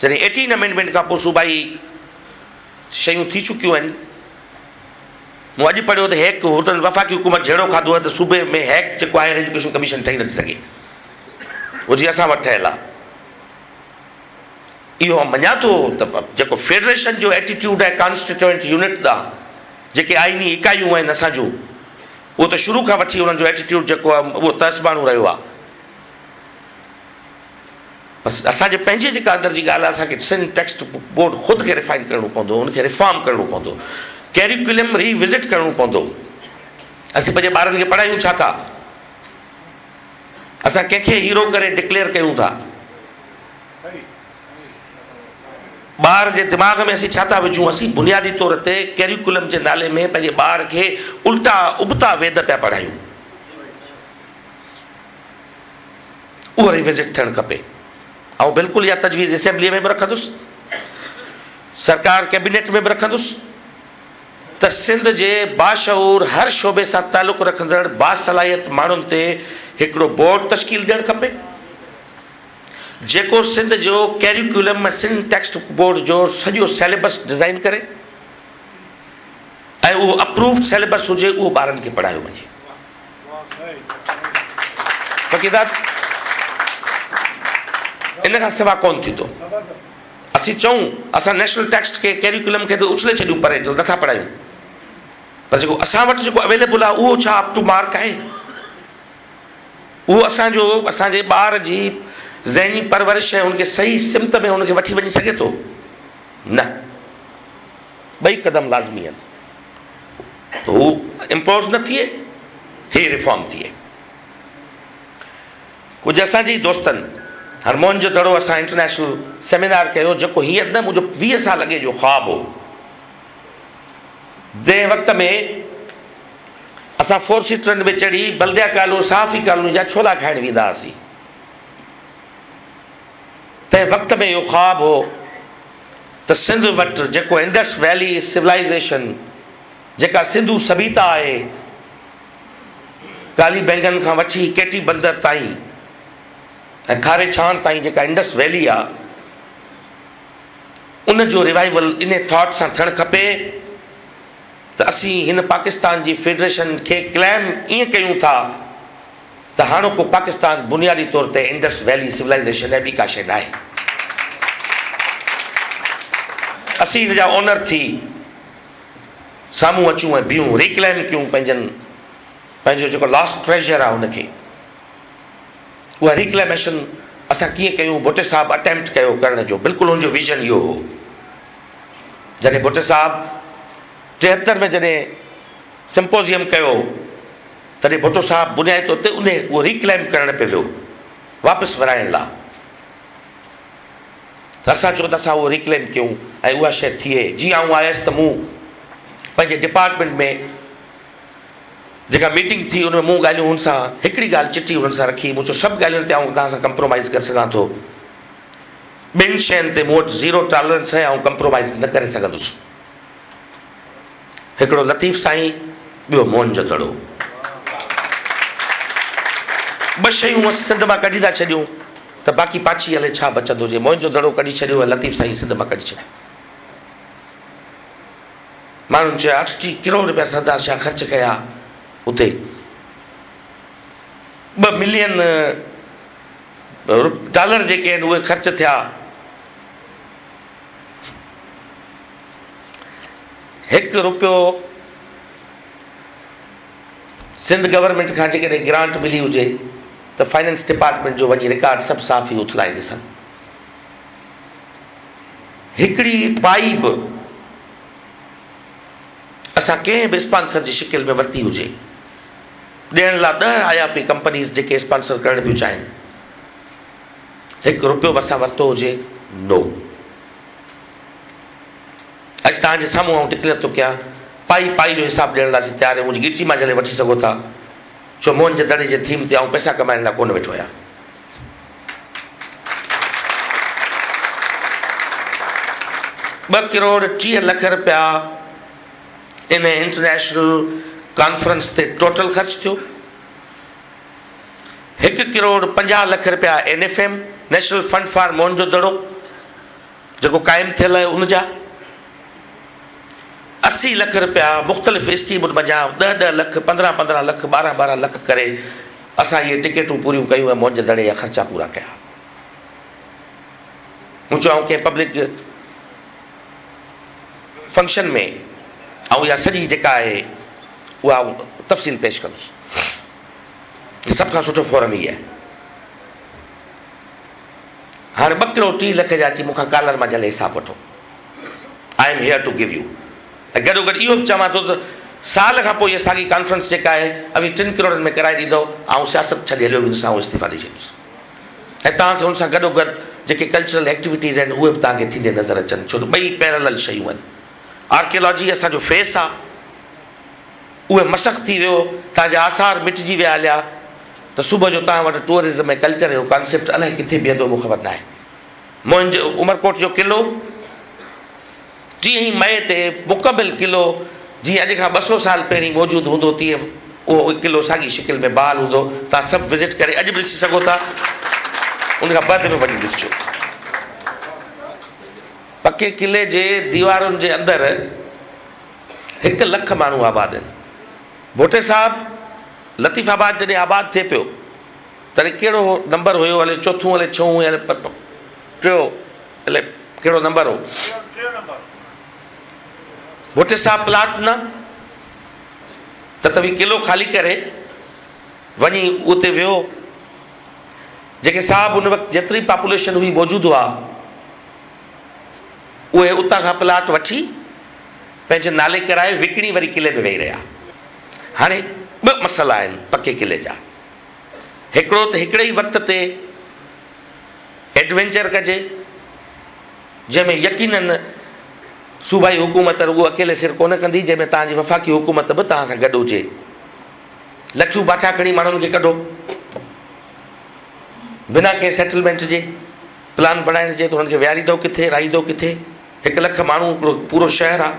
جڏهن ايٽين امينڊمينٽ کان پوء صوبائي شيون ٿي چڪيون آهن. مون اڄ پڙهيو ته هيڪ هتن وفاقي حڪومت جهيڙو کاڌو آهي ته صوبي ۾ هيڪ جيڪو هائير ايجوڪيشن ڪميشن ٺهي نٿي سگهي اهو جي اسان وٽ ٺهيل آهي. اهو آئون مڃان ٿو ته جيڪو فيڊريشن جو ايٽيٽيوڊ آهي ڪانسٽيٽوئنٽ يونٽ ڏانهن جيڪي آئيني اڪائيون آهن اسان جون اهو ته شروع کان وٺي انهن جو ايٽيٽيوڊ جيڪو آهي اهو تعصباڻو رهيو آهي. بس اسان جي پنهنجي جيڪا اندر جي ڳالهه آهي اسان کي سنڌ ٽيڪسٽ بورڊ خود کي ريفائن ڪرڻو پوندو ان کي ريفارم ڪرڻو پوندو ڪيريڪولم ري وزٽ ڪرڻو پوندو اسين پنهنجي ٻارن کي پڙهايون ڇا ٿا اسان ڪنهن کي هيرو ڪري ڊڪليئر ڪيون ٿا ٻار جي دماغ ۾ اسين ڇا ٿا وجهون اسين بنيادي طور تي ڪيريڪولم جي نالي ۾ پنهنجي ٻار کي الٽا ابتا ويد پيا پڙهايون اهو ري وزٽ ٿيڻ کپي. آئون بلڪل اها تجويز اسيمبليء ۾ به رکندس، سرڪار ڪيبينيٽ ۾ به رکندس ته سنڌ جي باشعور هر شعبي سان تعلق رکندڙ باصلاحيت ماڻهن تي هڪڙو بورڊ تشڪيل ڏيڻ کپي جيڪو سنڌ جو ڪيريڪيولم ۽ سنڌ ٽيڪسٽ بورڊ جو سڄو سيليبس ڊزائين ڪري ۽ اهو اپرووڊ سيليبس هجي اهو ٻارن کي پڙهايو وڃي. فقيرداد ان کان سوا ڪونه ٿيندو. اسين چئون اسان نيشنل ٽيڪسٽ کي ڪيريڪولم کي ته اڇلي ڇڏيون پري جو نٿا پڙهايون پر جيڪو اسان وٽ جيڪو اويليبل آهي اهو ڇا اپ ٽو مارڪ آهي؟ اهو اسان جو اسان جي ٻار جي ذهني پرورش ۽ ان کي صحيح سمت ۾ ان کي وٺي وڃي سگهي ٿو؟ نه. ٻئي قدم لازمي آهن. هو امپوز نه ٿئي، هي ريفارم ٿئي. ڪجهه اسان جي ئي دوستن هاڻ موهن جو دڙو اسان انٽرنيشنل سيمينار ڪيو جيڪو هينئر نه منهنجو 20 سال اڳي جو خواب هو. جنهن وقت ۾ اسان فور سيٽرن ۾ چڙهي بلديا ڪالوني صحافي ڪالوني جا ڇولا کائڻ ويندا هئاسين. تنهن وقت ۾ اهو خواب هو ته سنڌ وٽ جيڪو انڊس ويلي سولائيزيشن جيڪا سنڌو سڀيتا آهي ڪالي بينگن کان وٺي ڪيٽي بندر تائين ۽ کاري ڇاڻ تائين جيڪا انڊس ويلي آ ان جو ريوائيول انهي ٿاٽ سان ٿيڻ کپي ته اسين هن پاڪستان جي فيڊريشن کي ڪليم ائين ڪيون ٿا ته هاڻوڪو پاڪستان بنيادي طور تي انڊس ويلي سولائيزيشن ۽ ٻي ڪا شيء ناهي. اسين ان جا اونر ٿي سامهون اچون ۽ بيهون، ريڪليم ڪيون پنهنجن پنهنجو جيڪو لاسٽ ٽريجر آهي ان کي. اها ريڪليميشن اسان ڪيئن ڪيون، ڀٽي صاحب اٽيمپٽ ڪيو ڪرڻ جو، بلڪل ان جو ويزن اهو هو. جڏهن ڀٽي صاحب 73 ۾ جڏهن سمپوزيم ڪيو تڏهن ڀٽو صاحب بنيادي طور تي انهي اهو ريڪليم ڪرڻ پئي ويو واپس ورائڻ لا ته اسان چيو ته اسان اهو ريڪليم ڪيون ۽ اها شيء ٿئي جيئن آئون آيس ته مون پنهنجي ڊپارٽمينٽ ۾ جيڪا ميٽنگ ٿي ان ۾ مون ڳالهيون هن سان هڪڙي ڳالهه چٽي هنن سان رکي مون چيو سڀ ڳالهين تي آئون توهان سان ڪمپرومائز ڪري سگهان ٿو ٻن شين تي مون وٽ زيرو ٽالرنس آهي آئون ڪمپرومائز نه ڪري سگهندس هڪڙو لطيف سائين، ٻيو موهن جو دڙو. ٻه شيون اسين سنڌ مان ڪڍي ٿا ڇڏيون ته باقي پاڇي الائي ڇا بچندو جي موهن جو دڙو ڪڍي ڇڏيو ۽ لطيف سائين سنڌ مان ڪڍي ڇڏيو. ماڻهن چيو 68 ڪروڙ رپيا سردار شاهه خرچ ڪيا. اتي ٻه ملين ڊالر جيڪي آهن اهي خرچ ٿيا. هڪ روپيو سنڌ گورنمينٽ کان جيڪڏهن گرانٽ ملي هجي ته فائننس ڊپارٽمينٽ جو وڃي رڪارڊ سڀ صحافي اٿلائي ڏسن. هڪڙي پائي به اسان ڪنهن به اسپانسر جي شڪل ۾ ورتي هجي ڏيڻ لا ڏهه آيا پئي ڪمپنيز جيڪي اسپانسر ڪرڻ پيون چاهين هڪ روپيو به اسان ورتو هجي نو. اڄ توهان جي سامهون آئون ڊڪليئر ٿو ڪيان، پائي پائي جو حساب ڏيڻ لاء اسين تيار آهيون، منهنجي ڳچي مان جهلي وٺي سگهو ٿا، ڇو موهن جي دڙي جي ٿيم تي آئون پئسا ڪمائڻ لاء ڪونه ويٺو آهيان. ٻه ڪروڙ 30 لک رپيا ان انٽرنيشنل ڪانفرنس تي ٽوٽل خرچ ٿيو. هڪ ڪروڙ 50 لک رپيا N F M, national fund for Mohen jo Daro, جيڪو قائم ٿيل آهي ان جا 80 لک رپيا مختلف اسڪيمن منجهان ڏهه ڏهه لک، 15 15 لک، 12 12 لک ڪري اسان اهي ٽڪيٽون پوريون ڪيون ۽ موهن جي دڙي جا خرچا پورا ڪيا. مون چيو آئون ڪنهن پبلڪ فنڪشن ۾ آئون اها سڄي جيڪا آهي اها آئون تفصيل پيش ڪندس. سڀ کان سٺو فورم هي آهي. هاڻ ٻه ڪروڙ 30 لک جا اچي مون کان ڪالر مان جهلي حساب وٺو. I am here to give you. ۽ گڏوگڏ اهو به چوان ٿو ته سال کان پوء اها ساڳي ڪانفرنس جيڪا آهي اوهين ٽن ڪروڙن ۾ ڪرائي ڏيندؤ، آئون سياست ڇڏي هليو ويندس، آئون استعيفا ڏئي ڇڏيندس. ۽ توهان کي ان سان گڏوگڏ جيڪي ڪلچرل ايڪٽيوٽيز آهن اهي به توهان کي ٿيندي نظر اچن ڇو ته ٻئي پيرلل شيون آهن. آرڪيالاجي اسان جو فيس آهي. اهي مسخ ٿي ويو، توهان جا آثار مٽجي ويا هليا ته صبح جو توهان وٽ ٽوئرزم ۽ ڪلچر جو ڪانسيپٽ الائي ڪٿي بيهندو مون خبر ناهي. منهنجو عمرڪوٽ جو قلعو ٽيهين مئي تي مڪمل قلعو جيئن اڄ کان 200 سال پهرين موجود هوندو تيئن اهو قلعو ساڳي شڪل ۾ بحال هوندو. توهان سڀ وزٽ ڪري اڄ به ڏسي سگهو ٿا. ان کان بعد ۾ وڃي ڏسجو. پڪي قلعي جي ديوارن جي اندر 1 لک ماڻهو آباد آهن. ڀٽي صاحب لطيف آباد جڏهن آباد ٿئي پيو تڏهن ڪهڙو نمبر هيو الائي چوٿون الائي ڇهون الائي ٽيو الائي ڪهڙو نمبر هو. ڀٽي صاحب پلاٽ ڏنا ته توهين قلعو خالي ڪري وڃي اتي ويهو. جيڪي صاحب ان وقت جيتري پاپوليشن هئي موجود هئا اهي اتان کان پلاٽ وٺي پنهنجي نالي ڪرائي وڪڻي وري قلعي ۾ ويهي رهيا. هاڻي ٻه مسئلا آهن پڪي قلعي جا. هڪڙو ته هڪڙي ئي وقت تي ايڊوينچر ڪجي جنهن ۾ يقينن صوبائي حڪومت رڳو اڪيلي سر ڪونه ڪندي جنهن ۾ توهان جي وفاقي حڪومت به توهان سان گڏ هجي. لٺيون باٺا کڻي ماڻهن کي ڪڍو بنا ڪنهن سيٽلمينٽ جي پلان بڻائڻ جي ته انهن کي ويهاريندؤ ڪٿي رهائيندؤ ڪٿي. 1 لک ماڻهو هڪڙو پورو شهر آ.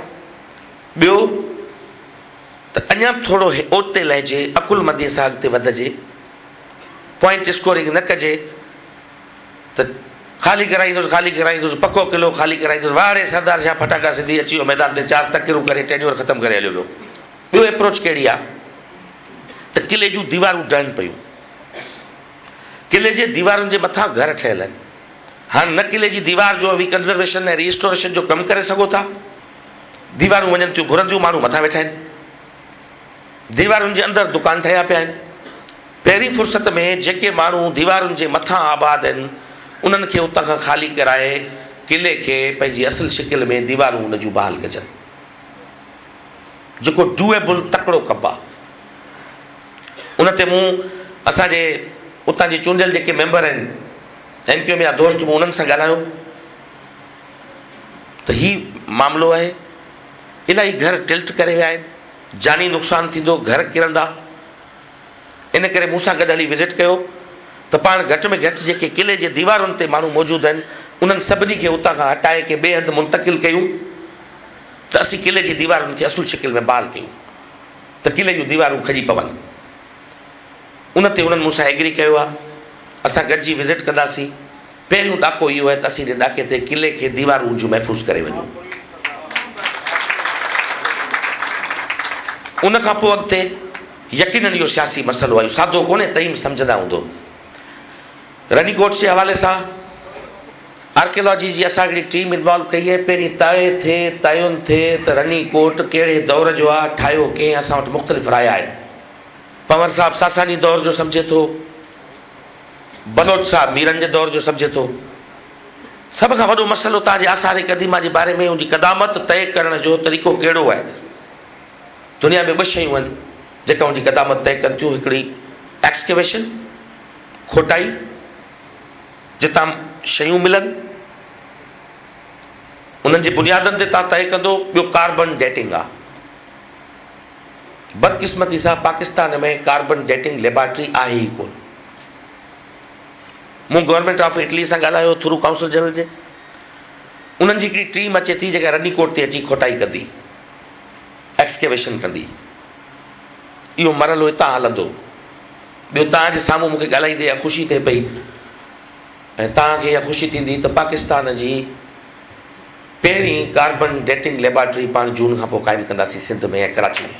ٻيو ته اڃا به ٿورو اوچتي لهجي، عقلمنديء سان اڳتي وڌجي، پوائنٽ اسڪورنگ نه ڪجي ته خالي ڪرائيندس، خالي ڪرائيندس، پڪو قلعو خالي ڪرائيندس، واهه ڙي سردار شاهه ڦٽاڪا سنڌي اچي ويو ميدان تي چار تقريرون ڪري ٽينيور ختم ڪري هليو ويو. ٻيو ايپروچ ڪهڙي آ ته قلعي جون ديوارون ڊهن پيون، قلعي جي ديوارن جي مٿان گهر ٺهيل آهن. هاڻ نه قلعي جي ديوار جو اوهين ڪنزرويشن ۽ ريسٽوريشن جو ڪم ڪري سگهو ٿا. ديوارون وڃن ٿيون گهرنديون، ماڻهو مٿان ويٺا آهن. ديوارن جي اندر دڪان ٺهيا پيا آهن. پهرين فرصت ۾ جيڪي ماڻهو ديوارن جي مٿان آباد آهن، انهن کي اتان کان خالي ڪرائي قلعي کي پنهنجي اصل شڪل ۾ ديوارون ان جون بحال ڪجن. جيڪو ڊوئيبل تڪڙو ڪم آ. ان تي مون اسان جي اتان جي چونڊيل جيڪي ميمبر آهن، ايم ڪيو ايم جا دوست مون انهن سان ڳالهايو ته هي معاملو آهي، الاهي گهر ٽلٽ ڪري ويا آهن، جاني نقصان ٿيندو، گهر ڪرندا، ان ڪري مون سان گڏ هلي وزٽ ڪيو ته پاڻ گهٽ ۾ گهٽ جيڪي قلعي جي ديوارن تي ماڻهو موجود آهن انهن سڀني کي اتان کان هٽائي ڪنهن ٻئي هنڌ منتقل ڪيون ته اسين قلعي جي ديوارن کي اصل شڪل ۾ بحال ڪيون ته قلعي جون ديوارون کڄي پون. ان تي انهن مون سان ايگري ڪيو آهي. اسان گڏجي وزٽ ڪنداسين. پهريون ڏاڪو اهو آهي ته اسين ان ڏاڪي تي قلعي کي ديوارون جون محفوظ ڪري وڃون. ان کان پوء اڳتي يقينن اهو سياسي مسئلو آهي، اهو سادو ڪونهي، توهين به سمجهندا هوندو. رني ڪوٽ جي حوالي سان آرڪيالاجي جي اسان هڪڙي ٽيم انوالو ڪئي آهي، پهرين طئي ٿئي، تعين ٿئي ته رني ڪوٽ ڪهڙي دور جو آهي، ٺاهيو ڪنهن، اسان وٽ مختلف رايا آهن. پنهور صاحب ساساني دور جو سمجهي ٿو، بلوچ صاحب ميرن جي دور جو سمجهي ٿو. سڀ کان وڏو مسئلو توهان جي آثار قديمه جي باري ۾ ان جي قدامت طئي ڪرڻ جو طريقو ڪهڙو آهي؟ دنيا ۾ ٻه شيون آهن جيڪا ان جي قدامت طئي ڪن ٿيون، هڪڙي Excavation، کوٽائي، جتان شيون ملن، انهن جي بنيادن تي توهان طئي ڪندو، ٻيو ڪاربن ڊيٽنگ آهي. بدقسمتي سان پاڪستان ۾ ڪاربن ڊيٽنگ ليبارٽري آهي ئي ڪونه. مون گورنمينٽ آف اٽلي سان ڳالهايو ٿرو ڪائونسل جنرل جي. انهن جي هڪڙي ٽيم اچي ٿي جيڪا رني ڪوٽ تي اچي کوٽائي ڪندي، Excavation ڪندي. اهو مرحلو هتان هلندو. ٻيو توهان جي سامهون مون کي ڳالهائيندي اها خوشي ٿئي پئي ۽ توهان کي اها خوشي ٿيندي ته پاڪستان جي پهرين ڪاربن ڊيٽنگ ليبارٽري پاڻ جون کان پوء قائم ڪنداسين سنڌ ۾ ۽ ڪراچي ۾.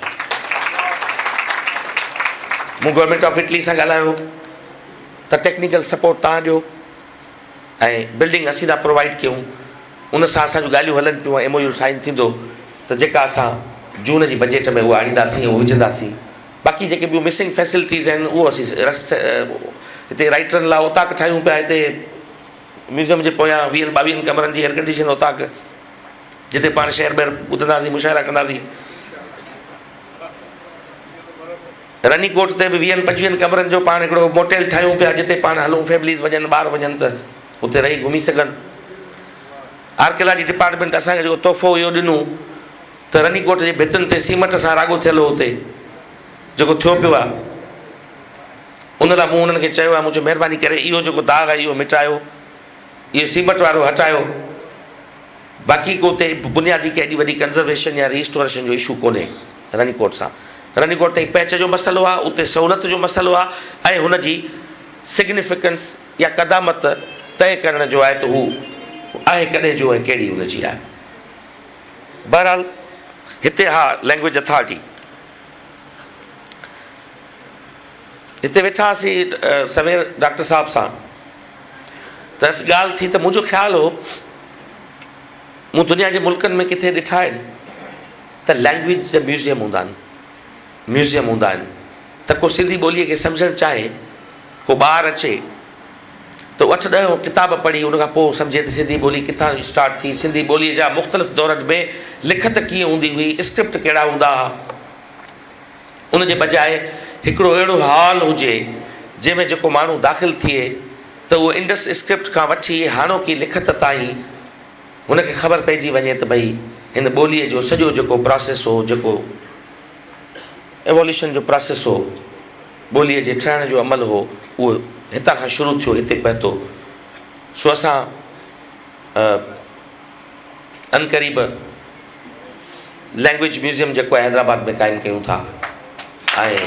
مون گورنمينٽ آف اٽلي سان ڳالهايو ته ٽيڪنيڪل سپورٽ توهان ڏيو ۽ بلڊنگ اسين ٿا پرووائيڊ ڪيون ان سان اسان جون ڳالهيون هلن پيون ۽ ايم او يو سائن ٿيندو ته جيڪا اسان جون جي بجيٽ ۾ اها آڻينداسين ۽ وجهنداسين باقي جيڪي ٻيون مسنگ فيسلٽيز آهن اهو اسين هتي رائيٽرن لاء اوطاق ٺاهيون پيا هتي ميوزيم جي پويان ويهن ٻاويهن ڪمرن جي ايئرڪنڊيشن اوطاق جتي پاڻ شعر ٻير ٻڌنداسين مشاعرا ڪنداسين. رني ڪوٽ تي به ويهن پنجويهن ڪمرن جو پاڻ هڪڙو موٽيل ٺاهيون پيا جتي پاڻ هلون فيمليز وڃن ٻار وڃن ته اتي رهي گهمي سگهن. آرڪيالاجي ڊپارٽمينٽ اسان کي جيڪو تحفو اهو ڏنو ته رني ڪوٽ جي ڀتين تي سيمٽ سان راڳو ٿيل هو اتي جيڪو ٿيو پيو آهي ان لاء مون انهن کي چيو آهي مون چيو مهرباني ڪري اهو جيڪو داغ آهي اهو مٽايو اهو سيمٽ وارو هٽايو باقي ڪو اتي بنيادي ڪا ايڏي وڏي ڪنزرويشن يا ريسٽوريشن جو اشو ڪونهي رني ڪوٽ سان رني ڪوٽ تائين پهچ جو مسئلو آهي اتي سهولت جو مسئلو آهي ۽ هن جي سگنيفڪنس يا قدامت طئي ڪرڻ جو آهي ته هو آهي ڪڏهن جو ۽ ڪهڙي هن جي آهي بهرحال هتي ها لينگويج اٿارٽي هتي ويٺا هئاسين سوير ڊاڪٽر صاحب سان ته ڳالهه ٿي ته منهنجو خيال هو مون دنيا جي ملڪن ۾ ڪٿي ڏٺا آهن ته لينگويج جا ميوزيم هوندا آهن ميوزيم هوندا آهن ته ڪو سنڌي ٻوليء کي سمجهڻ چاهي ڪو ٻار اچي ته اٺ ڏهه ڪتاب پڙهي ان کان پوء سمجهي ته سنڌي ٻولي ڪٿان اسٽارٽ ٿي سنڌي ٻوليء جا مختلف دورن ۾ لکت ڪيئن هوندي هئي اسڪرپٽ ڪهڙا هوندا هئا ان جي بجاء هڪڙو اهڙو هال هجي جنهن ۾ جيڪو ماڻهو داخل ٿئي ته اهو انڊس اسڪرپٽ کان وٺي هاڻوڪي لکت تائين هن کي خبر پئجي وڃي ته ڀئي هن ٻوليء جو سڄو جيڪو پراسيس هو جيڪو ايووليوشن جو پراسيس هو ٻوليء جي ٺهڻ جو عمل هو اهو هتان کان شروع ٿيو هتي پهتو سو اسان عنقريب لينگويج ميوزيم جيڪو آهي حيدرآباد ۾ قائم ڪيون ٿا ۽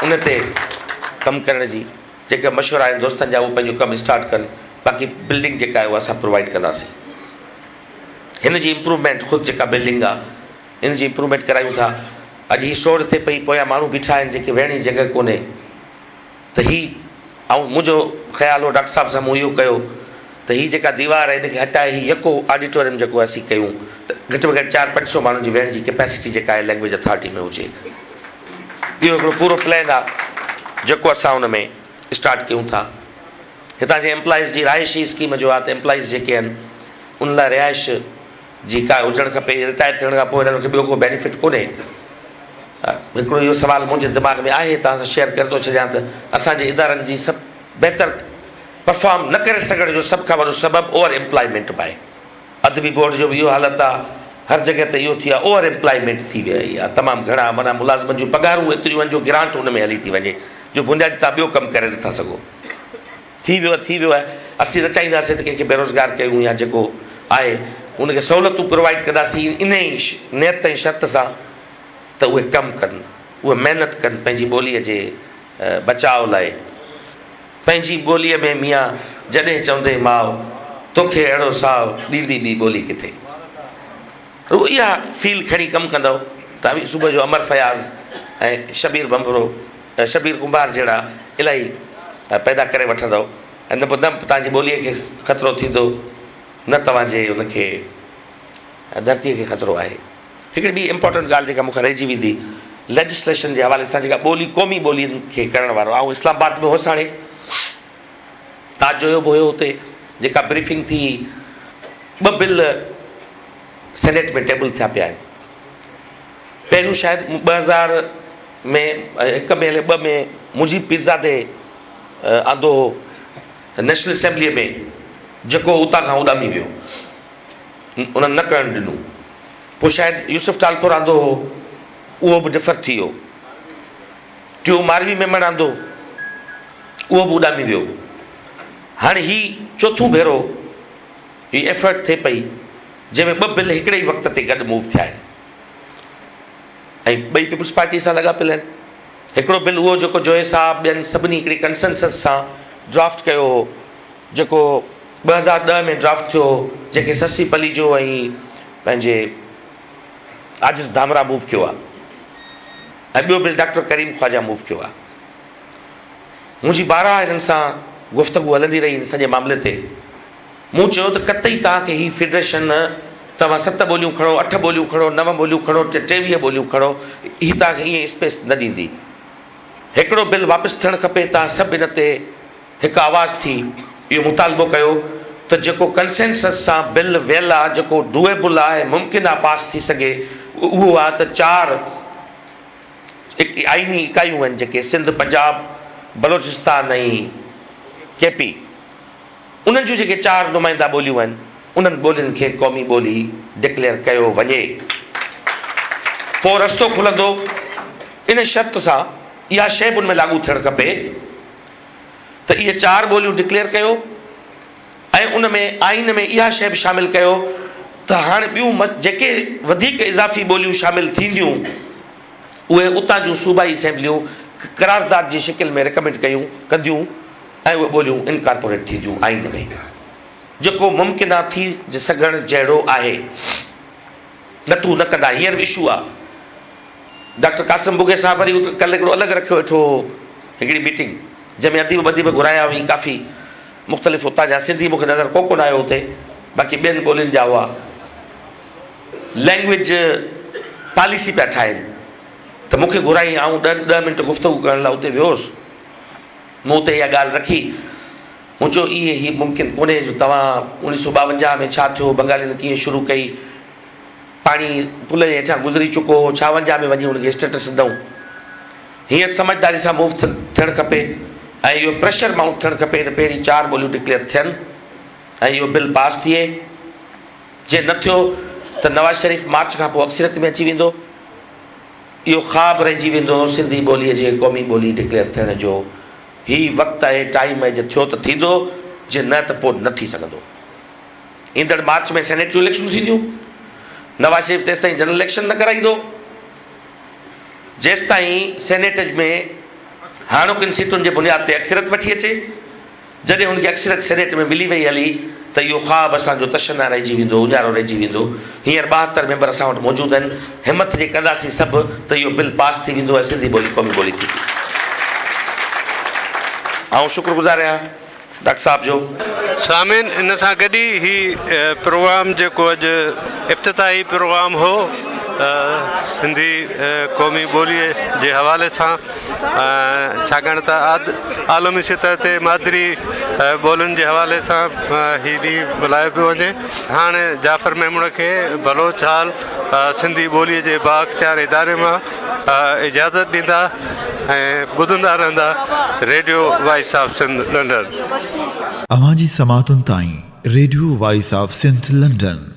ان تي ڪم ڪرڻ جي جيڪا مشورا آهن دوستن جا اهو پنهنجو ڪم اسٽارٽ ڪن باقي بلڊنگ جيڪا آهي اها اسان پرووائيڊ ڪنداسين هن جي امپروومينٽ خود جيڪا بلڊنگ آهي ان جي امپروومينٽ ڪرايون ٿا اڄ هي سوڙ ٿئي پئي پويان ماڻهو بيٺا آهن جيڪي ويهڻ جي جڳهه ڪونهي ته هي آئون منهنجو خيال هو ڊاڪٽر صاحب سان مون اهو ڪيو ته هي جيڪا ديوار آهي ان کي هٽائي هي يڪو آڊيٽوريم جيڪو اسين ڪيون ته گهٽ ۾ گهٽ چار پنج سو ماڻهن جي ويهڻ جي ڪيپيسٽي جيڪا آهي لينگويج اٿارٽي ۾ هجي اهو هڪڙو پورو پلان آهي جيڪو اسان ان ۾ اسٽارٽ ڪيون ٿا هتان جي ايمپلائيز جي رهائشي اسڪيم جو آهي ته ايمپلائيز جيڪي آهن ان لاء رهائش جي ڪا هجڻ کپي، رٽائر ٿيڻ کان پوء هنن کي ٻيو ڪو بينيفٽ ڪونهي. هڪڙو اهو سوال منهنجي دماغ ۾ آهي توهان سان شيئر ڪري ٿو ڇڏيان ته اسان جي ادارن جي سڀ بهتر پرفارم نه ڪري سگهڻ جو سڀ کان وڏو سبب اوور ايمپلائمينٽ به آهي. ادبي بورڊ جو به اهو حالت آهي، هر جڳهه تي اهو ٿي ويو آهي اوور ايمپلائمينٽ ٿي وئي آهي تمام گهڻا معنيٰ ملازمن جون پگهارون ايتريون آهن جو گرانٽ ان ۾ هلي ٿي وڃي جو بنيادي توهان ٻيو ڪم ڪري نٿا سگهو. ٿي ويو آهي ٿي ويو آهي اسين نه چاهينداسين ته ڪنهن کي بيروزگار ڪيون يا جيڪو آهي ان کي سهولتون پرووائيڊ ڪنداسين انهي نيت ۽ شرط سان ته اهي ڪم ڪن اهي محنت ڪن پنهنجي ٻوليء جي بچاء لاء پنهنجي ٻوليء ۾ ميان جڏهن چوندين ماء توکي اهڙو ساء ڏيندي ٻي ٻولي ڪٿي رڳو اها فيل کڻي ڪم ڪندؤ ته اوهين صبح جو امر فياض ۽ شبير ڀنڀرو شبير ڪنڀار جهڙا الاهي پيدا ڪري وٺندؤ ۽ نه پوء نه توهان جي ٻوليء کي خطرو ٿيندو نه توهان جي ان کي ڌرتيء کي خطرو آهي. هڪڙي ٻي امپارٽنٽ ڳالهه جيڪا مون کان رهجي ويندي ليجسليشن جي حوالي سان جيڪا ٻولي قومي ٻولين کي ڪرڻ وارو آئون اسلام آباد ۾ هوس هاڻي تاج جويو به هيو اتي جيڪا بريفنگ ٿي ٻه بل سينيٽ ۾ ٽيبل ٿيا پيا آهن پهريون شايد 2000 ۾ هڪ ۾ الائي ٻه ۾ مجيب پيرزادي آندو هو نيشنل اسيمبليء ۾ جيڪو اتان کان اڏامي ويو انهن نه ڪرڻ ڏنو. پوء شايد يوسف ٽالپر آندو هو، اهو به ڊفر ٿي ويو. ٽيون ماروي ميمڻ آندو، اهو به اڏامي ويو. هاڻي هي چوٿون ڀيرو هي ايفرٽ ٿئي پئي، جنهن ۾ ٻه بل هڪڙي ئي وقت تي گڏ موو ٿيا آهن ۽ ٻئي پيپلز پارٽيء سان لڳا پيل آهن. هڪڙو بل اهو جيڪو جويي صاحب ٻين سڀني هڪڙي ڪنسنسس سان ڊرافٽ ڪيو هو، جيڪو 2010 ۾ ڊرافٽ ٿيو هو، جنهن کي سسي پليجو ۽ پنهنجي عاجز ڌامراهه موو ڪيو آهي ۽ ٻيو بل ڊاڪٽر ڪريم خواجه موو ڪيو آهي. منهنجي بارها هنن سان گفتگو هلندي رهي هن سڄي معاملي تي. مون چيو ته قطعي توهان کي هي فيڊريشن توهان ست ٻوليون کڻو، اٺ ٻوليون کڻو، نو ٻوليون کڻو، 23 ٻوليون کڻو، هي توهان کي ائين اسپيس نه ڏيندي. هڪڙو بل واپس ٿيڻ کپي، توهان سڀ ان تي هڪ آواز ٿي اهو مطالبو ڪيو ته جيڪو ڪنسينسس سان بل ويل آ، جيڪو ڊوئيبل آ ۽ ممڪن آ پاس ٿي سگهي اهو آ ته چار آئيني اڪايون آهن جيڪي سنڌ، پنجاب، بلوچستان ۽ ڪي پي انهن جون جيڪي چار نمائنده ٻوليون آهن انهن ٻولين کي قومي ٻولي ڊڪليئر ڪيو وڃي پوء رستو کلندو ان شرط سان اها شيء به ان ۾ لاڳو ٿيڻ کپي ته اهي چار ٻوليون ڊڪليئر ڪيو ۽ ان ۾ آئين ۾ اها شيء به شامل ڪيو ته هاڻ ٻيون جيڪي وڌيڪ اضافي ٻوليون شامل ٿينديون اهي اتان جون صوبائي اسيمبليون قرارداد جي شڪل ۾ ريڪمينڊ ڪيون ڪنديون ۽ اهي ٻوليون انڪارپوريٽ ٿينديون آئين ۾ جيڪو ممڪن آ ٿي سگهڻ جهڙو آهي نه تون نه ڪندا هينئر به اشو آ ڊاڪٽر قاسم ٻگهي صاحب وري اتي ڪلهه هڪڙو الڳ رکيو ويٺو هو هڪڙي ميٽنگ جنهن ۾ اديب ٻديب گهرايا هئائين ڪافي مختلف اتان جا سنڌي مون کي نظر ڪو ڪونه آيو اتي باقي ٻين ٻولين جا هئا لينگويج پاليسي پيا ٺاهين ته مون کي گهرائين آئون ڏهه منٽ گفتگو ڪرڻ لاء اتي ويو هوس مون اتي اها ڳالهه رکي مون چيو اهي هي ممڪن ڪونهي جو توهان 1952 ۾ ڇا ٿيو بنگالين ڪيئن شروع ڪئي پاڻي پل جي هيٺان گذري چڪو هو، ڇاونجاهه ۾ وڃي ان کي اسٽيٽس ڏنائون. هينئر سمجهداري سان موو ٿيڻ کپي ۽ اهو پريشر مائونٽ ٿيڻ کپي ته پهرين چار ٻوليون ڊڪليئر ٿين ۽ اهو بل پاس ٿئي. جي نه ٿيو ته نواز شريف مارچ کان پوء اڪثريت ۾ اچي ويندو. اهو خواب رهجي ويندو سنڌي ٻوليء جي قومي ٻولي ڊڪليئر ٿيڻ جو. هي وقت آهي، ٽائيم آهي، جي ٿيو ته ٿيندو، جي نه ته پوء نه ٿي سگهندو. ايندڙ مارچ ۾ سينيٽ جون اليڪشنون ٿينديون، نواز شريف تيستائين جنرل اليڪشن نه ڪرائيندو جيستائين سينيٽ ۾ هاڻوڪين سيٽن جي بنياد تي اڪثريت وٺي اچي، جڏهن هن کي اڪثريت سينيٽ ۾ ملي وئي هلي ته اهو خواب اسان جو تشنه رهجي ويندو، اڃارو رهجي ويندو، هينئر 72 ميمبر اسان وٽ موجود آهن، همٿ جي ڪنداسين سڀ ته اهو بل پاس ٿي ويندو ۽ سنڌي ٻولي قومي ٻولي ٿي ويندي. آئون شڪر گذار آهيان. ڊاڪٽر صاحب جو. سامعين ان سان گڏ ئي هي پروگرام جيڪو اڄ افتتاحي پروگرام هو سنڌي قومي ٻولي جي حوالي سان ڇاڪاڻ ته عالمي سطح تي مادري ٻولين جي حوالي سان هي ڏينهن ملهايو پيو وڃي هاڻي جعفر ميمڻ کي بلوچ هال سنڌي ٻولي جي بااختيار اداري مان اجازت ڏيندا ۽ ٻڌندا رهندا radio voice of Sindh London. اوهان جي سماعتن تائين radio voice of Sindh London.